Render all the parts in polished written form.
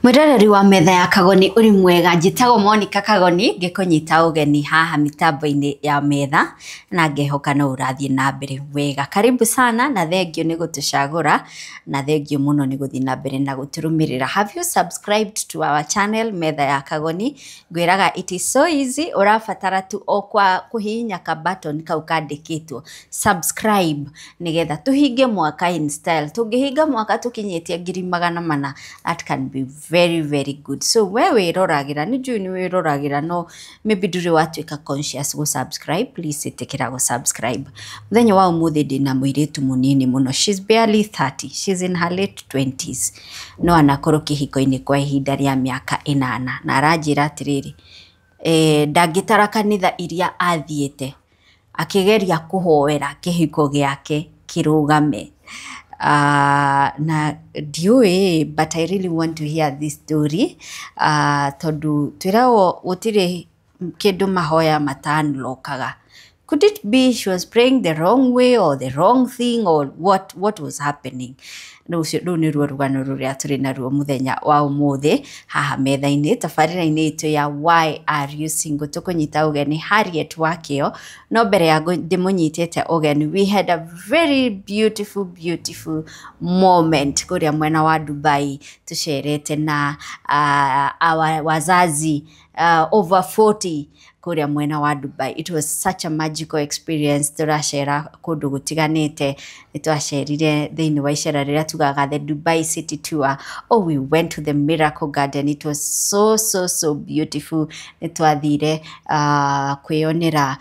Mwĩroreri wa Metha ya Kagoni, ũrĩ mwega? Njĩtagwo Monica Kagoni, ngĩkũnyita ũgeni haha mĩtambo-inĩ ya metha na ngehoka no ũrathiĩ na mbere wega. Karibu sana na thengio nĩ gũtũcagũra na thengio mũno nĩ gũthiĩ na mbere na gũtũrũmĩrĩra. Have you subscribed to our channel, Metha ya Kagoni? Ngwĩraga it is so easy, ũrabatara tu o kwa kũhihinya ka button kau kandĩkĩtwo subscribe nĩgetha tũhinge mwaka in style. Tũngĩhinga mwaka tũkinyĩtie 400,000, that can be very very good. So we wĩroragĩra, nĩ njũĩ nĩ wĩroragĩra, no maybe ndũrĩ watuĩka conscious gũ subscribe. Please ĩtĩkĩra gũ subscribe. Mũthenya wa ũmũthĩ ndĩna mũirĩtu mũnini mũno. She's barely 30, she's in her late 20s, no anakorwo kĩhiko-inĩ kwa ihinda rĩa mĩaka 8, na aranjĩra atĩrĩrĩ, ndangĩtara kanitha iria athiĩte akĩgeria kũhoera kĩhiko gĩake kĩrũgame. Na ndiũĩ, but I really want to hear this story, tondũ twĩragwo gũtirĩ kĩndũ mahoya matanlokaga. Could it be she was praying the wrong way or the wrong thing, or what was happening? Rũu nĩruo rũgano rũrĩa tũrĩ naruo mũthenya wa ũmũthĩ haha metha-inĩ, tabarĩra-inĩ itũ ya Why Are You Single. Tũkũnyita ũgeni Harriet Wakĩo, no mbere ya ndĩmũnyitĩte ũgeni, we had a very beautiful beautiful moment kũrĩa mwena wa Dubai, tũcerete na our wazazi over 40 kũrĩa mwena wa Dubai. It was such a magical experience. Tũracera kũndũ gũtiganĩte, nĩ twacerire thĩinĩ wa icera rĩrĩa tugaga the Dubai City Tour. Oh, we went to the Miracle Garden. It was so so so beautiful. Nĩ twathire kwĩyonera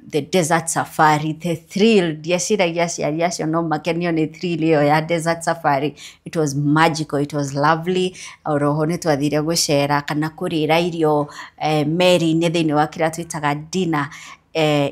the desert safari, the thrill. Ndieciragia aciari acio no makenio nĩ thrill ĩyo ya desert safari. It was magical, it was lovely. Oroho nĩ twathire gũcera kana kũrĩra irio meri-inĩ thĩinĩ wa kĩrĩa twĩtaga dinner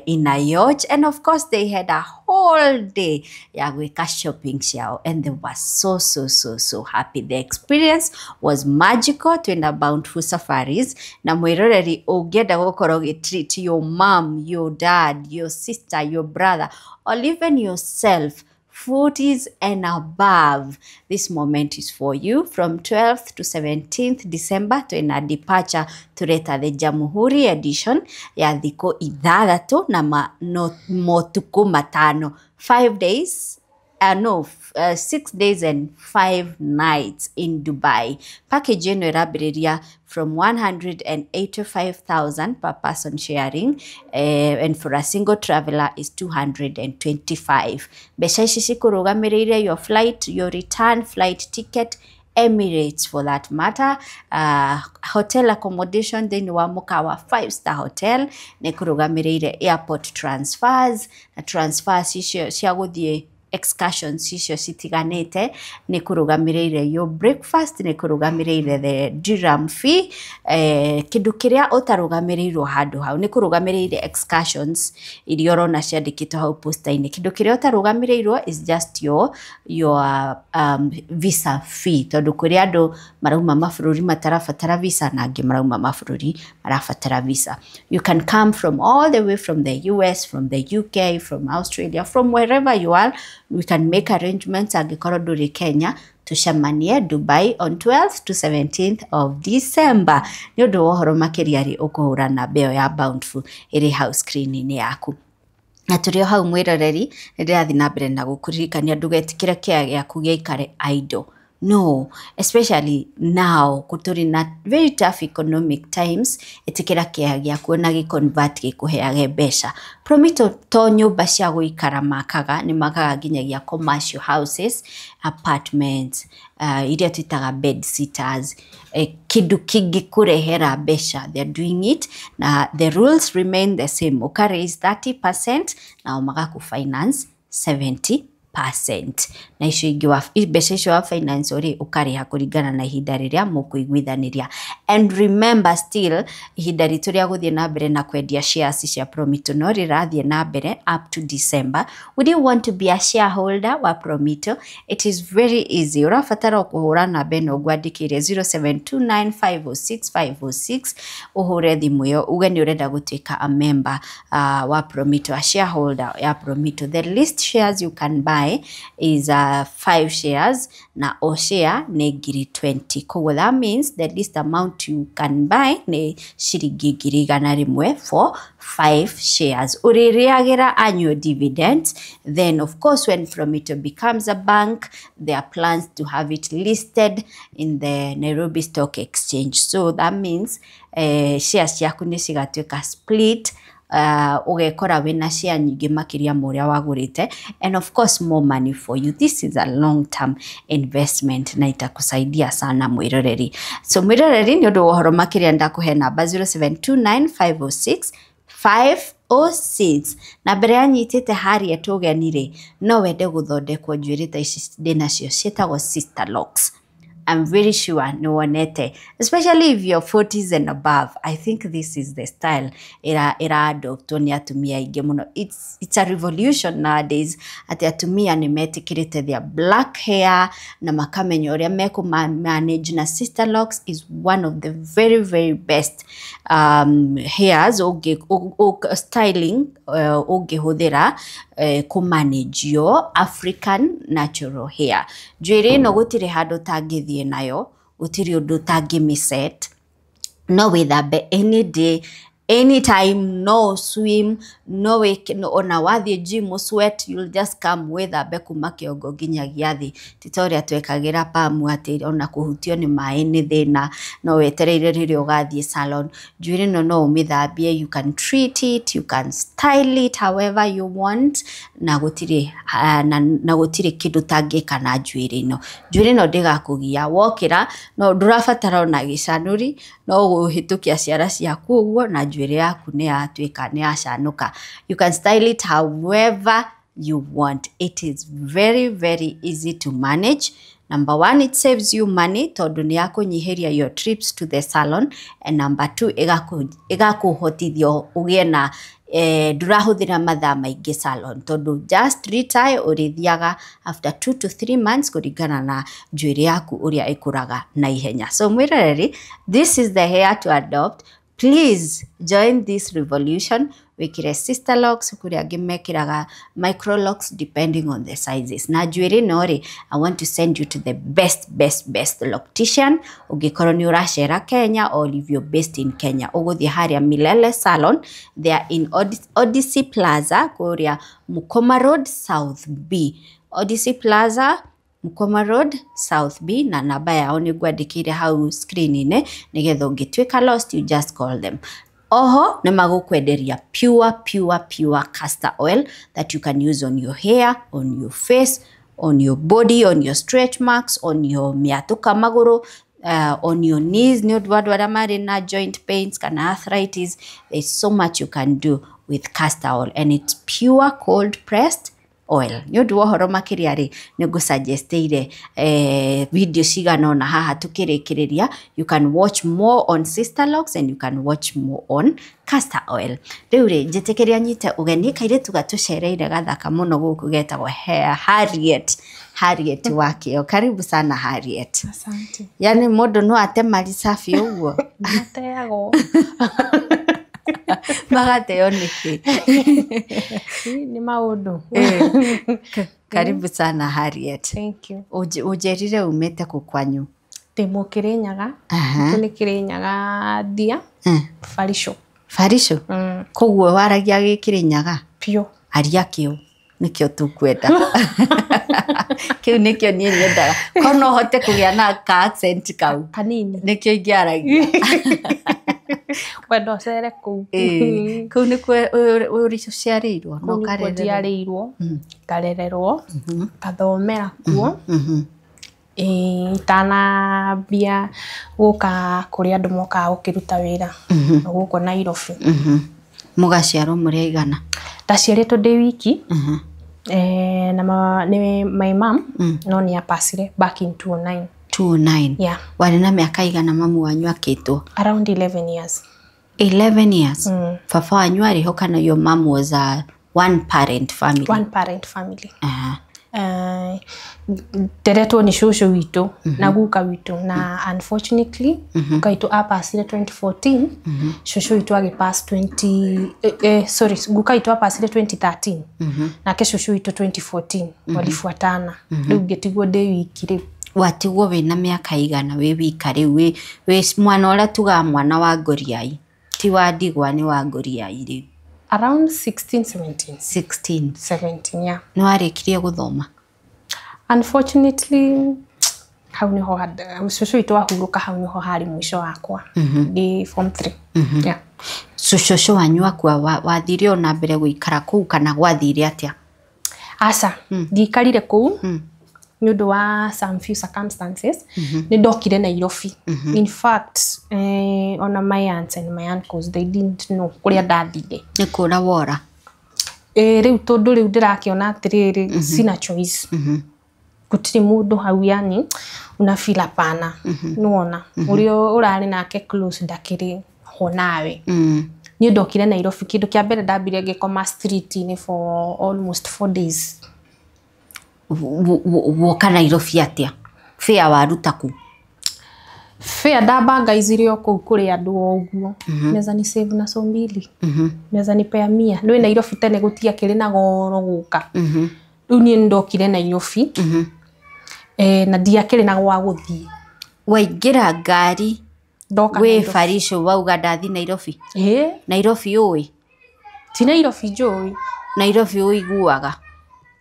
in a yacht, and of course they had a whole day ya gwĩka shopping ciao, and they were so so so so happy. The experience was magical. Twĩna Bountiful Safaris, na mwĩroreri, ũngĩenda gũkorwo ũgĩ treat your mom, your dad, your sister, your brother or even yourself, 40s and above, this moment is for you. From 12th to 17th December, twina departure tureta the Jamhuri edition ya thikũ 6 na no, motukũ 5, 5 days, no, 6 days and 5 nights in Dubai. Package ĩno ĩrambĩrĩria from 185,000 per person sharing, and for a single traveler is 225. Mbeca ici cikũrũgamĩrĩire your flight, your return flight ticket, Emirates for that matter, hotel accommodation thĩinĩ wa mũkawa 5 star hotel, nĩ kũrũgamĩrĩire airport transfers na transfers icio cia gũthiĩ excursions icio citiganĩte, nĩ kũrũgamĩrĩire your breakfast, nĩ kũrũgamĩrĩire the dirham fee. Kĩndũ kĩrĩa ũtarũgamĩrĩirwo handũ hau nĩ kũrũgamĩrĩire excursions iria ũrona ciandĩkĩtwo hau poster-inĩ. Kĩndũ kĩrĩa ũtarũgamĩrĩirwo is just your visa fee, tondũ kũrĩ andũ marauma mabũrũri matarabatara visa na angĩ marauma mabũrũri marabatara visa. You can come from all the way from the US, from the UK, from Australia, from wherever you are. We can make arrangements. Angĩkorwo ndũrĩ Kenya, tucemanie Dubai on 12th to 17th of December. Nĩ ũndũ wa ũhoro makĩria rĩ, ũkũhũra namba ĩyo ya Bountiful ĩrĩ hau screen-inĩ yaku. Na tũrĩ o hau, mwĩroreri, nĩ ndĩrathiĩ na mbere na gũkũririkania ndũgetĩkĩre kĩea gĩaku gĩikare idle. No, especially now tũrĩ na very tough economic times, ĩtĩkĩra kĩea gĩaku ona gĩ-convert gĩkũheage mbeca. Promito to nyũmba cia gũikara makaga, nĩ makaga nginyagia commercial houses, apartments, iria twĩtaga bed sitters, kĩndũ kĩngĩkũrehera mbeca, they are doing it. Na the rules remain the same: ũka raise 30% nao magaku finance 70, na icio ingĩ wa mbeca icio wa finance rĩ, ũkarĩha kũringana na ihinda rĩrĩa mũkũiguithanĩria. And remember still, ihinda ritũ rĩa gũthiĩ na mbere na kwendia shares cia Promito no rĩrathiĩ na mbere up to December. Would you want to be a shareholder wa Promito? It is very easy. Ũrabatara o kũhũra namba ĩno ngwandĩkĩire, 0729506506. Ũhũre thimũ ĩyo uge nĩ ũrenda gũtuĩka a member wa Promito, a shareholder ya Promito. The least shares you can buy buy is 5 shares na o share nĩ ngiri 20. Koguo that means the least amount you can buy nĩ ciringi 100,000 for 5 shares. Ũrĩrĩagĩra annual dividends. Then of course when Frommito becomes a bank, there are plans to have it listed in the Nairobi Stock Exchange. So that means shares ciaku nĩ cigatuĩka split, ũgekora wĩna share nyingĩ makĩria ma ũrĩa wagũrĩte, and of course more money for you. This is a long term investment na itakusaidia sana mwĩroreri. So mwĩroreri, nĩ ũndũ wa ũhoro makĩria ndakũhe namba 0729 506 506. Na mbere ya nyitĩte Harriet ũgeni rĩ, no wende gũthondekwo njuĩrĩ ta ici ndĩnacio ciĩtagwo sister locks. I'm very sure nĩ wonete, especially if you're 40s and above. I think this is the style ira adoptwo nĩ atumia aingĩ mũno. It's a revolution nowadays atĩ atumia nĩ metĩkĩrĩte their black hair na makamenya ũrĩa mekũ manage, na sister locks is one of the very very best hairs styling ũngĩhũthĩra kũ manage your African natural hair. Njuĩrĩ ĩno gũtirĩ handũ ũtangĩthiĩ nayo, gũtirĩ ũndũ ũtangĩmĩset, no wĩthambe any day, anytime, no swim, no wĩke no, ona wathiĩ gym sweat, you'll just come wĩthambe kuma kĩongo nginyagia thĩ. Ti ta ũrĩa twekagĩra pamu atĩ ona kũhutio nĩ maĩ nĩ thĩna, no wetereire rĩrĩa ũgathiĩ salon. Njuĩrĩ ĩno no ũmĩthambie, you can treat it, you can style it however you want, na gũtirĩ na gũtirĩ kĩndũ ũtangĩka na njuĩrĩ ĩno. Njuĩrĩ ĩno ndĩgakũgia wokĩra, no ndũrabatara ona gĩcanũri, no gũhĩtũkia ciara ciaku ũguo na njuĩrĩ yaku nĩ yatuĩka nĩ yacanũka. You can style it however you want. It is very very easy to manage. Number one, it saves you money tondũ nĩ yakũnyihĩria your trips to the salon, and number two, ĩgakũhotithia ũgĩe na ndũrahũthĩra mathaa maingĩ salon tondũ just retire ũrĩthiaga after 2 to 3 months kũringana na njuĩrĩ yaku ũrĩa ĩkũraga na ihenya. So mwĩroreri, this is the hair to adopt. Please join this revolution. Wĩkĩre sister locks, kũrĩ angĩ mekĩraga micro locks depending on the sizes. Na njuĩrĩ ĩno rĩ, I want to send you to the best best best loctician. Ũngĩkorwo nĩ ũracera Kenya or if you're based in Kenya, ũgũthiĩ harĩa Milele Salon. They are in Odyssey Plaza kũrĩa Mukoma Road South B. Odyssey Plaza, Mukoma Road South B, na namba yao nĩ ngwandĩkĩire hau screen-inĩ nĩgetha ũngĩtuĩka lost you just call them. Oho nĩ magũkwenderia pure pure pure castor oil that you can use on your hair, on your face, on your body, on your stretch marks, on your mĩatũka magũrũ, on your knees nĩ ũndũ wa andũ arĩa marĩ na joint pains kana arthritis. There's so much you can do with castor oil and it's pure cold pressed oil. Nĩ ũndũ wa ũhoro makĩria rĩ, nĩ ngũsuggestĩire video cigana ũna haha tũkĩrĩkĩrĩria. You can watch more on sister locks and you can watch more on castor oil. Rĩu rĩ, njĩtĩkĩria nyite ũgeni kairĩtu gatũcereire gathaka mũno gũkũ getagwo Harriet. Harriet Wakio. Karibu sana Harriet. Asante. Yani mũndũ no ate maricabi ũguo? Mateagwo. Magateo nĩkĩ? Nĩ maũndũ. Karibu sana Harriet. Thank you. Ũnjĩrire umĩte kũ kwanyu? Ndĩ Mũkĩrĩnyaga. Gũkũ nĩ Kĩrĩnyaga Ndia. Barisho. Barisho? Koguo waragia gĩkĩrĩnyaga? Biũ. Aria kĩo. Nĩkĩo tũkwenda. Kĩu nĩkĩo niĩ nyendaga. Ko no hote kũgĩa na ka accent kau. Kanini. Nĩkĩo ingĩaragia. Wenda ũcere kũu. Kũu nĩkuo ũciarĩirwo? Kũu nĩkuo njiarĩirwo, ngarererwo, ngathomera kuo. Itanambia gũka kũrĩa andũ mokaga gũkĩruta wĩra gũkũ Nairobi. Mũgaciarwo mũrĩ aigana? Ndaciarĩtwo ndĩ wiki. Na nĩ my mom no nĩ apacire back in 2009. 2009? Yeah. Warĩ na mĩaka igana mamu wanyu akĩtwo? Around 11 years. 11 years? Baba wanyu arĩ ho kana your mom was a one parent family? One parent family. Nderetwo nĩ cũcũ witũ na guka witũ, na unfortunately guka witũ apacire 2014, cũcũ witũ agĩpass 20, sorry, guka witũ apacire 2013, nake cũcũ witũ 2014, walifuatana. Rĩu ngĩtigwo ndĩ wiki rĩu. Watigwo wĩna mĩaka igana wĩ wika rĩu, wĩ mwana ũrĩa tugaga mwana wa ngoriai, ti wa ndigwa, nĩ wa ngoriai rĩu? Around 16, 17. 16? 17, yeah. Nĩ warĩkirie gũthoma? Unfortunately hau niho cũcũ witũ ahurũka, hau niho harĩ mũico wakwa ndĩ form 3, yeah. Cũcũ wanyu akua, wathire ona mbere gũikara kũu kana gwathire atĩa? Aca, ndiikarire kũu nĩ ũndũ wa some few circumstances. Nĩ ndokire Nairobi. In fact, ona my aunts and my uncles, they didn't know kũrĩa ndathire. Nĩ kũra wora? Rĩu tondũ rĩu ndĩrakĩona atĩrĩrĩ, sina choice, gũtirĩ mũndũ hau, yani una feel hapana, nĩwona ũrĩa ũrarĩ nake close ndakĩrĩ ho nawe. Niĩ ndokire Nairobi, kĩndũ kĩa mbere ndambire ngĩkoma street-inĩ for almost 4 days. Woka Nairobi atĩa? Fare waruta kũ? Fare ndambangaizirie o kũu kũrĩ andũ o ũguo, naweza ni save na so mbili, naweza nipea 100. Nĩ Nairobi tene gũtiakĩrĩ na goro gũka. Rĩu niĩ nĩndokire Nairobi, na ndiakĩrĩ na gwa gũthiĩ. Waingĩra ngari Ndoka wĩ Nairobi. Barisho wauga ndathi Nairobi? Ĩĩ. Nairobi ũĩ? Ti Nairobi njũĩ. Nairobi ũiguaga?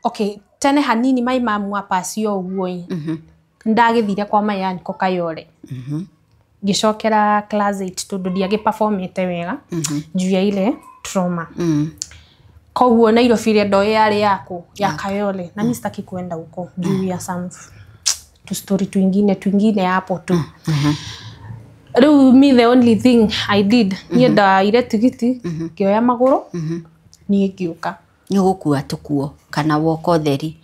Okay, tene hanini mai mamu apacio ũguo ĩ, ndagĩthire kwa my uncle Kayole, ngĩcokera class 8 tondũ ndiagĩperformĩte wega juu ya ile trauma. Koguo Nairobi ĩrĩa ndoĩ yarĩ yaku ya Kayole, na mi sitaki kuenda huko juu ya some tu story twingine twingine hapo tu. Rĩu me, the only thing I did, niĩ ndaire tigiti, ngĩoya magũrũ, niĩ ngĩũka. Nĩ gũkua tũkuo kana woka ũtheri?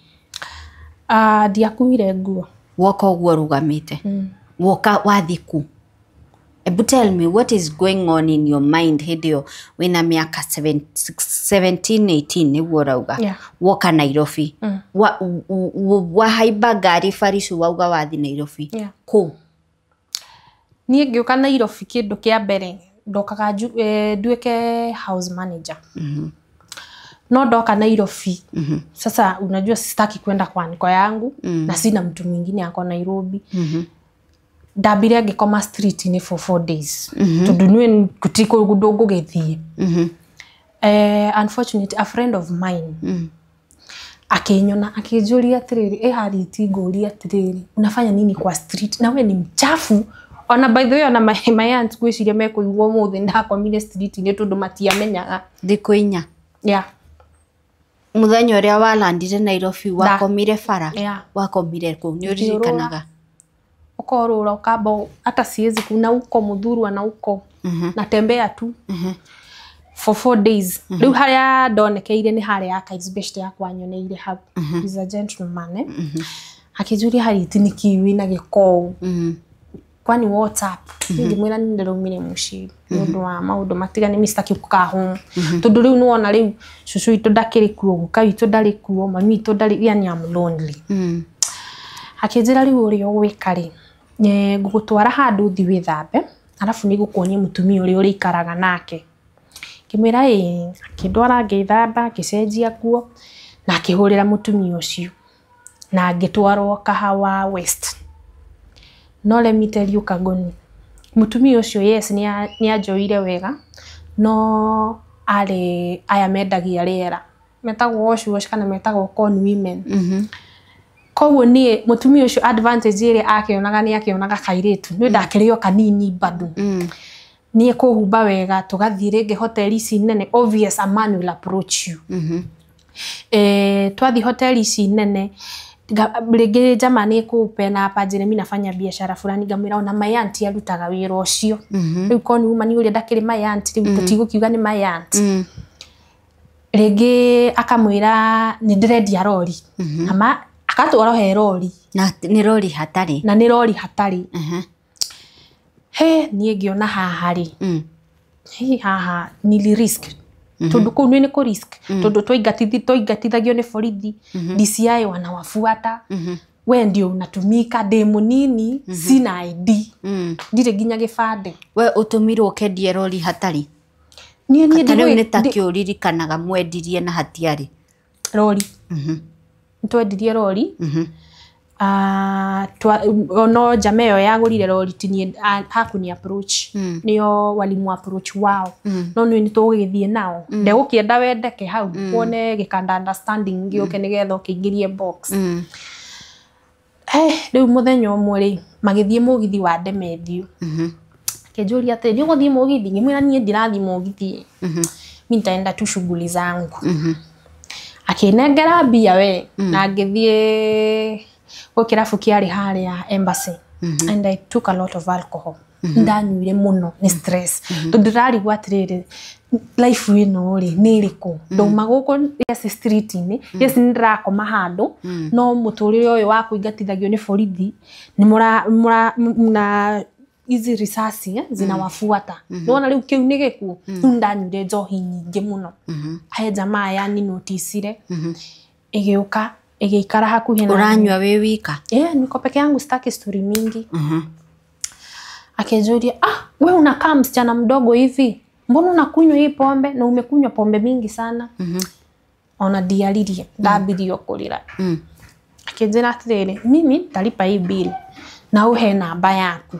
Ah, ndiakuire nguo. Woka ũguo ũrũgamĩte, woka wathi ku? Ebu tell me what is going on in your mind hĩndĩ ĩyo wĩna mĩaka 17, 18 nĩguo ũrauga? Yeah. Woka Nairobi, wahaimba ngari Baricu, wauga wathi Nairobi. Yeah. Kũ? Niĩ ngĩũka Nairobi, kĩndũ kĩa mbere ndokaga nduĩke house manager, no ndoka Nairobi sasa, unajua sitaki kwenda kwa niko yangu na sina mtu mwingine ako Nairobi. Ndambire ngĩkoma street-inĩ for 4 days tondũ niĩ gũtirĩ kũndũ ngũgĩthiĩ. Unfortunately, a friend of mine akĩnyona, akĩnjũria atĩrĩrĩ, ĩ Harriet, ngũria atĩrĩrĩ, unafanya nini kwa street na we ni mchafu? Ona by the way, ona my aunt ngwĩciria mekũigua ũmũthĩ ndakomire street-inĩ tondũ matiamenyaga. Thikũ 4? Yeah. Mũthenya ũrĩa walandire Nairobi wakomire bara? Yeah. Wakomire kũ, nĩ ũririkanaga? Ũkorũra ũkamba hata siwezi kuna huko Muthurwa na huko natembea tu for 4 days. Rĩu harĩa ndonekeire nĩ harĩa archives, best yakwa nyoneire hau. He's a gentleman, eh? Akĩnjũria, "Harriet, nĩkĩ wĩna gĩko ũũ? Kwani what's up?" Ngĩmwĩra nĩ ndĩraumire mũciĩ nĩ ũndũ wa maũndũ matigane, mi sitaki kukaa home tondũ rĩu nĩwona rĩu cũcũ witũ ndakĩrĩ kuo, guka witũ ndarĩ kuo, mami witũ ndarĩ, yani I'm lonely. Akĩnjĩra, "Rĩu ũrĩa ũgwĩka rĩ, ngũgũtwara handũ ũthiĩ wĩthambe, arabu nĩ ngũkuonia mũtumia ũrĩa ũrĩikaraga nake." Ngĩmwĩra ĩĩ. Akĩndwara, ngĩthamba, ngĩcenjia nguo na akĩhũrĩra mũtumia ũcio na ngĩtwarwo Kahawa West. No let me tell you, Kagoni, mũtumia ũcio, yes, nĩ anjoire wega, no arĩ aya mendagia rĩera metagwo wash wash kana metagwo con women. Koguo niĩ mũtumia ũcio, advantage ĩrĩa akĩonaga, nĩ akĩonaga kairĩtu nĩ ndakĩrĩ o kanini bado, niĩ kũhumba wega, tũgathiĩ rĩngĩ hoteli ici nene. Obvious, a man will approach you. Twathiĩ hoteli ici nene, rĩngĩ jamaa nĩ kũpena hapa njĩre mi nafanya biashara fulani, ngamwĩra ona my auntie arutaga wĩra ũcio. Rĩu con woman ũrĩa ndakĩrĩ my auntie, rĩu tũtigũkiuga nĩ my aunt. Rĩngĩ akamwĩra nĩ ndĩrendia rori, ama akatwara he rori. Na nĩ rori hatarĩ. Na nĩ rori hatarĩ. He niĩ ngĩona haha rĩ, hi haha nili risk. Tondu kũu nĩ kũ risk, tondu twaingatithagio nĩ borithi, DCI wanawafuata, we ndio unatumika. Ndĩ mũnini, sina ID, ndirĩ nginya gĩbandĩ. We ũtũmirwo ũkendie rori hatarĩ? Niĩ Ta rĩu nĩ ta kĩ ũririkanaga mwendirie na hatiarĩ? Rori, nĩtwendirie rori. No njama ĩyo yagũrire rori ti niĩ, hakuni approach, nĩo walimu approach wao, no nĩ tũgũgĩthiĩ nao, ndegũkĩenda wendeke hau wone gĩkanda understanding gĩũke nĩgetha ũkĩingĩrie box. Rĩu mũthenya ũmwe rĩ, magĩthiĩ mũgithi wa Ndemethio, akĩnjũria atĩrĩ, nĩ ũgũthiĩ mũgithi? Ngĩmwĩra niĩ ndirathiĩ mũgithi, mi nitaenda tu shughuli zangu. Akĩnengera mbia we na ngĩthiĩ gwĩ kĩrabu kĩarĩ harĩa Embassy, and I took a lot of alcohol. Ndanyuire mũno nĩ stress, tondũ ndĩrarigwo atĩrĩrĩ, life ĩno rĩ nĩ ĩrĩkũ? Ndauma gũkũ, yes, street-inĩ, yes, nĩ ndĩrakoma handũ, no mũtũrĩre ũyũ wa kũingatithagio nĩ borithi, nĩ mũra mũra na hizi risasi zinawafuata, nĩwona rĩu kĩu nĩ gĩkuũ. Rĩu ndanyuire njohi nyingĩ mũno. He jamaa yani noticire, ĩgĩũka ĩgĩikara hakuhĩ na Ũranyua wĩ wika? Yeah, niko peke yangu, sitaki story mingi. Akĩnjũria, "Ah, we unakaa msichana mdogo hivi, mbona unakunywa hii pombe na umekunywa pombe mingi sana?" Ona ndiaririe, ndambirie o kũrĩra. Akĩnjĩra atĩrĩrĩ, "Mimi ntalipa hii bill na ũhe namba yaku."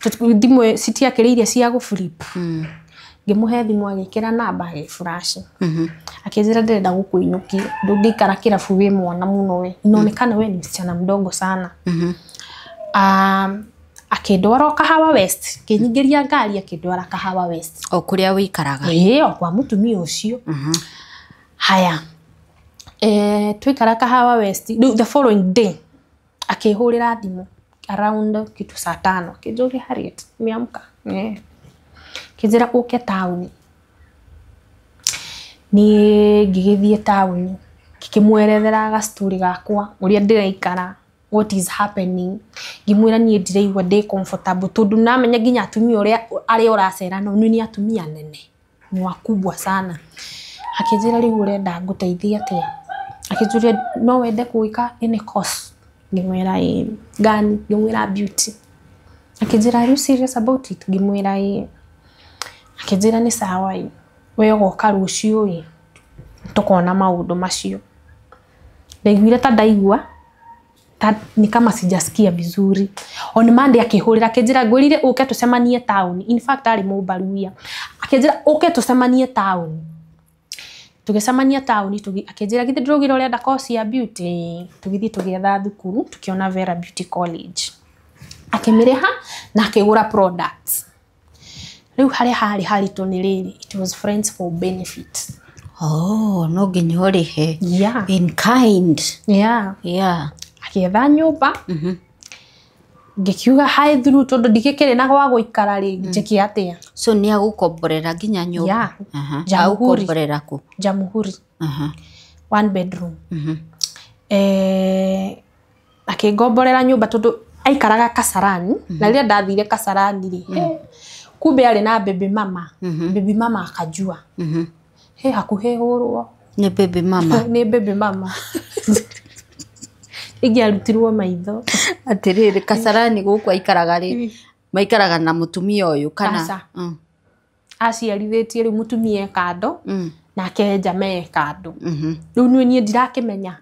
Thimũ citiakĩrĩirie cia gũflip. Ngĩmũhe thimũ, agĩkĩra namba, agĩflash. Akĩnjĩra, "Ndĩrenda gũkũinũkia, ndũngĩikara kĩrabu wĩ mwana mũno, we inaonekana we ni msichana mdogo sana." Akĩndwara o Kahawa West, akĩnyingĩria ngari akĩndwara Kahawa West. O kũrĩa wĩikaraga? Ĩĩ, o kwa mũtumia ũcio. Haya, twaikara Kahawa West, rĩu the following day akĩhũrĩra thimũ around kitu saa 5, akĩnjũria, "Harriet, umeamka?" "Eh." Akĩnjĩra ũke taũni. Niĩ ngĩgĩthiĩ taũni, ngĩkĩmwerethera gastori gakwa, ũrĩa ndĩraikara, what is happening. Ngĩmwĩra niĩ ndiraigua ndĩ comfortable, tondũ namenya nginya atumia ũrĩa arĩa ũracera nao nĩ atumia nene, ni wakubwa sana. Akĩnjĩra, "Rĩu ũrenda ngũteithie atĩa?" Akĩnjũria, "No wende gwĩka any course?" Ngĩmwĩra ĩĩ. "Gani?" Ngĩmwĩra beauty. Akĩnjĩra, "Are you serious about it?" Ngĩmwĩra ĩĩ. Akĩnjĩra, "Nĩ sawa ĩ, we ũgoka rũciũ ĩ, tũkona maũndũ macio." Ndaiguire ta ndaigua ta ni kama sijasikia vizuri. On Monday akĩhũrĩra, akĩnjĩra, "Ngwĩrire ũke tũcemanie taũni." In fact arĩ Mũmbaruya. Akĩnjĩra ũke tũcemanie taũni. Tũgĩcemania taũni, akĩnjĩra, "Githĩ ndũraugire ũrenda course ya beauty?" Tũgĩthiĩ tũgĩetha thukuru, tũkĩona Vera Beauty College. Akĩmĩrĩha na akĩgũra products. Rĩu harĩa harĩ haritũ nĩ rĩrĩ, it was friends for benefit. Oh, no nginya ũrĩhe. Yeah. In kind. Yeah. Yeah. Akĩetha nyũmba, ngĩkiuga hi through, tondũ ndigĩkĩrĩ na gwa gũikara rĩ, njĩke atĩa? So nĩ agũkomborera nginya nyũmba? Yeah. Aha. Jamhuri. Agũkomborera kũ? Jamhuri. Aha. One bedroom. Akĩngomborera nyũmba, tondũ aikaraga Kasarani, na rĩrĩa ndathire Kasarani rĩ, kumbe arĩ na baby mama. Baby mama akajua. He hakuhĩ hũrwo. Nĩ baby mama? Nĩ baby mama. Ingĩarutirwo maitho. Atĩrĩrĩ, Kasarani gũkũ aikaraga rĩ, maikaraga na mũtumia ũyũ kana? Aca. Aciarithĩtie rĩu, mũtumia e kando, nake njama e kando. Rĩu niĩ ndirakĩmenya.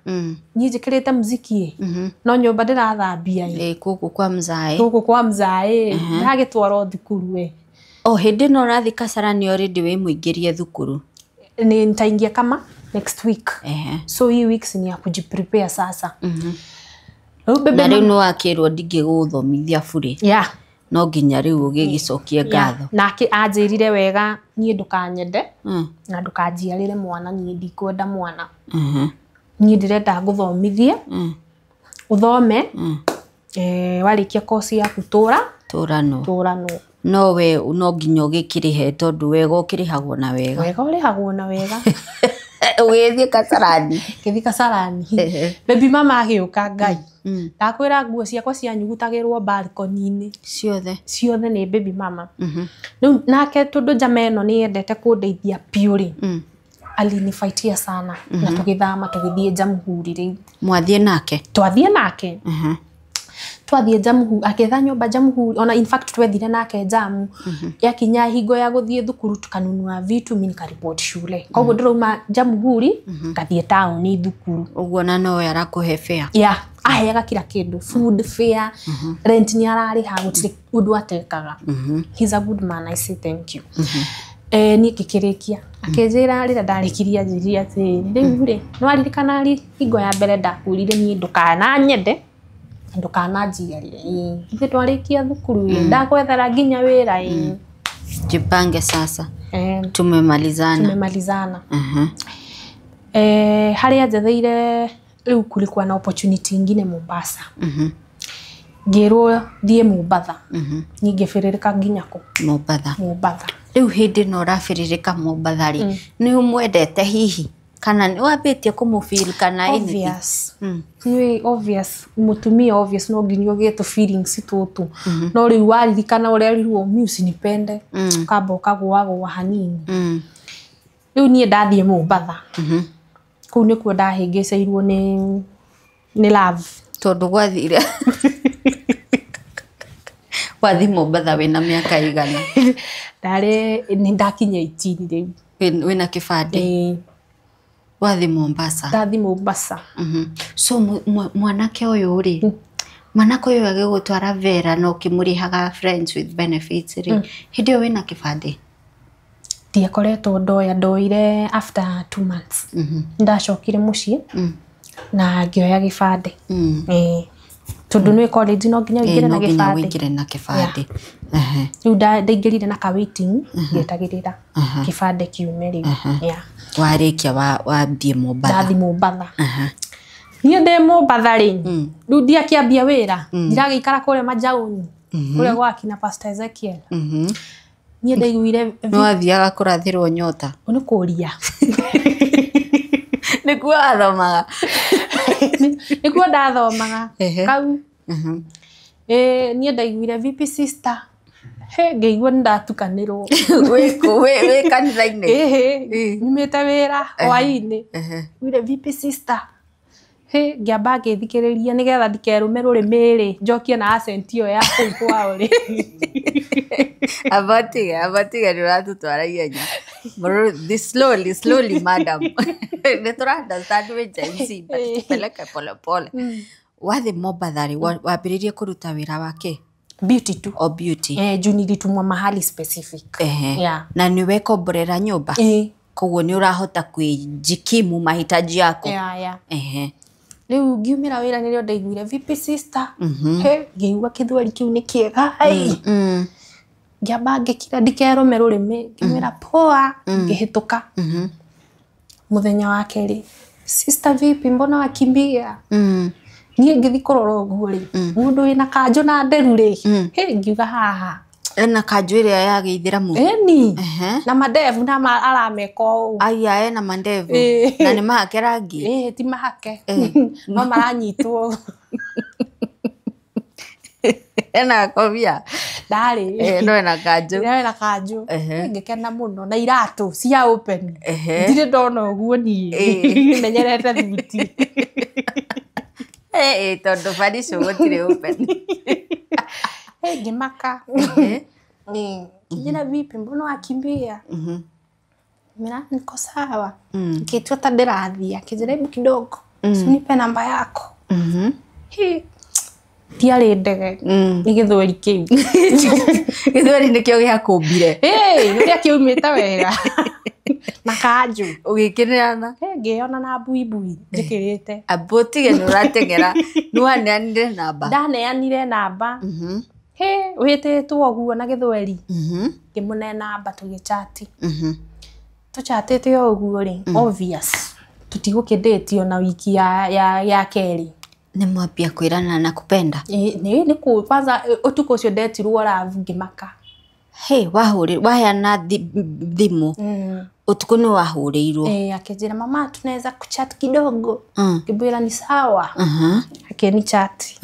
Niĩ njĩkĩrĩte muziki ĩ, no nyũmba ndĩrathambia ĩ. Ĩ gũkũ kwa mzae. Gũkũ kwa mzae ndagĩtwarwo thukuru ĩ. O hĩndĩ ĩno ũrathiĩ Kasarani already wĩ mũingĩrie thukuru? Ni nitaingia kama next week. So hii weeks ni ya kujiprepare sasa. Rĩu bebe Na rĩu nĩ wakĩrwo ndingĩgũthomithia burĩ. Yeah. No nginya rĩu ũgĩgĩcokie ngatho. Nake anjĩrire wega, niĩ ndũkanyende na ndũkanjiarĩre mwana, niĩ ndikwenda mwana. Niĩ ndĩrenda ngũthomithie, ũthome, warĩkia kosi yaku tũra Tũranwo. Tũranwo. No we no nginya ũgĩkĩrĩhe, tondũ wega ũkĩrĩhagwo na wega. Wega ũrĩhagwo na wega. Ũgĩthiĩ Kasarani. Ngĩthiĩ Kasarani. Baby mama agĩũka Ngai. Ndakwĩra nguo ciakwa cianyugutagĩrwo balcony-inĩ. Ciothe. Ciothe nĩ baby mama. Rĩu nake tondũ njama ĩno nĩ yendete kũndeithia biũ rĩ, alinifaitia sana na tũgĩthama tũgĩthiĩ Jamhuri rĩu. Mwathiĩ nake? Twathiĩ nake. Twathiĩ Jamhuri, akĩetha nyũmba Jamhuri, ona in fact twethire nake Jamu. Yakinya hingo ya gũthiĩ thukuru tukanunua vitu, mi nikaripoti shule. Koguo ndĩrauma Jamhuri ngathiĩ taũni thukuru. Ũguo na nowe arakũhe fare? Yeah, aheaga kila kĩndũ, food, fare, rent nĩ ararĩha, gũtirĩ ũndũ atekaga. He's a good man, I say thank you. Niĩ ngĩkĩrĩkia, akĩnjĩra rĩrĩa ndarĩkirie anjĩrire atĩrĩrĩ, rĩu rĩ, nĩwaririkana hingo ya mbere ndakwĩrire niĩ ndũkananyende na ndũkananjiarĩre, ĩĩ ithuĩ twarĩkia thukuru ĩ ndakwethera nginya wĩra ĩ. Jipange sasa. Tumemalizana. Tumemalizana. Harĩa njetheire rĩu kulikuwa na opportunity ingine Mombasa. Ngĩrwo thiĩ Mombatha. Niĩ ngĩbĩrĩrĩka nginya kũ? Mombatha. Mombatha. Rĩu hĩndĩ ĩno ũrabĩrĩrĩka Mombatha rĩ, nĩ ũmwendete hihi? Kana nĩ wambĩtie kũmũfeel kana anything? Obvious. Nĩ obvious, mũtumia obvious no nginya ũgĩe tũ feelings tũtũ. No rĩu waririkana ũrĩa erirwo mi usinipende, ũkamba ũkagũagũa hanini. Rĩu niĩ ndathiĩ Mombatha. Kũu nĩkuo ndahĩngĩcĩirwo nĩ love. Tondũ gwathire. Wathiĩ Mombatha wĩna mĩaka igana? Ndarĩ nĩ ndakinya 18 rĩu. Wĩna kĩbandĩ? Ĩĩ. Wathiĩ Mombasa? Ndathiĩ Mombasa. So mwanake ũyũ rĩ, mwanake ũyũ agĩgũtwara Vera na ũkĩmũrĩhaga friends with benefits rĩ, hĩndĩ ĩyo wĩna kĩbandĩ? Ndiakoretwo ndoya, ndoire after 2 months. Ndacokire mũciĩ na ngĩoya gĩbandĩ. Ĩĩ. Tondũ nĩ college no nginya ũingĩre na No nginya gĩbandĩ. ũingĩre na kĩbandĩ. Rĩu ndaingĩrire na ka waiting ngĩetagĩrĩra kĩbandĩ kiume rĩu. Yeah. Warĩkia wathiĩ Mombatha. Ndathiĩ Mombatha. Niĩ ndĩ Mombatha rĩ, rĩu ndiakĩambia wĩra, ndiragĩikara kũrĩa Majaũni, kũrĩa gwa kina Pastor Ezekiel. Niĩ ndaiguire Nĩ wathiaga kũrathĩrwo nyota? Nĩ kũria. Nĩkuo wathomaga? Nĩkuo ndathomaga. Kau. Niĩ ndaiguire vipi sister. He, ngĩigua nĩ ndatukanĩrwo. Wĩ kanitha-inĩ? Ĩhĩ, nyumĩte wĩra hwaĩ-inĩ. Nguire vipi sister. He, ngĩamba ngĩthikĩrĩria nĩgetha ndikerũme rũrĩmĩ rĩ, njokie na accent ĩyo ya kũu kwao rĩ. Abatige nĩ ũratũtwara ihenya. This slowly, slowly madam. Nĩ tũra understand wĩ Gen Z, but tupeleke pole pole. Wathiĩ Mombatha rĩ, wambĩrĩirie kũruta wĩra wa kĩ? Beauty tu. O beauty. Juu nilitumwa mahali specific. Yeah. Na nĩ wekomborera nyũmba? Koguo nĩ ũrahota kwĩjikimu mahitaji yako? Yeah, yeah. Rĩu ngiumĩra wĩra nĩrĩo ndaiguire vipi sister. He, ngĩigua kĩthweri kĩu nĩ kĩega. Ngĩamba ngĩkira ndikerũme rũrĩmĩ, ngĩmwĩra poa, ngĩhĩtũka. Mũthenya wa kerĩ, sister vipi, mbona wakimbia? Niĩ ngĩthiĩ kũrora ũguo rĩ, mũndũ wĩna kanjũ na nderu rĩ, he, ngiuga haha. Ena kanjũ ĩrĩa ya gĩithĩramu? Ĩni. Na mandevu na arameka ũũ. Aya, ena mandevu. Na nĩ mahake rangi? Ĩĩ, ti mahake. No maranyitwo. Ena kobia? Ndarĩ. No ena kanjũ. No ena kanjũ. Ngĩkena mũno na iratũ cia open. Ndirĩ ndona ũguo niĩ. Menyerete thuti. Tondũ banicũ gũtirĩ open. Ngĩmaka. Kijana vipi, mbona wakimbia? Mimi niko sawa. Ngĩtua ta ndĩrathiĩ, akĩnjĩra hebu kidogo. Unipe namba yako. Tiarĩ ndege. Nĩ gĩthweri kĩu. Gĩthweri nĩkĩo gĩakũmbire. Ũrĩa kĩaumĩte wega. Na kanjũ. Ũgĩkĩnĩrana? Ngĩyona na mbuibui njĩkĩrĩte. Amba ũtige nĩ ũrateng'era. Nĩ waneanire namba? Ndaneanire namba. He, wĩtĩtwo ũguo na gĩthweri. Ngĩmũne namba tũgĩchati. Tũchatĩte o ũguo rĩ, obvious. Tũtigũkĩndĩtio na wiki ya kerĩ. Nĩ mwambia kwĩrana na kupenda? Nĩ kwanza ũtukũ ũcio ndetirwo love ngĩmaka. Hey, waheana thimũ utuku nĩ wahũrĩirwo. Akĩnjĩra mama tunaweza kuchat kidogo. Ngĩmwĩra ni sawa. Akĩni chat.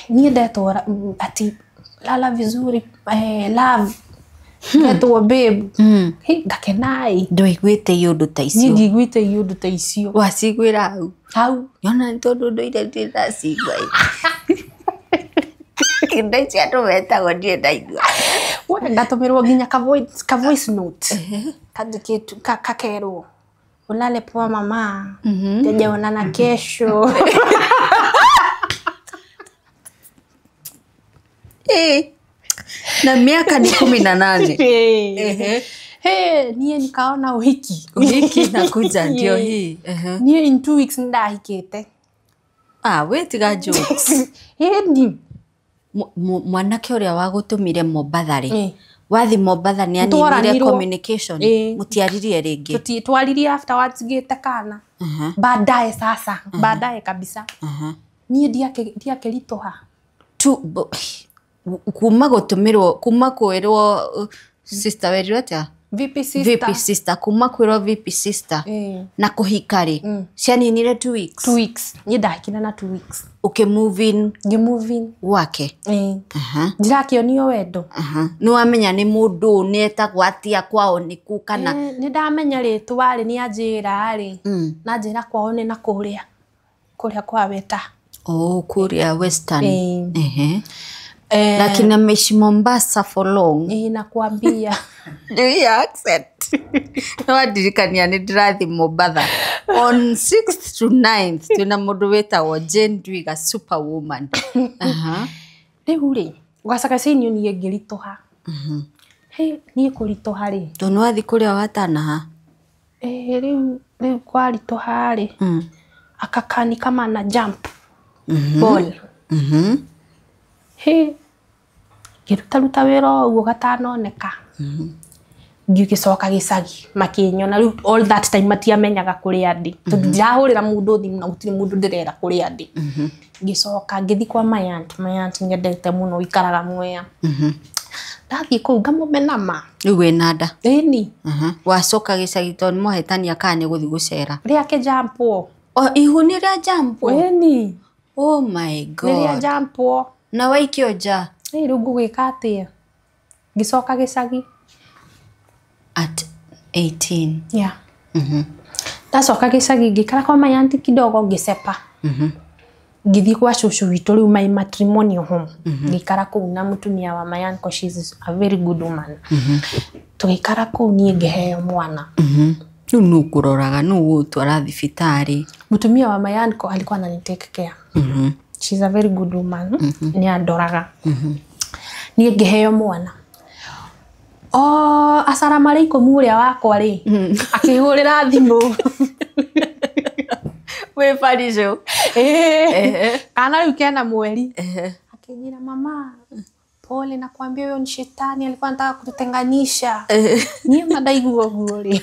Niĩ ndetwo ati lala vizuri, love. Ndetwo babe. Ngakenai. Ndwaiguĩte iũndũ ta icio. Niĩ ndiiguĩte iũndũ ta icio. Waciguĩra hau? Hau. Yona nĩ tondũ ndũire ndĩracigua. Indo ici andũ metagwo ndirĩ ndaigua. Ngatũmĩrwo nginya ka voice note. Kandĩkĩtwo kakerwo ulale poa mama. Tutaonana kesho. Na miaka ni 18. Niĩ nikaona uhiki. Uhiki nakuja ndio hii. Niĩ in 2 weeks ndahikĩte. Ah, we tiga jokes. Ĩni. Mwanake ũrĩa wagũtũmire Mombatha rĩ, wathi Mombatha nĩ aninire communication, mũtiaririe rĩngĩ? Twaririe afterwards ngĩte kana. Baadaye sasa, baadaye kabisa. Niĩ ndiakĩritũha. Kuma gũtũmĩrwo, kuma kwĩrwo sister werirwo atĩa? VP sister. VP sister, kuma kwĩrwo VP sister. Na kũhika rĩ, cianinire 2 weeks? 2 weeks. Niĩ ndahikire na 2 weeks. Ũkĩ move in? Ngĩ move in. Gwake? Ndirakĩonio wendo. Nĩ wamenya nĩ mũndũ nĩ etagwo atĩa, kwao nĩ kũ kana? Nĩ ndamenya rĩtwa rĩ, nĩ anjĩra rĩ. Na anjĩra kwao nĩ na kũrĩa. Kũrĩa kwa Weta. Oh, kũrĩa Western. Lakini ameishi Mombasa for long. Nakwambia. Ndio accent. No andirikania nĩ ndĩrathiĩ Mombatha on 6th to 9th twĩna mũndũ wĩtagwo Jane Ndwiga superwoman. Rĩu rĩ, gwacakacainio niĩ ngĩritũha. Niĩ kũritũha rĩ. Tondũ nĩwathiĩ kũrĩa watanaha? Rĩu kwaritũha rĩ. Akakani kama na jump. Ball. Ngĩrutaruta wĩra o ũguo gatanoneka. Ngĩgĩcoka gĩcagi makĩnyona. Rĩu all that time matiamenyaga kũrĩa ndĩ. Tondũ ndirahũrĩra mũndũ thimũ na gũtirĩ mũndũ ndĩrera kũrĩa ndĩ. Ngĩcoka ngĩthiĩ kwa my aunt. My aunt nyendete mũno ikaraga Mwea. Ndathiĩ kũu ngamũmena ma. Rĩu wĩna nda? Ĩni. Wacoka gĩcagi tondũ nĩmwahĩtania kana nĩ gũthiĩ gũcera? Rĩake jampwo. O ihu nĩ rĩa jampwo? Ĩni. Oh my God. Nĩ rĩa jampwo. Na waikio nja? Rĩu ngũgĩka atĩa? Ngĩcoka gĩcagi. At 18. Yeah. Ndacoka gĩcagi ngĩikara kwa my auntie kidogo ngĩcepa. Ngĩthiĩ kwa cũcũ witũ rĩu my matrimonial home. Ngĩikara kũu na mũtumia wa my uncle, she is a very good woman. Tũgĩikara kũu niĩ ngĩheo mwana. Rĩu nũ ũkũroraga, nũ ũgũgũtwara thibitarĩ? Mũtumia wa my uncle alikuwa anani take care. She's a very good woman. Nĩ andoraga. Niĩ ngĩheo mwana. Oh, asalamu alaikum ũrĩa wakwa rĩ. Akĩhũrĩra thimũ. Wĩ Parisho. Kana rĩu kena mweri. Akĩnjĩra mama, pole nakwambia huyo ni shetani alikuwa anataka kututenganisha. Niĩ ma ndaigua ũguo rĩ.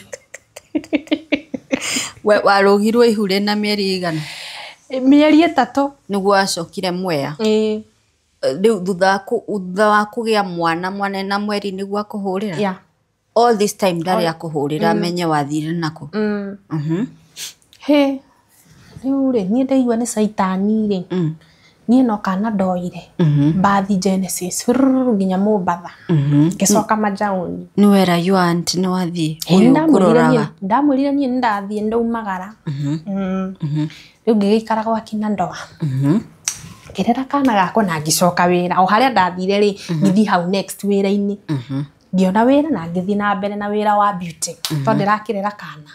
Warũgirwo ihu rĩna mĩeri igana? Mĩeri 3. Nĩguo wacokire Mwea? Rĩu thutha wa kũgĩa mwana, mwana ena mweri nĩguo akũhũrĩra? Yeah. All this time ndarĩ akũhũrĩra amenye wathire nakũ? Rĩu rĩ, niĩ ndaigua nĩ caitani rĩ. Niĩ no kana ndoire. Mbathi Genesis nginya Mombatha. Ngĩcoka Majaoni. Nĩ wera your aunt nĩ wathiĩ ũyũ ũkũroraga? Ndamwĩrire niĩ nĩndathiĩ ndaumagara. Rĩu ngĩgĩikara gwa kina ndoa. Ngĩrera kana gakwa na ngĩcoka wĩra. O harĩa ndathire rĩ, ngĩthiĩ hau next wĩra-inĩ. Ngĩona wĩra na ngĩthiĩ na mbere na wĩra wa beauty. Tondũ ndĩrakĩrera kana.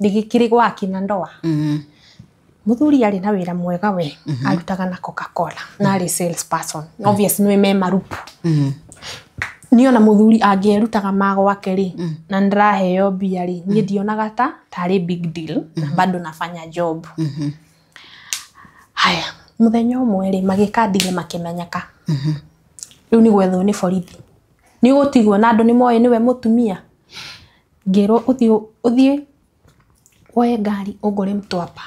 Ndĩgĩkĩrĩ gwa kina ndoa. Mũthuri arĩ na wĩra mwega we, arutaga na Coca-Cola na arĩ sales person. Obviously nĩ me marupu. Niĩ ona mũthuri angĩerutaga ma gwake rĩ, na nĩndĩraheo mbia rĩ, niĩ ndionaga ta tarĩ big deal na bado nafanya job. Haya, mũthenya ũmwe rĩ, magĩka deal makĩmenyeka. Rĩu nĩ gwethwo nĩ borithi. Nĩ ũgũtigwo na andũ nĩ moĩ nĩwe mũtumia. Ngĩrwo ũthiĩ woe ngari ũngũre Mtwapa.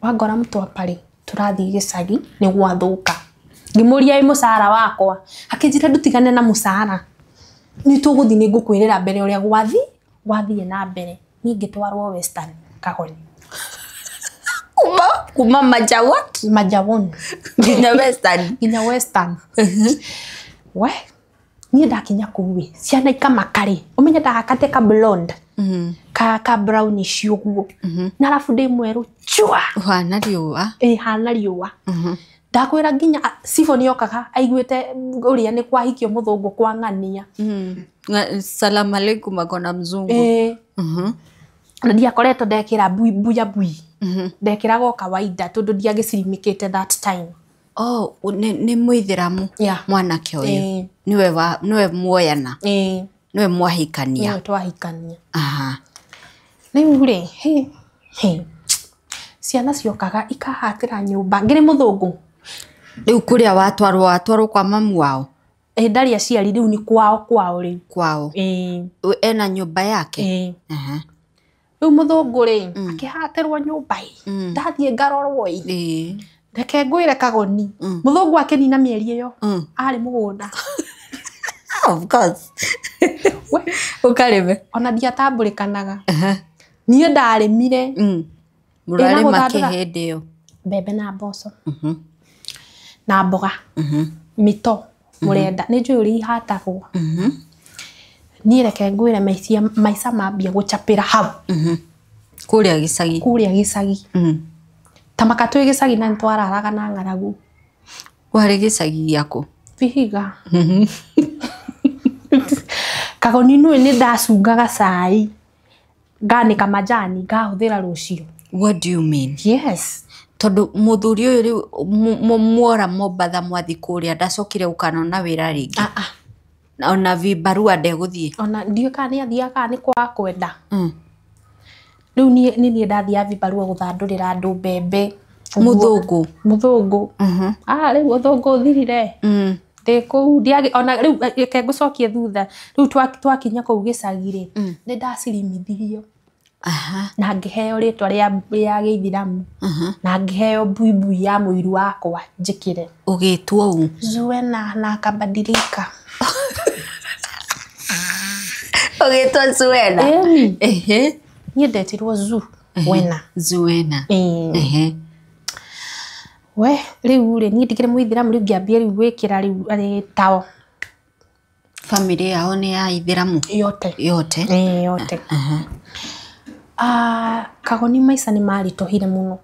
Wangora Mtwapa rĩ, tũrathiĩ gĩcagi nĩ gwathũka. Ngĩmũria ĩ mũcara wakwa akĩnjĩra ndutigane na mũcara nĩ tũgũthiĩ nĩ ngũkwĩrĩra mbere ũrĩa gwathiĩ na mbere. Niĩ ngĩtwarwo Western Kagoni. Kuma Majawat? Majawon. Nginya Western. Nginya Western. We niĩ ndakinya kũu ĩ ciana ikamaka rĩ ũmenye ndahakate ka blonde ka brownish ũguo na arabu ndĩ mwerũ chua hana riũa ĩ hana riũa. Ndakwĩra nginya Sifo nĩokaga aiguĩte ũrĩa nĩ kwahikio mũthũngũ kwa ng'ania. Salamu alaikum akona mzungu. Na ndiakoretwo ndekĩra mbuya bui. Ndekĩraga o kawaida tondũ ndiagĩcirimĩkĩte that time. Oh, nĩ mũithĩramu mwanake ũyũ. Nĩwe muoyana. Nĩwe mwahikania. Nĩwe twahikania. Rĩu rĩ ciana ciokaga ikahatĩra nyũmba ngĩrĩ mũthũngũ. Rĩu kũrĩa watwarwo kwa mamu wao? Ndarĩ aciari rĩu nĩ kwao rĩu. Kwao. Ena nyũmba yake? Rĩu mũthũngũ rĩ akĩhatĩrwo nyũmba ĩ ndathiĩ ngarorwo ĩ reke ngwĩre Kagoni mũthũngũ akĩnina mĩeri ĩyo arĩ mũgũnda. Of course. Ũkarĩme. Ona ndiatambũrĩkanaga. Niĩ ndarĩmire. Mũrarĩma kĩ hĩndĩ ĩyo? Mbembe na mboco. Na mboga. Mĩto mũrenda nĩ njũĩ ũrĩa ihatagwo. Niĩ reke ngwĩre maica mambia gũchapĩra hau. Kũrĩa gĩcagi. Kũrĩa gĩcagi. Ta maka twĩ gĩcagi na nĩtwararaga na ng'aragu. Warĩ gĩcagi gĩakũ? Vihiga. Kagoni nũĩ nĩ ndacungaga cai nganĩka majani ngahũthĩra rũciũ. What do you mean? Yes. Tondũ mũthuri ũyũ rĩu muora Mombatha mwathi kũrĩa ndacokire gũkanona wĩra rĩngĩ. Ona vibarua ndegũthiĩ. Ona ndiũĩ kana nĩ athiaga kana nĩ kwaga kwenda. Rĩu niĩ nĩ ndathiaga vibarua gũthandũrĩra andũ mbembe. Mũthũngũ. Mũthũngũ. Rĩu ũthũngũ ũthirire. Ndĩ kũu ona rĩu reke ngũcokie thutha. Rĩu twakinya kũu gĩcagi rĩ nĩ ndacirimithirio. Na ngĩheo rĩtwa rĩa gĩithĩramu. Na ngĩheo buibui ya mũiru wakwa njĩkĩre. Ũgĩtwo ũ? Zuena na akabadilika. Ũgĩtwo Zuena? Ĩni. Niĩ ndetirwo Zuena. Zuena. We rĩu rĩ niĩ ndikĩrĩ mũithĩramu rĩu ngĩambia rĩu gwĩkĩra rĩu arĩ tao. Famĩlĩ yao nĩ ya ithĩramu? Yote. Yote? Yote. Kagoni maica nĩ maritũhire mũno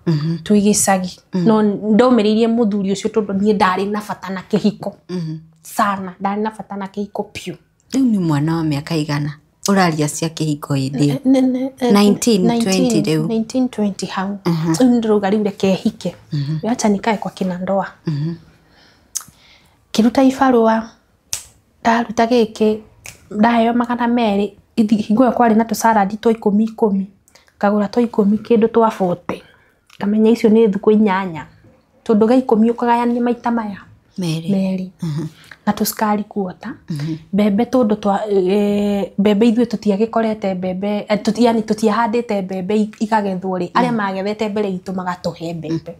twĩ gĩcagi no ndomĩrĩirie mũthuri ũcio tondũ niĩ ndarĩ na bata na kĩhiko sana, ndarĩ na bata na kĩhiko piũ. Rĩu nĩ mwana wa mĩaka igana ũraria cia kĩhiko hĩndĩ ĩyo? 19, 20 rĩu. 19, 20 hau. Rĩu ndĩrauga rĩu reke hike. Acha nikae kwa kina ndoa. Kĩruta ibarũa ndaruta gĩkĩ ndaheo 200 hingo ĩyo kwarĩ na tũcaradi twa 10 ngagũra twa 10 kĩndũ twa 40 ngamenya icio nĩ thukũ 8 tondũ ga 10 ũkagayania maita maya merĩ na tũcukari kuota mbembe tondũ twa mbembe ithuĩ tũtiagĩkorete mbembe yani tũtiahandĩte mbembe ikagethwo rĩ arĩa magethete mbere itũ magatũhe mbembe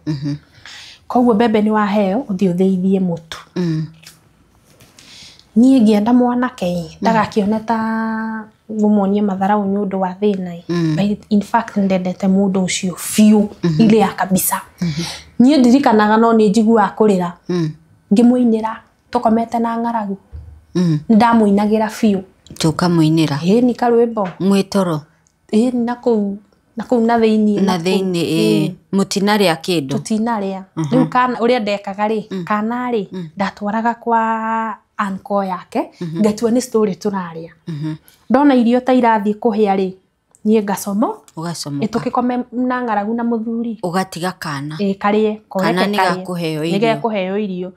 koguo mbembe nĩ waheo ũthiĩ ũthĩithie mũtu. Niĩ ngĩenda mwanake ndagakĩone ta ngũmuonie matharau nĩ ũndũ wa thĩna. But in fact ndendete mũndũ ũcio biũ ile ya kabisa. Niĩ ndirikanaga no nĩ njiguaga kũrĩra ngĩmũinĩra tũkomete na ng'aragu. Nĩndamũinagĩra biũ. Tũkamũinĩra? Ĩĩ ni karwĩmbo. Mwĩ toro? Ĩĩ na kũu na thĩinĩ. Na thĩinĩ ĩĩ. Mũtinarĩa kĩndũ? Tũtinarĩa. Rĩu kana ũrĩa ndekaga rĩ kana rĩ ndatwaraga kwa uncle yake ngatua nĩ story tũrarĩa. Ndona irio ta irathiĩ kũhĩa rĩ niĩ ngacomo. Ũgacomoka. Tũgĩkome na ng'aragu na mũthuri. Ũgatiga kana. Ĩĩ karĩe. Kana nĩ gakũheo irio. Nĩ gekũheo irio.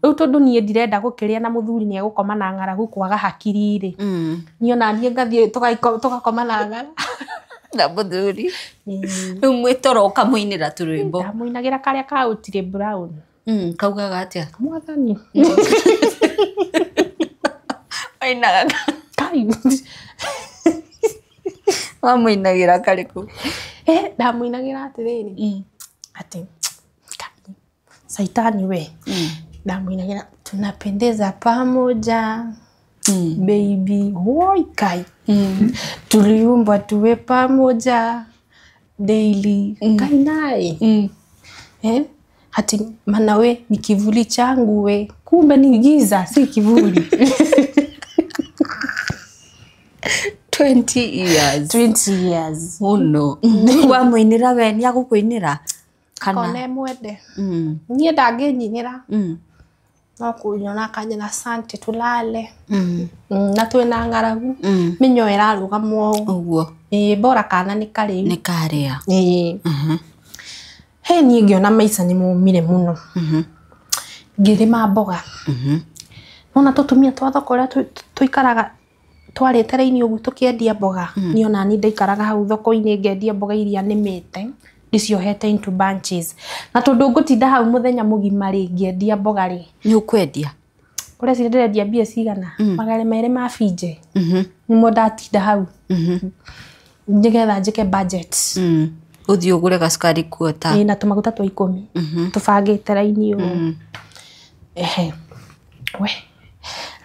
Rĩu tondũ niĩ ndirenda gũkĩrĩa na mũthuri nĩ egũkoma na ng'aragu kwaga hakiri rĩ. Niĩ ona niĩ ngathiĩ tũgakoma na ng'aragu. Na mũthuri. Rĩu mwĩ toro ũkamũinĩra tũrwĩmbo. Ndamũinagĩra karĩa ka Otile Brown. Kaugaga atĩa? Mwathani. Wainaga Kai. Wamũinagĩra karĩkũ? Ndamũinagĩra atĩrĩrĩ. Atĩ Kai. Saitani we. Ndamũinagĩra tunapendeza pamoja baby woi kai tuliumbwa tuwe pamoja daily kai naye eh? Hati mana we ni kivuli changu we, kumbe ni giza si kivuli. 20 years. 20 years Muno. Wamũinĩra we nĩ agũkũinĩra kana? Kone mwende niĩ ndangĩnyinĩra no kũnyona akanyina asante tulale. Na twĩna ng'aragu mĩnyo ĩrarũgama ũũ. Ũguo. Ĩĩ bora kana nĩ karĩu. Nĩ karĩa. Ĩĩ. He niĩ ngĩona maica nĩ momire mũno. Ngĩrĩma mboga. Nona tũtumia twa thoko ũrĩa tũikaraga twarĩte raini ũguo tũkĩendia mboga. Niĩ ona niĩ ndaikaraga hau thoko-inĩ ngendia mboga iria nĩmĩte ndĩciohete into bunches. Na tondũ ngũtinda hau mũthenya mũgima rĩ ngĩendia mboga rĩ. Nĩ ũkwendia? Ũreciria ndĩrendia mbia cigana? 200 ma binje. Nĩmo ndatinda hau. Nĩgetha njĩke budget. Ũthiĩ ũgũre gacukari kuota. Ĩĩ na tũmaguta twa 10. Tũbangĩte raini ũũ. Ehe. We.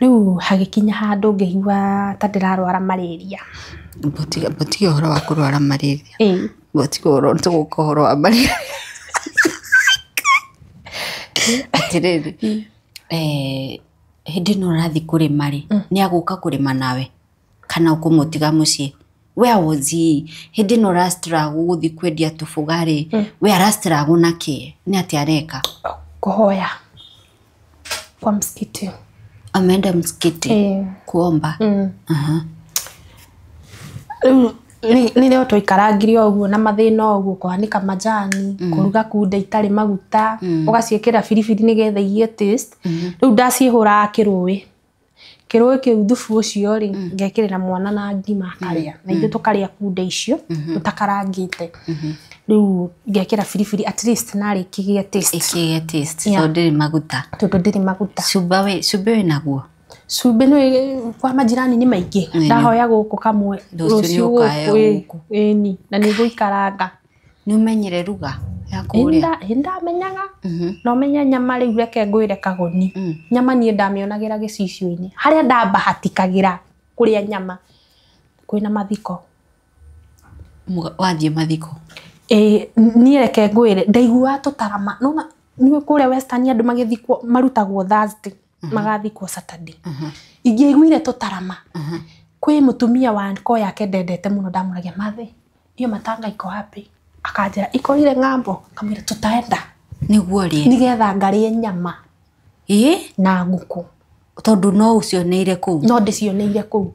Rĩu hagĩkinya handũ ngĩigua ta ndĩrarwara malaria. Botiga ũhoro wa kũrwara malaria. Ĩĩ. Botiga ũhoro tũgũka ũhoro wa malaria. Atĩrĩrĩ. Hĩndĩ ĩno ũrathiĩ kũrĩma rĩ, nĩ agũka kũrĩma nawe kana ũkũmũtiga mũciĩ? Where was he? Hĩndĩ ĩno ũra struggle gũthiĩ kwendia tũbũga rĩ, we ara struggle na kĩ? Nĩ atĩa areka? Kũhoya kwa msikiti. Ameenda msikiti kuomba. Rĩu rĩrĩa twaikarangire ũguo na mathĩna ũguo kwanĩka majani, kũruga kunde itarĩ maguta, ũgaciĩkĩra biribiri nĩgetha igĩe taste. Rĩu ndaciĩhũraga kĩrũĩ. Kĩrũĩ kĩu thubu ũcio rĩ, ngekĩrĩra mwana na ngima akarĩa. Na ithuĩ tũkarĩa kunde icio tũtakarangĩte. Rĩu ngekĩra biribiri at least narĩ ĩkĩgĩe taste. Ĩkĩgĩe taste tondũ ndĩrĩ maguta. Tondũ ndĩrĩ maguta. Cumbĩ wĩ naguo? Cumbĩ nĩ kwa majirani nĩ maingĩ. Ndahoya gũkũ kamwe. Rũciũ nĩ ũkaheo gũkũ. Ĩni na nĩ ngũikaranga. Nĩ ũmenyire ruga ya kũrĩa? Ĩ ndamenyaga. Na ũmenye nyama rĩu reke ngwĩre kagoni. Nyama niĩ ndamĩonagĩra gĩcicio-inĩ. Harĩa ndambahatikagĩra kũrĩa nyama kwĩna mathiko. Wathiĩ mathiko? Ĩĩ niĩ reke ngwĩre ndaiguaga tũtarama. Nĩwona nĩũĩ kũrĩa Western andũ magĩthikwo marutagwo Thursday magathikwo Saturday. Ingĩaiguire tũtarama kwĩ mũtumia wa ko yake ndendete mũno ndamũragia mathe hiyo matanga iko wapi? Akanjĩra iko ile ng'ambo. Ngamwĩra tutaenda. Nĩguo rĩe. Nĩgetha ngarĩe nyama. Ĩĩ? Na ngũkũ. Tondũ no ũcioneire kũu? No ndĩcioneire kũu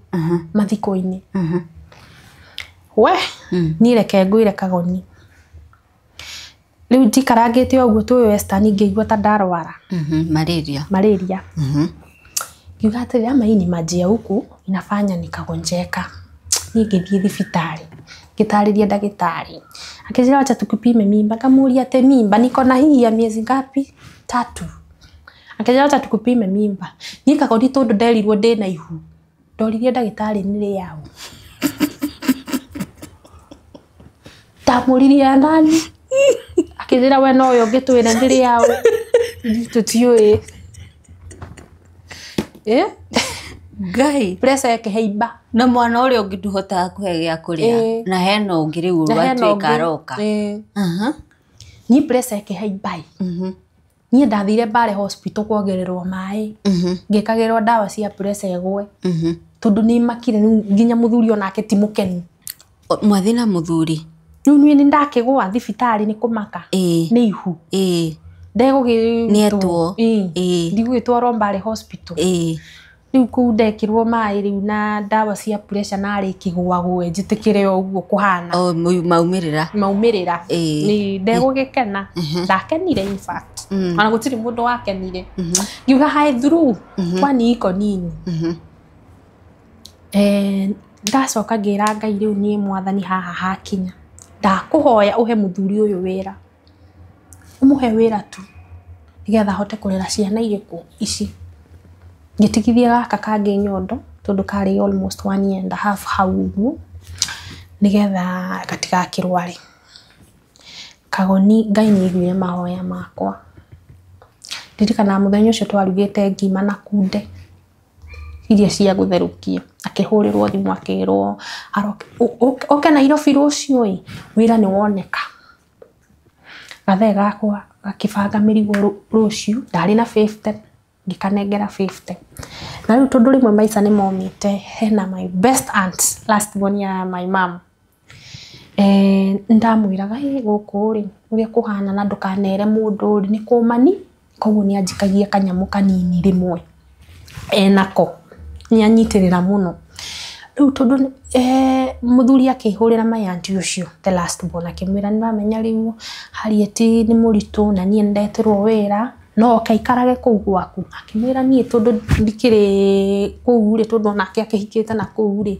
mathiko-inĩ. We niĩ reke ngwĩre kagoni. Rĩu njikarangĩte ũguo tũĩ Western ngĩigua ta ndarwara. Malaria. Malaria. Ngiuga atĩrĩ ama hii ni maji ya huku inafanya nikagonjeka. Niĩ ngĩthiĩ thibitarĩ. Ngĩtarĩria ndagĩtarĩ. Akĩnjĩra wacha tukupime mimba. Ngamũria atĩ mimba niko na hii ya miezi ngapi? 3. Akĩnjĩra wacha tukupime mimba. Niĩ kagoni tondũ nderirwo ndĩna ihu. Ndoririe ndagĩtarĩ nĩ rĩaũ. Ndamũririe ya nani? Akĩnjĩra we nowe ũngĩtwĩra nĩ rĩaũ. Tũtiũĩ. Ngai. Pressure ĩkĩhaimba. Na mwana ũrĩa ũngĩ ndũhotaga kũhe gĩa kũrĩa. Na hena ũngĩ rĩu watuĩka aroka. Niĩ pressure ĩkĩhaimba. Niĩ ndathire Mbale hospital kuongererwo maĩ. Ngĩkagĩrwo ndawa cia pressure ĩgwe. Tondũ nĩ makire nginya mũthuri onake ti mũkenu. Mwathiĩ na mũthuri? Rĩu niĩ nĩ ndakĩgũa thibitarĩ nĩ kũmaka. Nĩ ihu. Nĩetwo. Ndigũgĩtwarwo Mbale hospital. Rĩu kũu ndekĩrwo maĩ rĩu na ndawa cia pressure narĩ ĩkĩgũagũe njĩtĩkĩre o ũguo kũhana. O maumĩrĩra. Maumĩrĩra. Nĩ ndegũgĩkena. Ndakenire in fact. Ona gũtirĩ mũndũ wakenire. Ngiuga hai through kwani iko nini. Ndacoka ngĩra Ngai rĩu niĩ mwathani haha hakinya. Ndakũhoya ũhe mũthuri ũyũ wĩra. Ũmũhe wĩra tu. Nĩgetha ahote kũrera ciana irĩkũ ici. Ngĩtigithia gaka kangĩ nyondo tondũ karĩ almost 1 year and a half hau ũguo nĩgetha gatigakĩrware. Kagoni Ngai nĩ aiguire mahoya makwa. Ndirikanaga mũthenya ũcio twarugĩte ngima na kunde iria cia gũtherũkia, akĩhũrĩrwo thimũ akĩrwo oke Nairobi rũciũ ĩ, wĩra nĩ woneka. Gathee gakwa gakĩbanga mĩrigo rũciũ, ndarĩ na 50, ngĩkanengera 50. Na rĩu tondũ rĩmwe maica nĩ momĩte, hena my best aunt, last born ya my mom. Nĩndamwĩraga ĩ gũkũ rĩ ũrĩa kũhana na ndũkanere mũndũ rĩ nĩ kũmani, koguo nĩ anjikagia kanyamũ kanini rĩmwe enako, nĩ anyitĩrĩra mũno. Rĩu tondũ mũthuri akĩhũrĩra my aunty ũcio the last born akĩmwĩra nĩũramenya rĩu Harriet nĩ mũritũ na niĩ nĩndetĩrwo wĩra no oke aikarage kũu gwaku. Akĩmwĩra niĩ tondũ ndikĩrĩ kũu rĩ, tondũ onake akĩhikĩte na kũu rĩ,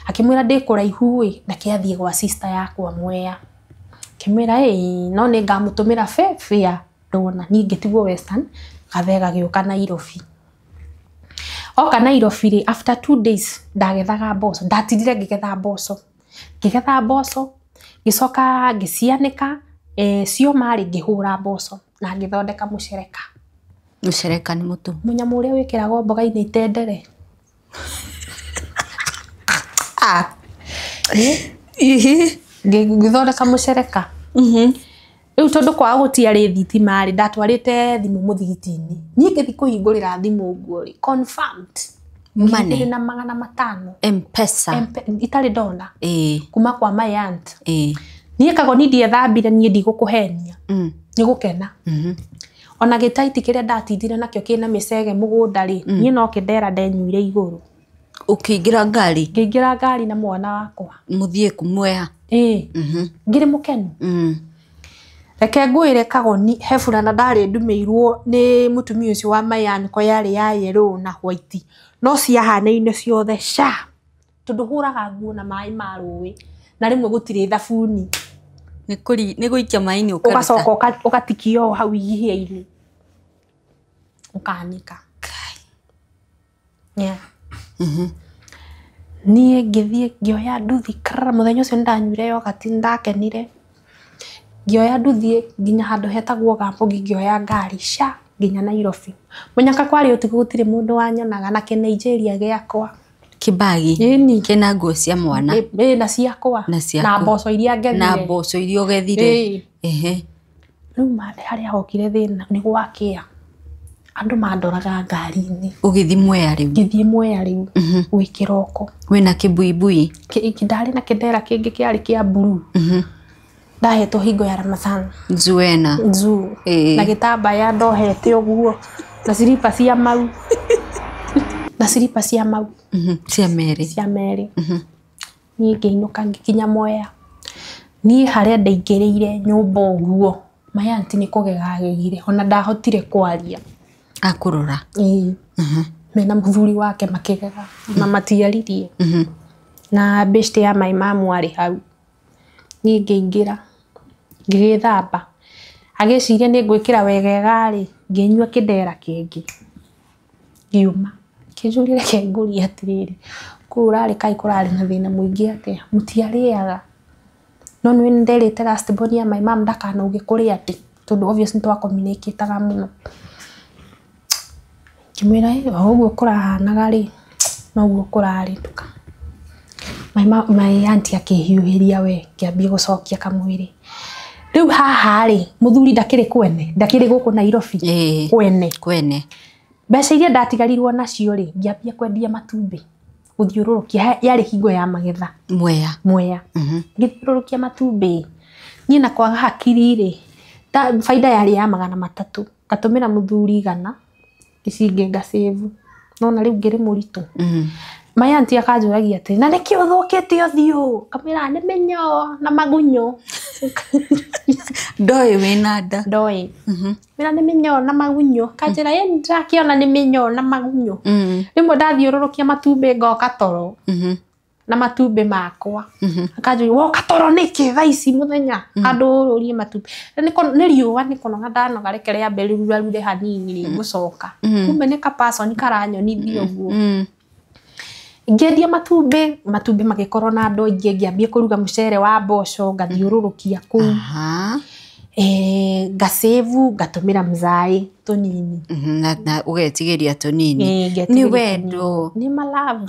akĩmwĩra ndĩ kũraihu ĩ, reke athiĩ gwa sister yakwa Mwea. Akĩmwĩra ĩ no nĩngamũtũmĩra fare ndona, niĩ ngĩtigwo Western, gathee gagĩũka Nairobi. Oka Nairobi rĩ, after 2 days ndagethaga mboco, ndatindire ngĩgetha mboco. Ngĩgetha mboco, ngĩcoka ngĩcianĩka, cioma rĩ ngĩhũra mboco na ngĩthondeka mũcereka. Mũcereka nĩ mũtu. Mũnyamũ ũrĩa wĩkĩragwo mboga-inĩ itendere. Ngĩthondeka mũcereka. Rĩu tondũ kwao gũtiarĩ thitima rĩ, ndatwarĩte thimũ mũthigiti-inĩ. Niĩ ngĩthiĩ kũhingũrĩra thimũ ũguo rĩ, confirmed. Money. Ngiri na magana matano. M-Pesa. Itarĩ ndona. Kuma kwa my aunt. Niĩ Kagoni ndiethambire, niĩ ndigũkũhenia. Nĩ gũkena. Ona gĩtaiti kĩrĩa ndatindire nakĩo kĩna mĩcege mũgũnda rĩ, niĩ no kĩndera ndenyuire igũrũ. Ũkĩingĩra ngari? Ngĩingĩra ngari na mwana wakwa. Mũthiĩ Mwea? Ngĩrĩ mũkenu. Reke ngwĩre Kagoni he burana ndarĩ ndumĩirwo nĩ mũtumia ũcio wa my uncle yarĩ ya yellow na white. No ciahanaine ciothe sha. Tondũ hũraga nguo na maĩ ma rũĩ na rĩmwe gũtirĩ thabuni. Nĩ gũikia maĩ-inĩ ũkaruta. Ũgacoka ũgatikia o hau ihĩa-inĩ. Ũkanĩka. Yeah. Niĩ ngĩthiĩ ngĩoya nduthi krr, mũthenya ũcio nĩndanyuire yogati nĩndakenire. Ngĩoya nduthi nginya handũ hetagwo Gambũgi ngĩoya ngari sha nginya Nairobi. Mũnyaka kwarĩ ũtukũ gũtirĩ mũndũ wanyonaga na kĩ-Nigeria gĩakwa. Kĩbagi Ĩni. kĩna nguo cia mwana. Ĩ na ciakwa. Na ciaku. Na mboco iria ngethire. Na mboco iria ũgethire. Rĩu harĩa hokire thĩna nĩ gwakĩa. Andũ mandoraga ngari-inĩ. Ũgĩthiĩ Mwea rĩu? Ngĩthiĩ Mwea rĩu gwĩ kĩroko. Wĩna kĩbuibui? Ndarĩ na kĩndera kĩngĩ kĩarĩ kĩa blue. Ndahetwo hingo ya Ramadhan. Zuena. Nzuu. Na gĩtambaya ndohete ũguo. Na silipa cia mau. Na silipa cia mau. Cia merĩ. Cia merĩ. Niĩ ngĩinũka ngĩkinya Mwea. Niĩ harĩa ndaingĩrĩire nyũmba ũguo, my aunty nĩ kũgega agegire, ona ndahotire kwaria. Akũrora. Mena mũthuri wake makĩgega na matiaririe. Na beshte ya my mom arĩ hau. Niĩ ngĩingĩra, ngĩgĩthamba. Agĩciria nĩ ngwĩkĩra wegega rĩ, ngĩnyua kĩndera kĩngĩ. Ngiuma. Kĩnjũria reke ngũrie atĩrĩrĩ, kũu ũrarĩ kaĩ kũrarĩ na thĩna mũingĩ atĩa? Mũtiarĩaga. No nĩ nderĩte last born ya my mom ndakanauge kũrĩa ndĩ, tondũ obviously nĩtwacommunicataga mũno. Ngĩmwĩra o ũguo kũrahanaga rĩ, noguo kũrarĩ nduka. My aunty akĩhiũhĩria we, ngĩambia gũcokia kamwĩrĩ. Rĩu haha rĩ, mũthuri ndakĩrĩ kwene, ndakĩrĩ gũkũ Nairobi. Kwene. Kwene. Mbeca iria ndatigarirwo nacio rĩ, ngĩambia kwendia matumbĩ. Gũthiũrũrũkia, yarĩ hingo ya magetha. Mwea. Mwea. Ngĩthiũrũrũkia matumbĩ. Niĩ na kwaga hakiri rĩ, baida yarĩ ya magana matatũ. Ngatũmĩra mũthuri 100, ici ingĩ ngasave. Nona rĩu ngĩrĩ mũritũ. My aunty akanjũragia atĩrĩ, na nĩkĩ ũthũkĩte ũthiũ? Ngamwĩra nĩ mĩnyoo na magunyũ. Ndoĩ wĩna nda. Ndoĩ. Mwĩra nĩ mĩnyoo na magunyũ. Kanjĩra ĩ nĩndĩrakĩona nĩ mĩnyoo na magunyũ. Rĩmwe ndathiũrũrũkia matumbĩ ngoka toro. Na matumbĩ makwa. Akanjũria woka toro nĩkĩ thaa ici mũthenya? Handũ ũrũrie matumbĩ. Nĩ riũa nĩ kũnoga ndanoga reke rĩambe rĩrurarure hanini rĩ ngũcoka. Kumbe nĩ ka person karanyonithia ũguo. Ngĩendia matumbĩ, matumbĩ magĩkorwo na andũ aingĩ, ngĩambia kũruga mũcere wa mboco, ngathiũrũrũkia kũu. Ngasevu ngatũmĩra mzaĩ tũnini. Na ũgetigeria tũnini. Nĩ wendo. Nĩ malove.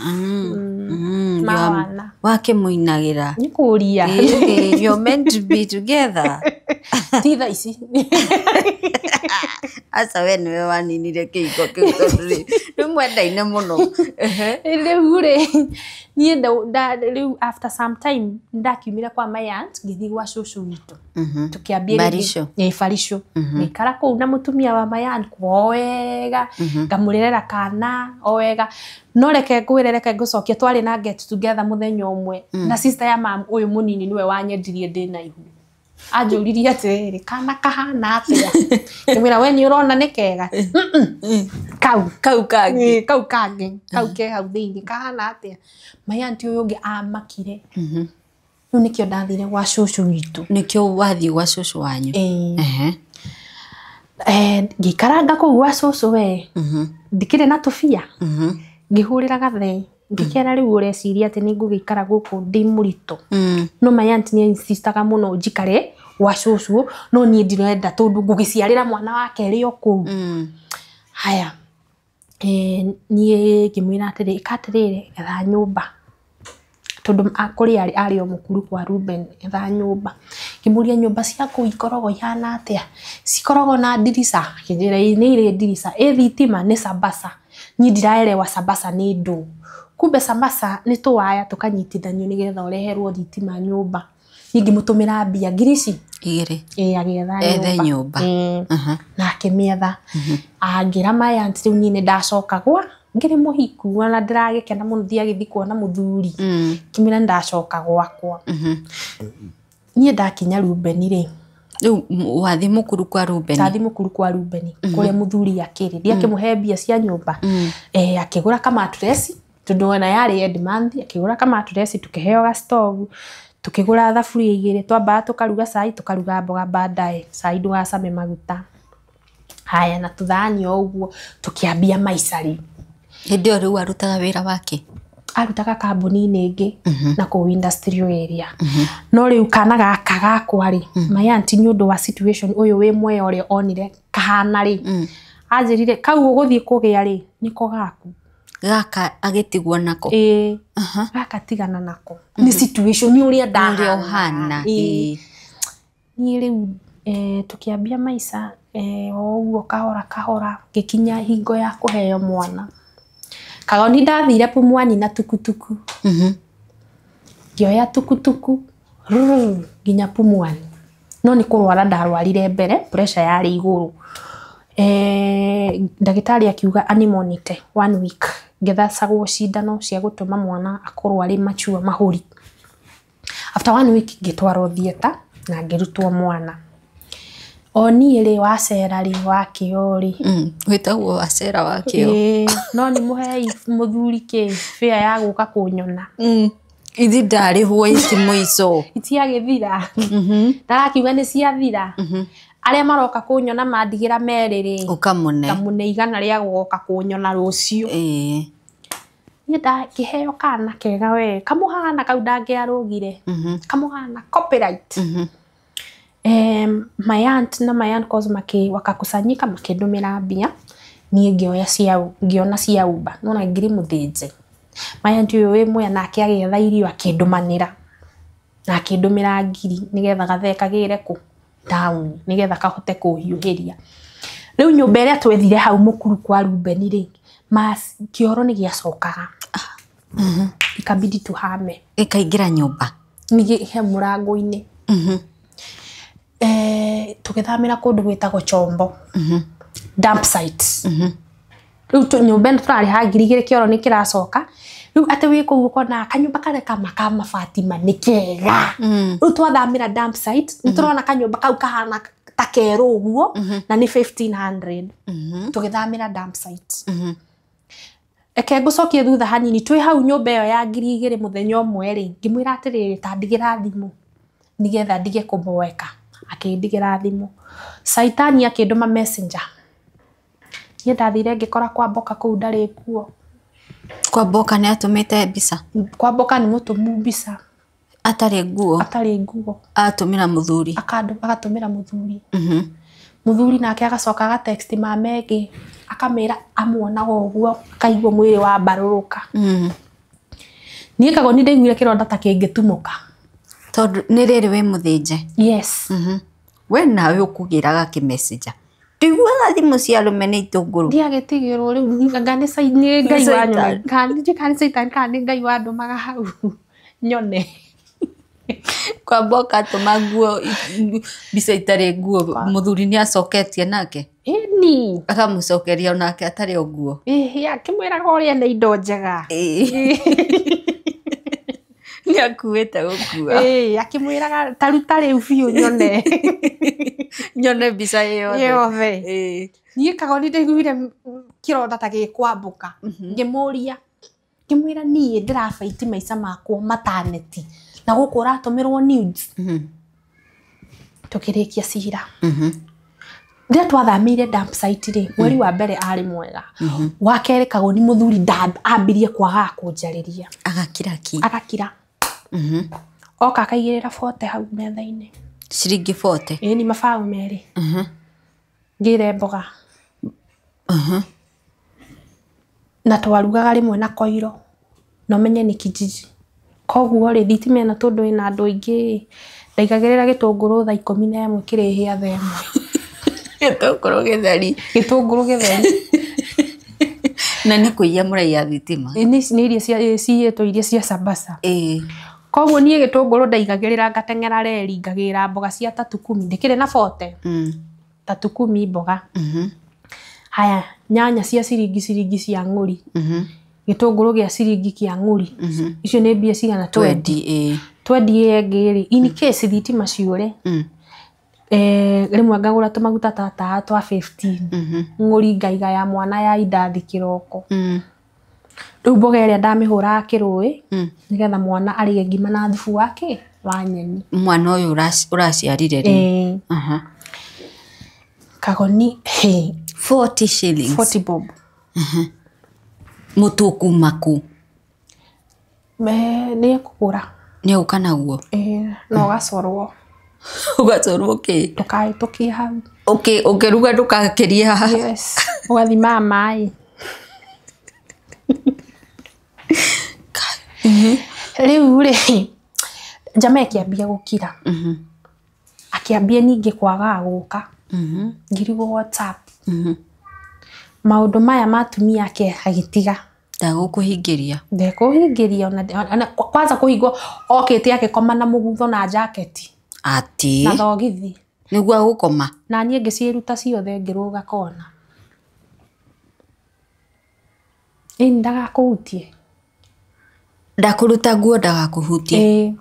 Mawana. Wakĩmũinagĩra. Nĩ kũria. You're meant to be together. Ti thaa ici. Aca we nĩwe waninire kĩhiko kĩu tondũ rĩ mwendaine mũno. Rĩu rĩ niĩ rĩu after some time ndakiumire kwa my aunt ngĩthiĩ gwa cũcũ witũ. Tũkĩambia Barisho. Barisho. Ngĩikara kũu na mũtumia wa my aunt o wega, ngamũrerera kana o wega. No reke ngwĩre, reke ngũcokie, twarĩ na get together mũthenya ũmwe na sister ya mam ũyũ mũnini nĩwe wanyendirie ndĩ na ihu. Anjũririe atĩrĩrĩ, kana kahana atĩa? Ngĩmwĩra we nĩ ũrona nĩ kega. Kau kau kangĩ. Kau kangĩ, kau ke hau thĩinĩ kahana atĩa? My auntie ũyũ ũngĩ amakire. Rĩu nĩkĩo ndathire gwa cũcũ witũ. Nĩkĩo wathiĩ gwa cũcũ wanyu. Ngĩikaranga kũu gwa cũcũ we ndikĩrĩ na tũbia. Ngĩhũrĩra gathee ngĩkera rĩu ũreciria atĩ nĩ ngũgĩikara gũkũ ndĩ mũritũ. No my aunt nĩ insistaga mũno njikare gwa cũcũ, no niĩ ndirenda tondũ ngũgĩciarĩra mwana wa kerĩ o kũu. Haya, niĩ ngĩmwĩra atĩrĩ, ĩka atĩrĩrĩ, etha nyũmba tondũ kũrĩa arĩ o mũkuru kwa Ruben, etha nyũmba. Ngĩmũria nyũmba cia kũu ikoragwo ihana atĩa, cikoragwo na ndirica? Akĩnjĩra ĩĩ nĩ irĩ ndirica. Ĩ thitima? Nĩ Sambasa. Niĩ ndiraerewa Sambasa nĩ ndũ. Kumbe Sambasa nĩ tũwaya tũkanyitithanio nĩgetha ũreherwo thitima nyũmba. Niĩ ngĩmũtũmĩra mbia ngiri ici 2. Ĩĩ, agĩetha Ethe nyũmba. Na akĩmĩetha. Angĩra my aunt rĩu niĩ nĩ ndacoka gwa ngĩrĩ mũhiku ona ndĩragĩkena mũno ndiagĩthiĩ kuona mũthuri. Ngĩmwĩra nĩ ndacoka gwakwa. Niĩ ndakinya Rubeni rĩ. Rĩu wathiĩ mũkuru kwa Rubeni. Ndathiĩ mũkuru kwa Rubeni kũrĩa mũthuri akĩrĩ. Ndiakĩmũhe mbia cia nyũmba. Akĩgũra kamaturesi tondũ ona yarĩ end month, akĩgũra kamaturesi tukĩheo gastovu, tukĩgũra thaburia 2, twambaga tũkaruga cai, tũkaruga mboga baadaye, cai ndũgacame maguta. Haya, na tũthani o ũguo tũkĩambia maica rĩu. Hĩndĩ ĩyo rĩu arutaga wĩra wake? Arutaga kambuni-inĩ ĩngĩ na kũu industrial area. No rĩu kana gaka gakwa rĩ, my aunt nĩ ũndũ wa situation ũyũ wĩ mwea ũrĩa onire kahana rĩ, anjĩrire kau ũgũthiĩ kũgĩa rĩ nĩko gaku. Gaka agĩtigwo nako. Ĩĩ, gaka tigana nako. Nĩ situation nĩ ũrĩa ndahana. Ũrĩa ũhana. Niĩ rĩu tũkĩambia maica o ũguo kahora kahora ngĩkinya hingo ya kũheo mwana. Kagoni ndathire Pumwani na tukutuku. Ngĩoya tukutuku nginya Pumwani. No nĩ kũrwara ndarwarire mbere, pressure yarĩ igũrũ. Ndagĩtarĩ akiuga animonite 1 week. Ngĩthecagwo cindano cia gũtũma mwana akorwo arĩ mature mahũri. After 1 week ngĩtwarwo theatre na ngĩrutwo mwana. O niĩ rĩ wacera rĩ wakĩo rĩ. Wĩtagwo wacera wakĩo. No nĩ mũhei mũthuri kĩ fare ya gũka kũnyona. Ithi ndarĩhwo iti mũico. Itiagĩthira. Ndarakiuga nĩ ciathira. Arĩa maroka kũnyona mandigĩra merĩ rĩ. Ũkamũne. Ngamũne 100 rĩa gũgoka kũnyona rũciũ. Niĩ ndakĩheo kana kega we. Kamũhana kau ndangĩarũgire. Kamũhana copyright. My aunt na my uncles wakakusanyika makĩndũmĩra mbia. Niĩ ngĩoya cia ngĩona cia Uber. Nona ngiri mũthĩnje. My aunt ũyũ wĩ mwea nake agĩetha irio akĩndũmanĩra. Na akĩndũmĩra ngiri nĩgetha gathee kagĩre kũ town nĩgetha kahote kũhiũhĩria. Rĩu nyũmba ĩrĩa twethire hau mũkuru kwa Rubeni rĩ, kĩoro nĩ gĩacokaga. Ikabidi tuhame. Ĩkaingĩra nyũmba. Nĩ he mũrango-inĩ. Tũgĩthamĩra kũndũ gwĩtagwo Chombo. Dump site. Rĩu nyũmba ĩno tũrarĩha 2,000 kĩoro nĩ kĩracoka. Rĩu atĩ wĩ kũu ũkona kanyũmba karĩa kama ka mabati ma nĩ kega. Rĩu twathamĩra dump site, nĩ tũrona kanyũmba kau kahana ta kerũ ũguo na nĩ 1500. Tũgĩthamĩra dump site. Eke ngũcokie thutha hanini, twĩ hau nyũmba ĩyo ya 2,000 mũthenya ũmwe rĩ, ngĩmwĩra atĩrĩrĩ, ta ndigĩra thimũ nĩgetha ndige kũboeka. Akĩndigĩra thimũ. Caitani akĩndũma messenger. Niĩ ndathire ngĩkora kwa Mboka kũu ndarĩ kuo. Kwa Mboka nĩ atũmĩte mbica? Kwa Mboka nĩ mũtũmu mbica. Atarĩ nguo. Atarĩ nguo. Atũmĩra mũthuri. Agatũmĩra mũthuri. Mũthuri nake agacoka agatext mama ĩngĩ akamĩra amuonaga ũguo akaigua mwĩrĩ wa mbarũrũka. Niĩ Kagoni ndaiguire kĩronda ta kĩngĩtumũka. Tondũ nĩ rĩrĩ wĩ mũthĩnje. Yes. We nawe ũkũgĩraga kĩmessenger. Ndũiguaga thimũ cia arũme nĩ itũngũrũ. Ndiagĩtigĩrwo rĩu anga nĩ Ngai wanyona. Kana nĩ Satan kana nĩ Ngai wandũmaga hau nyone. Kwamba ũgatũma nguo mbica itarĩ nguo mũthuri nĩ acoketie nake. Ĩni. Akamũcokeria onake atarĩ o nguo. Ĩhĩ akĩmwĩraga ũrĩa nĩ indo njega. Nĩ akuĩte gũkua. Ĩĩ akĩmwĩraga ta ruta rĩu biũ nyone. Nyone mbica yothe. Yothe. Niĩ Kagoni ndaiguire kĩronda ta gĩkwambũka. Ngĩmũria ngĩmwĩra niĩ ndĩrabaiti maica makwa mataneti na gũkũ ũratũmĩrwo nudes. Tũkĩrĩkia cira. Rĩrĩa twathamĩire dump site rĩ, mweri wa mbere arĩ mwega. Wa kerĩ Kagoni mũthuri ambirie kwagaga kũnjarĩria. Agakira ki. Agakira. Oka akaigĩrĩra 40 hau metha-inĩ. Ciringi 40. Ĩĩ ni mabaũ merĩ. Ngĩre mboga. Na twarugaga rĩmwe na koiro. Na ũmenye nĩ kijiji. Koguo rĩ thitima ĩno tondũ ĩna andũ aingĩ ndaigagĩrĩra gĩtũngũrũ thaa 11 kĩrĩhĩa thaa 1. Gĩtũngũrũ gĩtheri. Gĩtũngũrũ gĩtheri. Na nĩ kũiya mũraiya thitima. Nĩ irio ciyĩtwo irio cia sambaca. Ĩĩ. Koguo niĩ gĩtũngũrũ ndaigagĩrĩra ngateng'era reri ngagĩra mboga cia tatukumi. Ndĩkĩrĩ na 40. Tatukumi mboga. Haya nyanya cia ciringi ciringi cia ng'ũri. Gĩtũngũrũ gĩa ciringi kĩa ng'ũri. Icio nĩ mbia cigana? 20. 20 ĩyo ĩngĩ rĩ, in case thitima ciũre. Rĩmwe ngagũra tũmaguta ta twa 15. Ng'ũri ngaiga ya mwana ya indathi kĩroko. Rĩu mboga ĩrĩa ndamĩhũraga kĩrũĩ nĩgetha mwana arĩe ngima na thubu wake wa nyeni. Mwana ũyũ ũraciarire rĩ. Kagoni he 40 shillings. 40 bob. Mũtu ũkuma kũ? Nĩ ekũgũra. Nĩ egũka naguo? Ĩĩ, na ũgacorwo. Ũgacorwo kĩ? Ndũkahĩtũkie hau. Ũkĩruga ndũgakĩrie haha. Yes. Ũgathimaga maĩ. Rĩu rĩ jamaa akĩambia gũkira. Akĩambia ningĩ kwagaga gũka. Ngirigwo WhatsApp. Maũndũ maya ma atumia ake agĩtiga. Ndagũkũhingĩria. Ndekũhingĩria ona kwanza kũhingwo okĩte agĩkoma na mũgutho na jaketi. Atĩ. Na thogithi. Nĩguo agũkoma. Na niĩ ngĩciĩruta ciothe ngĩrũga kona. Ĩĩ ndagakũhutie. Ndakũruta nguo ndagakũhutie. Ĩĩ.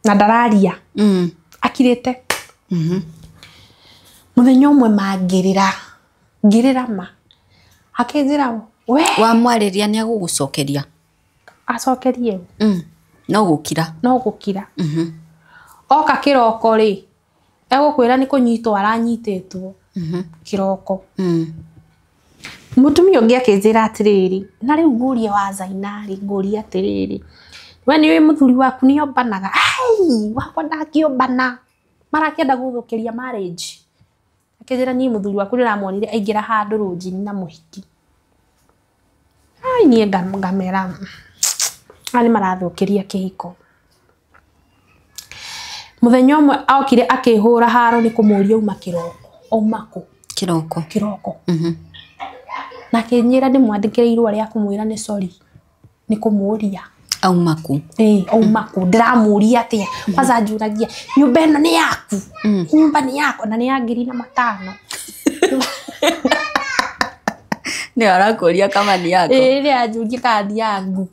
Na ndararia. Akirĩte. Mũthenya ũmwe mangĩrĩra. Ngĩrĩra ma. Akĩnjĩra we. Wamwarĩria nĩ agũgũcokeria. Acokerie. No gũkira. No gũkira. Oka kĩroko rĩ, egũkwĩra nĩ kũnyitwo aranyitĩtwo. Kĩroko. Mũtumia ũngĩ akĩnjĩra atĩrĩrĩ, na rĩu ngũrie wa Zaina rĩ, ngũrie atĩrĩrĩ, we nĩ ũĩ mũthuri waku nĩ ombanaga? Ai, wakwa ndangĩombana. Marakĩenda gũthũkĩria marriage. Akĩnjĩra niĩ mũthuri waku ndĩramuonire aingĩra handũ rũnjini na mũhiki. Ai, niĩ ngamera aya nĩ marathũkĩria kĩhiko. Mũthenya ũmwe okire akĩhũra haro nĩ kũmũria auma kĩroko. Auma kũ? Kĩroko. Kĩroko. Na akĩnjĩra ndĩmwandĩkĩre irũa rĩa kũmwĩra nĩ sorry. Nĩ kũmũria. Auma kũ? Ĩĩ, auma kũ? Ndĩramũria atĩa? Kwanza anjũragia, nyũmba ĩno nĩ yaku? Nyũmba nĩ yaku? Na nĩ ya 2005. Nĩ arakũria kama nĩ yako. Ĩĩ, nĩ anjũria kana nĩ yangu.